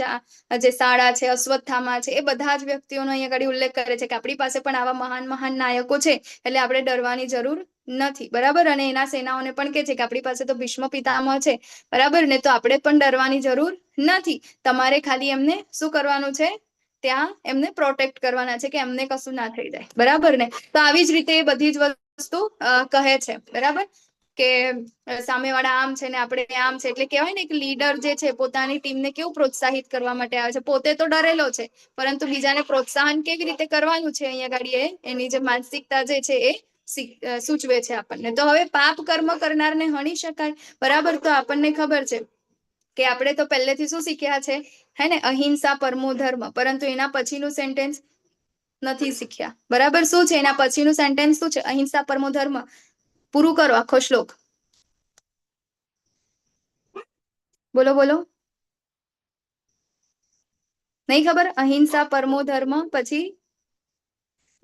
જે શાળા છે, અશ્વત્થામા છે, એ બધા જ વ્યક્તિઓનો અહીંયા ગાડી ઉલ્લેખ કરે છે કે આપણી પાસે પણ આવા મહાન મહાન નાયકો છે, એટલે આપણે ડરવાની જરૂર નથી, બરાબર. અને એના સેનાઓને પણ કે છે કે આપણી પાસે તો ભીષ્મ પિતામહ છે, બરાબર ને, તો આપણે પણ ડરવાની જરૂર નથી, તમારે ખાલી એમને શું કરવાનું છે, ત્યાં એમને પ્રોટેક્ટ કરવાના છે કે એમને કશું ના થઈ જાય, બરાબર ને. તો આવી જ રીતે એ બધી જ વસ્તુ કહે છે, બરાબર, કે સામેવાળા આમ છે ને આપણે આમ છે. એટલે કહેવાય ને કે લીડર જે છે પોતાની ટીમને કેવું પ્રોત્સાહિત કરવા માટે આવે છે, પોતે તો ડરેલો છે પરંતુ બીજાને પ્રોત્સાહન કેવી રીતે કરવાનું છે અહીંયા ગાડી એ એની જે માનસિકતા જે છે એ સૂચવે છે આપણને. તો હવે પાપ કર્મ કરનારને હણી શકાય, બરાબર. તો આપણને ખબર છે કે આપણે તો પહેલેથી શું શીખ્યા છે, હે ને, અહિંસા પરમો ધર્મ, પરંતુ એના પછીનું સેન્ટેન્સ નથી શીખ્યા, બરાબર. શું છે એના પછીનું સેન્ટેન્સ? શું છે? અહિંસા પરમો ધર્મ પૂરું કરો આખો શ્લોક, બોલો બોલો, નહીં ખબર? અહિંસા પરમો ધર્મ, પછી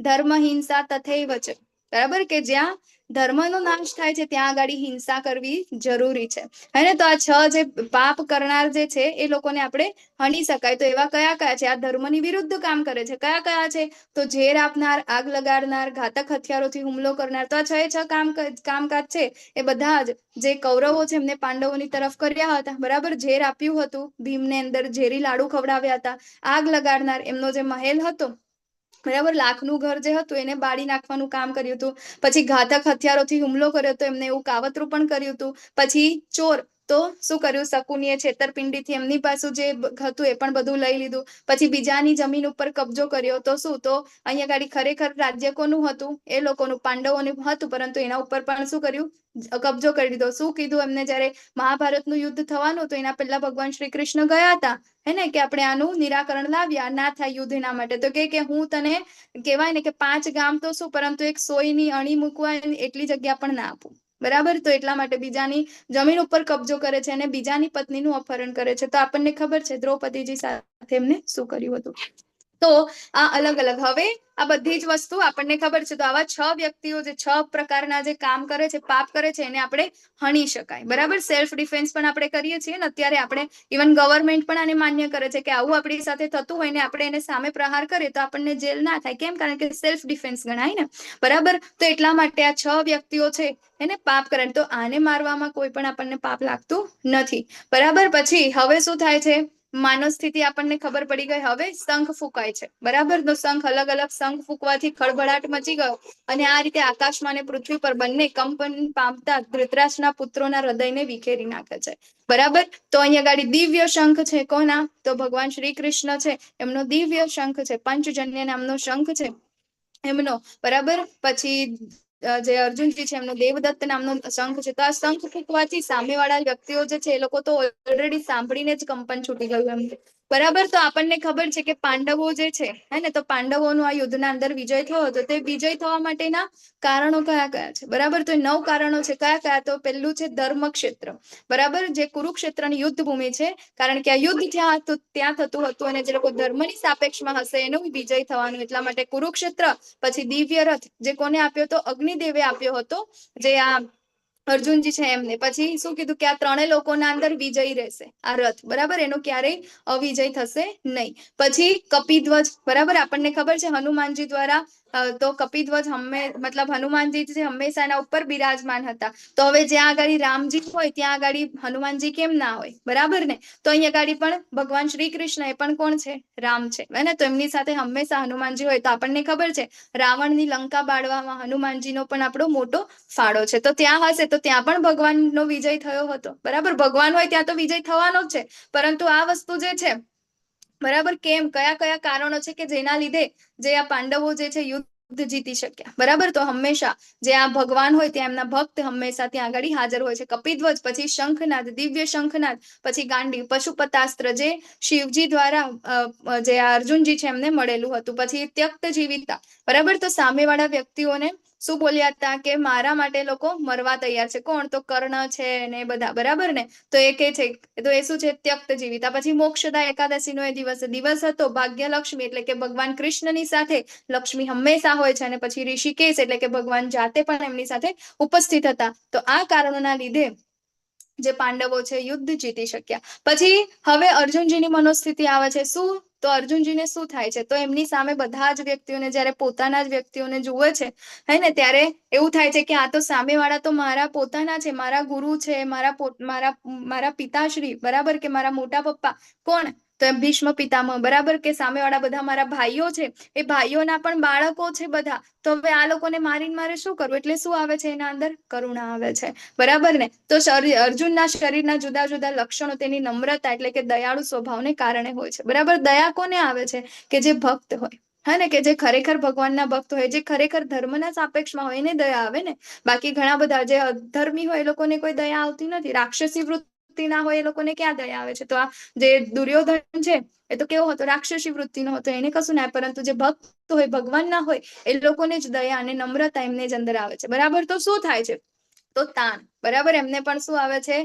ધર્મ હિંસા તથૈવ ચ, બરાબર, કે જ્યાં ધર્મનો નાશ થાય છે ત્યાં આગળ હિંસા કરવી જરૂરી છે, હે ને. તો આ 6 જે પાપ કરનાર જે છે એ લોકોને આપણે હણી શકાય. તો એવા કયા કયા છે? આ ધર્મની વિરુદ્ધ કામ કરે છે, કયા કયા છે? તો ઝેર આપનાર, આગ લગાડનાર, ઘાતક હથિયારોથી હુમલો કરનાર. તો આ 6 6 કામકાજ છે એ બધા જ જે કૌરવો છે એમને પાંડવોની તરફ કર્યા હતા, બરાબર. ઝેર આપ્યું હતું, ભીમને અંદર ઝેરી લાડુ ખવડાવ્યા હતા, આગ લગાડનાર, એમનો જે મહેલ હતો, બરાબર, લાખનું ઘર જે હતું એને બાળી નાખવાનું કામ કર્યું હતું, પછી ઘાતક હથિયારોથી હુમલો કર્યો હતો, એમને એવું કાવતરું પણ કર્યું હતું, પછી ચોર, તો શું કર્યું, શકુનીએ છેતરપિંડીથી એમની પાસે જે હતું એ પણ બધું લઈ લીધું, પછી બીજાની જમીન ઉપર કબજો કર્યો, તો શું, તો અહીંયા ગાડી ખરેખર રાજ્ય કોનું હતું? એ લોકોનું, પાંડવોનું હતું, પરંતુ એના ઉપર પણ શું કર્યું, કબજો કરી લીધો. શું કીધું એમને, જયારે મહાભારતનું યુદ્ધ થવાનું તો એના પહેલા ભગવાન શ્રી કૃષ્ણ ગયા હતા, હે ને, કે આપણે આનું નિરાકરણ લાવ્યા, ના થાય યુદ્ધ એના માટે, તો કે હું તને કહેવાય ને કે 5 ગામ તો શું, પરંતુ એક સોયની અણી મૂકવા એટલી જગ્યા પણ ના આપું, બરાબર. તો એટલા માટે બીજાની જમીન ઉપર કબજો કરે છે અને બીજાની પત્નીનું અપહરણ કરે છે. તો આપણને ખબર છે દ્રૌપદીજી સાથે એમને શું કર્યું હતું. તો આ અલગ અલગ હવે આ બધી જ વસ્તુ આપણને ખબર છે. તો આવા 6 વ્યક્તિઓ જે 6 પ્રકારના જે કામ કરે છે, પાપ કરે છે, એને આપણે હણી શકાય, બરાબર. સેલ્ફ ડિફેન્સ પણ આપણે કરીએ છીએ ને અત્યારે આપણે ઇવન ગવર્મેન્ટ પણ આને માન્ય કરે છે કે આવું આપણી સાથે થતું હોય ને આપણે એને સામે પ્રહાર કરીએ તો આપણને જેલ ના થાય. કેમ? કારણ કે સેલ્ફ ડિફેન્સ ગણાય ને, બરાબર. તો એટલા માટે આ 6 વ્યક્તિઓ છે એને પાપ કરે, તો આને મારવામાં કોઈ પણ આપણને પાપ લાગતું નથી, બરાબર. પછી હવે શું થાય છે, માનવ સ્થિતિ આપણને ખબર પડી ગઈ. હવે શંખ ફૂંકાય છે, બરાબર. તો શંખ અલગ અલગ શંખ ફૂંકવાથી ખળભળાટ મચી ગયો અને આ રીતે આકાશમાં અને પૃથ્વી પર બંને કંપન પામતા ધૃતરાષ્ટ્રના પુત્રોના હૃદયને વિખેરી નાખે છે, બરાબર. તો અહીંયા ગાડી દિવ્ય શંખ છે, કોના? તો ભગવાન શ્રી કૃષ્ણ છે, એમનો દિવ્ય શંખ છે, પંચજન્ય નામનો શંખ છે એમનો, બરાબર. પછી જે અર્જુનજી છે એમનો દેવદત્ત નામનો શંખ છે. તો આ શંખ ફૂંકવાથી સામેવાળા વ્યક્તિઓ જે છે એ લોકો તો ઓલરેડી સાંભળીને જ કંપન છૂટી ગયું એમ, બરાબર. તો આપણને ખબર છે કે પાંડવો જે છે, હે ને, તો પાંડવોનો આ યુદ્ધના અંદર વિજય થયો હતો. તે વિજય થવા માટેના કારણો કયા કયા છે, બરાબર. તો 9 કારણો છે, કયા કયા? તો પહેલું છે ધર્મક્ષેત્ર, બરાબર, જે કુરુક્ષેત્રની યુદ્ધ ભૂમિ છે, કારણ કે આ યુદ્ધ ત્યાં થતું હતું અને જે લોકો ધર્મની સાપેક્ષમાં હશે એનો વિજય થવાનું, એટલા માટે કુરુક્ષેત્ર. પછી દિવ્ય રથ જે કોને આપ્યો હતો? અગ્નિદેવે આપ્યો હતો, જે આ અર્જુનજી છે એમને. પછી શું કીધું કે આ ત્રણેય લોકોના અંદર વિજય રહેશે આ રથ, બરાબર, એનો ક્યારેય અવિજય થશે નહીં. પછી કપિધ્વજ, બરાબર, આપણને ખબર છે હનુમાનજી દ્વારા તો કપિધ્વજ મતલબ હનુમાનજી જે હંમેશા એના ઉપર બિરાજમાન હતા. તો હવે જ્યાં આગળ રામજી હોય ત્યાં આગળ હનુમાનજી કેમ ના હોય, બરાબર ને. તો અહીંયા આગળ પણ ભગવાન શ્રી કૃષ્ણ એ પણ કોણ છે? રામ છે, હે ને. તો એમની સાથે હંમેશા હનુમાનજી હોય. તો આપણને ખબર છે રાવણની લંકા બાળવામાં હનુમાનજીનો પણ આપણો મોટો ફાળો છે. તો ત્યાં હશે તો ત્યાં પણ ભગવાનનો વિજય થયો હતો. બરાબર? ભગવાન હોય ત્યાં તો વિજય થવાનો જ છે. પરંતુ આ વસ્તુ જે છે, બરાબર, કેમ, કયા કયા કારણો છે કે જેના લીધે જે આ પાંડવો જે છે યુદ્ધ જીતી શક્યા? બરાબર? તો હંમેશા જે આ ભગવાન હોય ત્યાં એમના ભક્ત હંમેશા ત્યાં આગળ હાજર હોય છે. કપિધ્વજ, પછી શંખનાદ, દિવ્ય શંખનાદ, પછી ગાંડી, પશુપતાસ્ત્ર જે શિવજી દ્વારા જે આ અર્જુનજી છે એમને મળેલું હતું, પછી ત્યક્ત જીવિતા. બરાબર? તો સામેવાળા વ્યક્તિઓને શું બોલ્યા હતા કે મારા માટે લોકો મરવા તૈયાર છે. કોણ? તો કર્ણ છે ને બધા. બરાબર ને? તો એ કે છે, તો એ શું છે? ત્યક્ત જીવિતા. પછી મોક્ષદા એકાદશીનો એ દિવસ દિવસ હતો. ભાગ્ય લક્ષ્મી એટલે કે ભગવાન કૃષ્ણની સાથે લક્ષ્મી હંમેશા હોય છે, અને પછી ઋષિકેશ એટલે કે ભગવાન જાતે પણ એમની સાથે ઉપસ્થિત હતા. તો આ કારણોના લીધે જે પાંડવો છે યુદ્ધ જીતી શક્યા. પછી હવે અર્જુનજીની મનોસ્થિતિ આવે છે. શું? તો અર્જુનજીને શું થાય છે? તો એમની સામે બધા જ વ્યક્તિઓને, જ્યારે પોતાના જ વ્યક્તિઓને જુએ છે, હે ને, ત્યારે એવું થાય છે કે આ તો સામેવાળા તો મારા પોતાના છે, મારા ગુરુ છે, મારા મારા મારા પિતાશ્રી, બરાબર, કે મારા મોટા પપ્પા. કોણ? તો એમ ભીષ્મ પિતામહ. બરાબર? કે સામેવાળા બધા મારા ભાઈઓ છે, એ ભાઈઓના પણ બાળકો છે બધા. તો હવે આ લોકોને મારીને મારે શું કરવું? એટલે શું આવે છે એના અંદર? કરુણા આવે છે. બરાબર ને? તો અર્જુનના શરીરના જુદા જુદા લક્ષણો તેની નમ્રતા એટલે કે દયાળુ સ્વભાવને કારણે હોય છે. બરાબર? દયા કોને આવે છે? કે જે ભક્ત હોય, હે ને, કે જે ખરેખર ભગવાનના ભક્ત હોય, જે ખરેખર ધર્મના સાપેક્ષમાં હોય, એને દયા આવે ને. બાકી ઘણા બધા જે અધર્મી હોય એ લોકોને કોઈ દયા આવતી નથી. રાક્ષસી વૃત્તિ ના હોય એ લોકોને ક્યાં દયા આવે છે? તો આ જે દુર્યોધન છે એ તો કેવો હતો? રાક્ષસી વૃત્તિનો હતો, એને કશું ના. પરંતુ જે ભક્ત હોય, ભગવાન ના હોય, એ લોકોને જ દયા અને નમ્રતા એમને જ અંદર આવે છે. બરાબર? તો શું થાય છે? તો તાણ. બરાબર? એમને પણ શું આવે છે?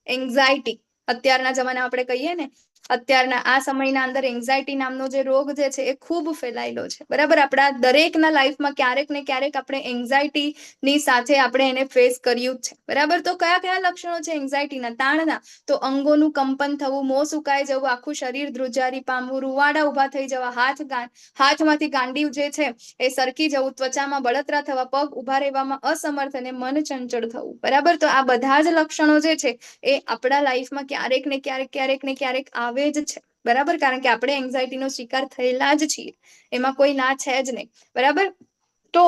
એન્ઝાયટી. અત્યારના જમાના આપણે કહીએ ને, અત્યારના આ સમયના અંદર એન્ઝાયટી નામનો જે રોગ જે છે એ ખૂબ ફેલાયેલો છે. બરાબર? આપણા દરેકના લાઈફમાં ક્યારેક ને ક્યારેક આપણે એન્ઝાયટી ની સાથે આપણે એને ફેસ કર્યું જ છે. બરાબર? તો કયા કયા લક્ષણો છે એન્ઝાયટીના, તાણના? તો અંગોનું કંપન થવું, મોં સુકાઈ જવું, આખું શરીર ધ્રુજારી પામવું, રૂવાડા ઉભા થઈ જવા, હાથમાંથી ગાંડી જે છે એ સરકી જવું, ત્વચામાં બળતરા થવા, પગ ઉભા રહેવામાં અસમર્થ અને મન ચંચળ થવું. બરાબર? તો આ બધા જ લક્ષણો જે છે એ આપણા લાઈફમાં ક્યારેક ને ક્યારેક, ક્યારેક ને ક્યારેક આવે જ છે. બરાબર? કારણ કે આપણે એન્ઝાયટીનો શિકાર થયેલા જ છીએ, એમાં કોઈ ના છે જ નહીં. બરાબર? તો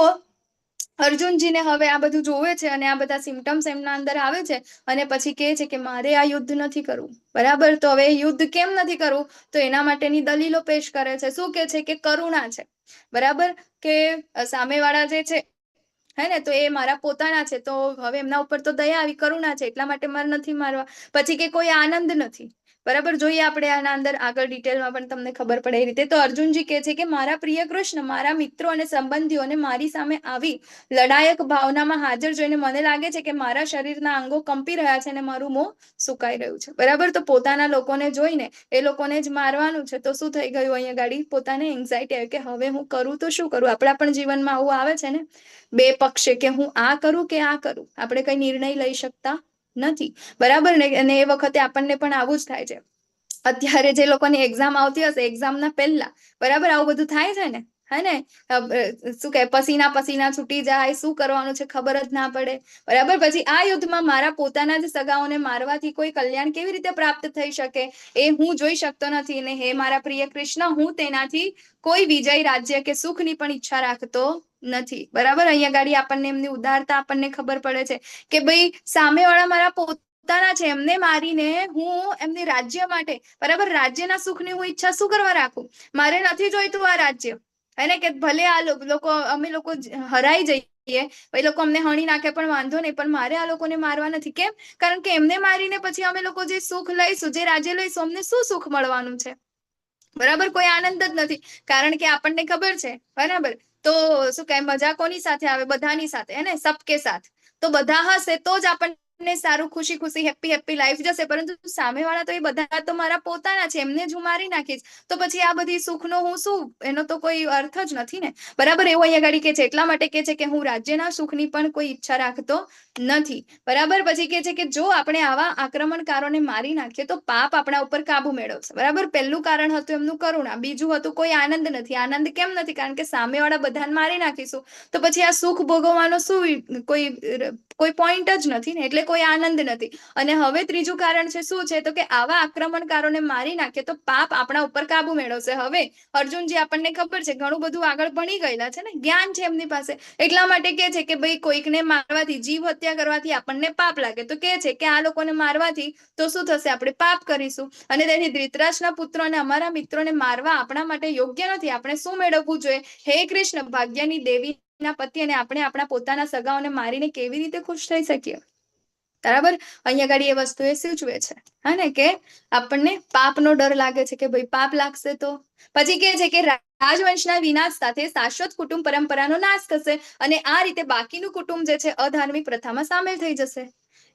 અર્જુનજીને હવે આ બધું જોવે છે અને આ બધા સિમ્ટમ્સ એમના અંદર આવે છે, અને પછી કહે છે કે મારે આ યુદ્ધ નથી કરવું. બરાબર? તો હવે યુદ્ધ કેમ નથી કરવું? તો એના માટેની દલીલો પેશ કરે છે. શું કે છે? કે કરુણા છે. બરાબર? કે સામેવાળા જે છે, હે ને, તો એ મારા પોતાના છે, તો હવે એમના ઉપર તો દયા આવી, કરુણા છે, એટલા માટે મારે નથી મારવા. પછી કે કોઈ આનંદ નથી. બરાબર? જોઈએ આપણે આના અંદર આગળ ડિટેલમાં પણ તમને ખબર પડે એ રીતે. તો અર્જુનજી કહે છે કે મારા પ્રિય કૃષ્ણ, મારા મિત્રો અને સંબંધીઓને મારી સામે આવી લડાયક ભાવનામાં હાજર જોઈને મને લાગે છે કે મારા શરીરના અંગો કંપી રહ્યા છે અને મારું મોં સુકાઈ રહ્યું છે. બરાબર? તો પોતાના લોકોને જોઈને એ લોકોને જ મારવાનું છે, તો શું થઈ ગયું અહીંયા ગાડી? પોતાને એન્ઝાયટી આવી કે હવે હું કરું તો શું કરું? આપણા પણ જીવનમાં આવું આવે છે ને, બે પક્ષે, કે હું આ કરું કે આ કરું, આપણે કઈ નિર્ણય લઈ શકતા નથી. બરાબર ને? અને એ વખતે આપણને પણ આવું જ થાય છે. અત્યારે જે લોકોની એક્ઝામ આવતી હશે, એક્ઝામના પહેલા, બરાબર, આવું બધું થાય છે ને, હે ને? શું કે પસીના પસીના છૂટી જાય, શું કરવાનું છે ખબર જ ના પડે. બરાબર? પછી આ યુદ્ધમાં મારા પોતાના જ સગાઓને મારવાથી કોઈ કલ્યાણ કેવી રીતે પ્રાપ્ત થઈ શકે એ હું જોઈ શકતો નથી. અને હે મારા પ્રિય કૃષ્ણ, હું તેનાથી કોઈ વિજય, રાજ્ય કે સુખની પણ ઈચ્છા રાખતો નથી. બરાબર? અહીંયા ગાડી આપણને એમની ઉદારતા આપણને ખબર પડે છે કે ભાઈ સામેવાળા મારા પોતાના છે, એમને મારીને હું એમની રાજ્ય માટે, બરાબર, રાજ્યના સુખની હું ઈચ્છા શું કરવા રાખું? મારે નથી જોઈતું આ રાજ્ય. એને કે ભલે આ લોકો, અમે લોકો હરાઈ જઈએ, એ લોકો અમને હણી નાખે પણ વાંધો નહીં, પણ મારે આ લોકોને મારવા નથી. કેમ? કારણ કે એમને મારીને પછી અમે લોકો જે સુખ લઈશું, જે રાજ્ય લઈશું, અમને શું સુખ મળવાનું છે? બરાબર? કોઈ આનંદ જ નથી. કારણ કે આપણને ખબર છે, બરાબર, તો શું કહે, મજા કોની સાથે આવે? બધાની સાથે, હે ને, સબકે સાથ. તો બધા હશે તો જ આપણને સારું, ખુશી ખુશી, હેપી હેપી લાઈફ જશે. પરંતુ સામેવાળા તો એ બધા તો મારા પોતાના છે, એમને જ હું મારી નાખીશ તો પછી આ બધી સુખનો હું શું, એનો તો કોઈ અર્થ જ નથી ને. બરાબર? એવું અહીંયા ગાડી કે છે. એટલા માટે કે છે કે હું રાજ્યના સુખની પણ કોઈ ઈચ્છા રાખતો નથી. બરાબર? પછી કે છે કે જો આપણે આવા આક્રમણકારોને મારી નાખીએ તો પાપ આપણા ઉપર કાબુ મેળવશે. બરાબર? પહેલું કારણ હતું એમનું કરુણા, બીજું હતું કોઈ આનંદ નથી. આનંદ કેમ નથી? કારણ કે સામેવાળા બધાને મારી નાખીશું તો પછી આ સુખ ભોગવવાનો શું કોઈ કોઈ પોઈન્ટ જ નથી ને, એટલે એટલે કોઈ આનંદ નથી. અને હવે ત્રીજું કારણ છે શું છે? તો કે આવા આક્રમણકારોને મારી નાખે તો પાપ આપણા ઉપર કાબુ મેળવશે. હવે અર્જુનજી આપણને ખબર છે ઘણું બધું આગળ ભણી ગયેલા છે ને, જ્ઞાન છે એમની પાસે, એટલા માટે કે છે કે ભાઈ કોઈકને મારવાથી, જીવ હત્યા કરવાથી આપણને પાપ લાગે. તો કે છે કે આ લોકોને મારવાથી તો શું થશે? આપણે પાપ કરીશું અને તેથી ધૃતરાષ્ટ્રના પુત્રો અને અમારા મિત્રોને મારવા આપણા માટે યોગ્ય નથી. આપણે શું મેળવવું જોઈએ? હે કૃષ્ણ, ભાગ્યની દેવીના પતિ અને આપણે આપણા પોતાના સગાઓને મારીને કેવી રીતે ખુશ થઈ શકીએ? બરાબર, અહીંયા આગળ એ વસ્તુ એ સૂચવે છે, હા ને, કે આપણને પાપનો ડર લાગે છે કે ભાઈ પાપ લાગશે તો. પછી કે છે કે રાજવંશના વિનાશ સાથે શાશ્વત કુટુંબ પરંપરાનો નાશ થશે અને આ રીતે બાકીનું કુટુંબ જે છે અધાર્મિક પ્રથામાં સામેલ થઈ જશે.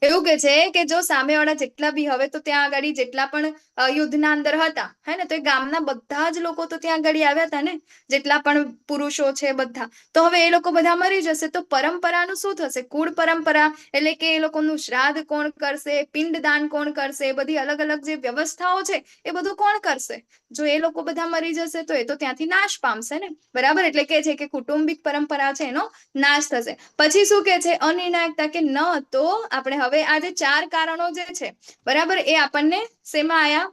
એવું કે છે કે જો સામેવાળા જેટલા બી હવે તો ત્યાં આગળ જેટલા પણ યુદ્ધના અંદર હતા, હે ને, તો એ ગામના બધા જ લોકો તો ત્યાં આગળ આવ્યા હતા ને, જેટલા પણ પુરુષો છે બધા, તો હવે એ લોકો બધા મરી જશે તો પરંપરાનું શું થશે? કુળ પરંપરા એટલે કે એ લોકોનું શ્રાદ્ધ કોણ કરશે, પિંડદાન કોણ કરશે, એ બધી અલગ અલગ જે વ્યવસ્થાઓ છે એ બધું કોણ કરશે? જો એ લોકો બધા મરી જશે તો એ તો ત્યાંથી નાશ પામશે ને, બરાબર? એટલે કે છે કે કુટુંબિક પરંપરા છે એનો નાશ થશે. પછી શું કે છે? અનિર્ણાયકતા, કે ન તો આપણે હવે આ જે ચાર કારણો જે છે, બરાબર, એ આપણને શેમાં આયા?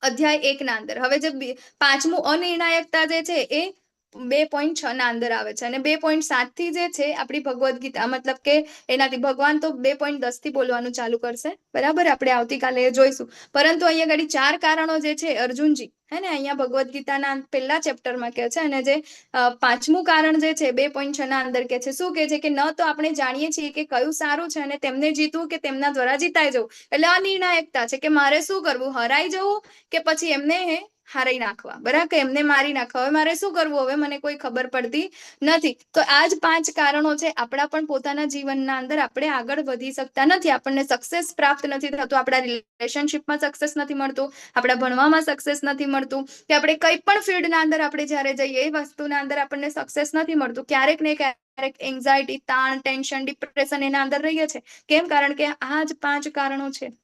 અધ્યાય 1 ના અંદર. હવે જે પાંચમું અનિર્ણાયકતા જે છે એ 2.6 ના અંદર આવે છે અને 2.7 થી જે છે આપણી ભગવદ્ ગીતા, મતલબ કે એનાથી ભગવાન તો 2.10 થી બોલવાનું ચાલુ કરશે, બરાબર, આપણે આવતીકાલે એ જોઈશું. પરંતુ અહીંયા આગળ ચાર કારણો જે છે અર્જુનજી, હે ને, અહીંયા ભગવદ્ ગીતાના પહેલા ચેપ્ટરમાં કે છે અને જે પાંચમું કારણ જે છે 2.6 ના અંદર કે છે, શું કે છે કે ન તો આપણે જાણીએ છીએ કે કયું સારું છે અને તેમને જીતવું કે તેમના દ્વારા જીતાઈ જવું. એટલે અનિર્ણાયકતા છે કે મારે શું કરવું, હરાઈ જવું કે પછી એમને હારાઈ નાખવા, બરાબર, કે એમને મારી નાખવા. હવે મારે શું કરવું, હવે મને કોઈ ખબર પડતી નથી. તો આ જ પાંચ કારણો છે આપણા પણ પોતાના જીવનના અંદર આપણે આગળ વધી શકતા નથી, આપણને સક્સેસ પ્રાપ્ત નથી થતું, આપણા રિલેશનશિપમાં સક્સેસ નથી મળતું, આપણા ભણવામાં સક્સેસ નથી મળતું, કે આપણે કઈ પણ ફિલ્ડના અંદર આપણે જ્યારે જઈએ એ વસ્તુના અંદર આપણને સક્સેસ નથી મળતું. ક્યારેક ને ક્યારેક એન્ઝાયટી, તાણ, ટેન્શન, ડિપ્રેશન એના અંદર રહીએ છે. કેમ? કારણ કે આ જ પાંચ કારણો છે,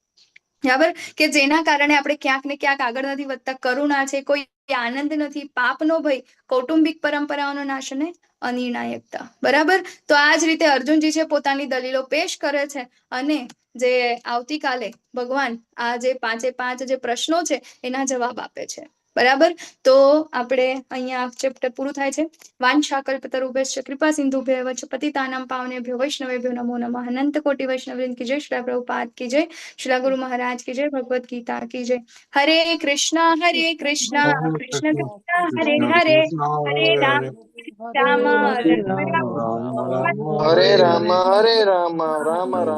બરાબર, કે જેના કારણે આપણે ક્યાંક ને ક્યાંક આગળ નથી વધતા. કરુણા છે, કોઈ આનંદ નથી, પાપનો ભય, કૌટુંબિક પરંપરાઓનો નાશ અને અનિર્ણાયકતા, બરાબર. તો આ જ રીતે અર્જુનજી છે પોતાની દલીલો પેશ કરે છે અને જે આવતીકાલે ભગવાન આ જે પાંચે પાંચ જે પ્રશ્નો છે એના જવાબ આપે છે, બરાબર. તો આપણે અહીંયા ચેપ્ટર પૂરું થાય છે. વાંછાકલ્પતરુભ્યશ્ચ કૃપા સિંધુભ્ય ચ પતિતાનાં પાવનેભ્યો વૈષ્ણવેભ્યો નમો નમઃ. અનંત કોટી વૈષ્ણવજન કી જય, શ્રી પ્રભુપાદ કી જય, શ્રી ગુરુ મહારાજ કી જય, ભગવદ ગીતા કી જય. હરે કૃષ્ણ હરે કૃષ્ણ કૃષ્ણ કૃષ્ણ હરે હરે, હરે રામ રામ રામ. હરે રામ હરે રામ રામ રામ.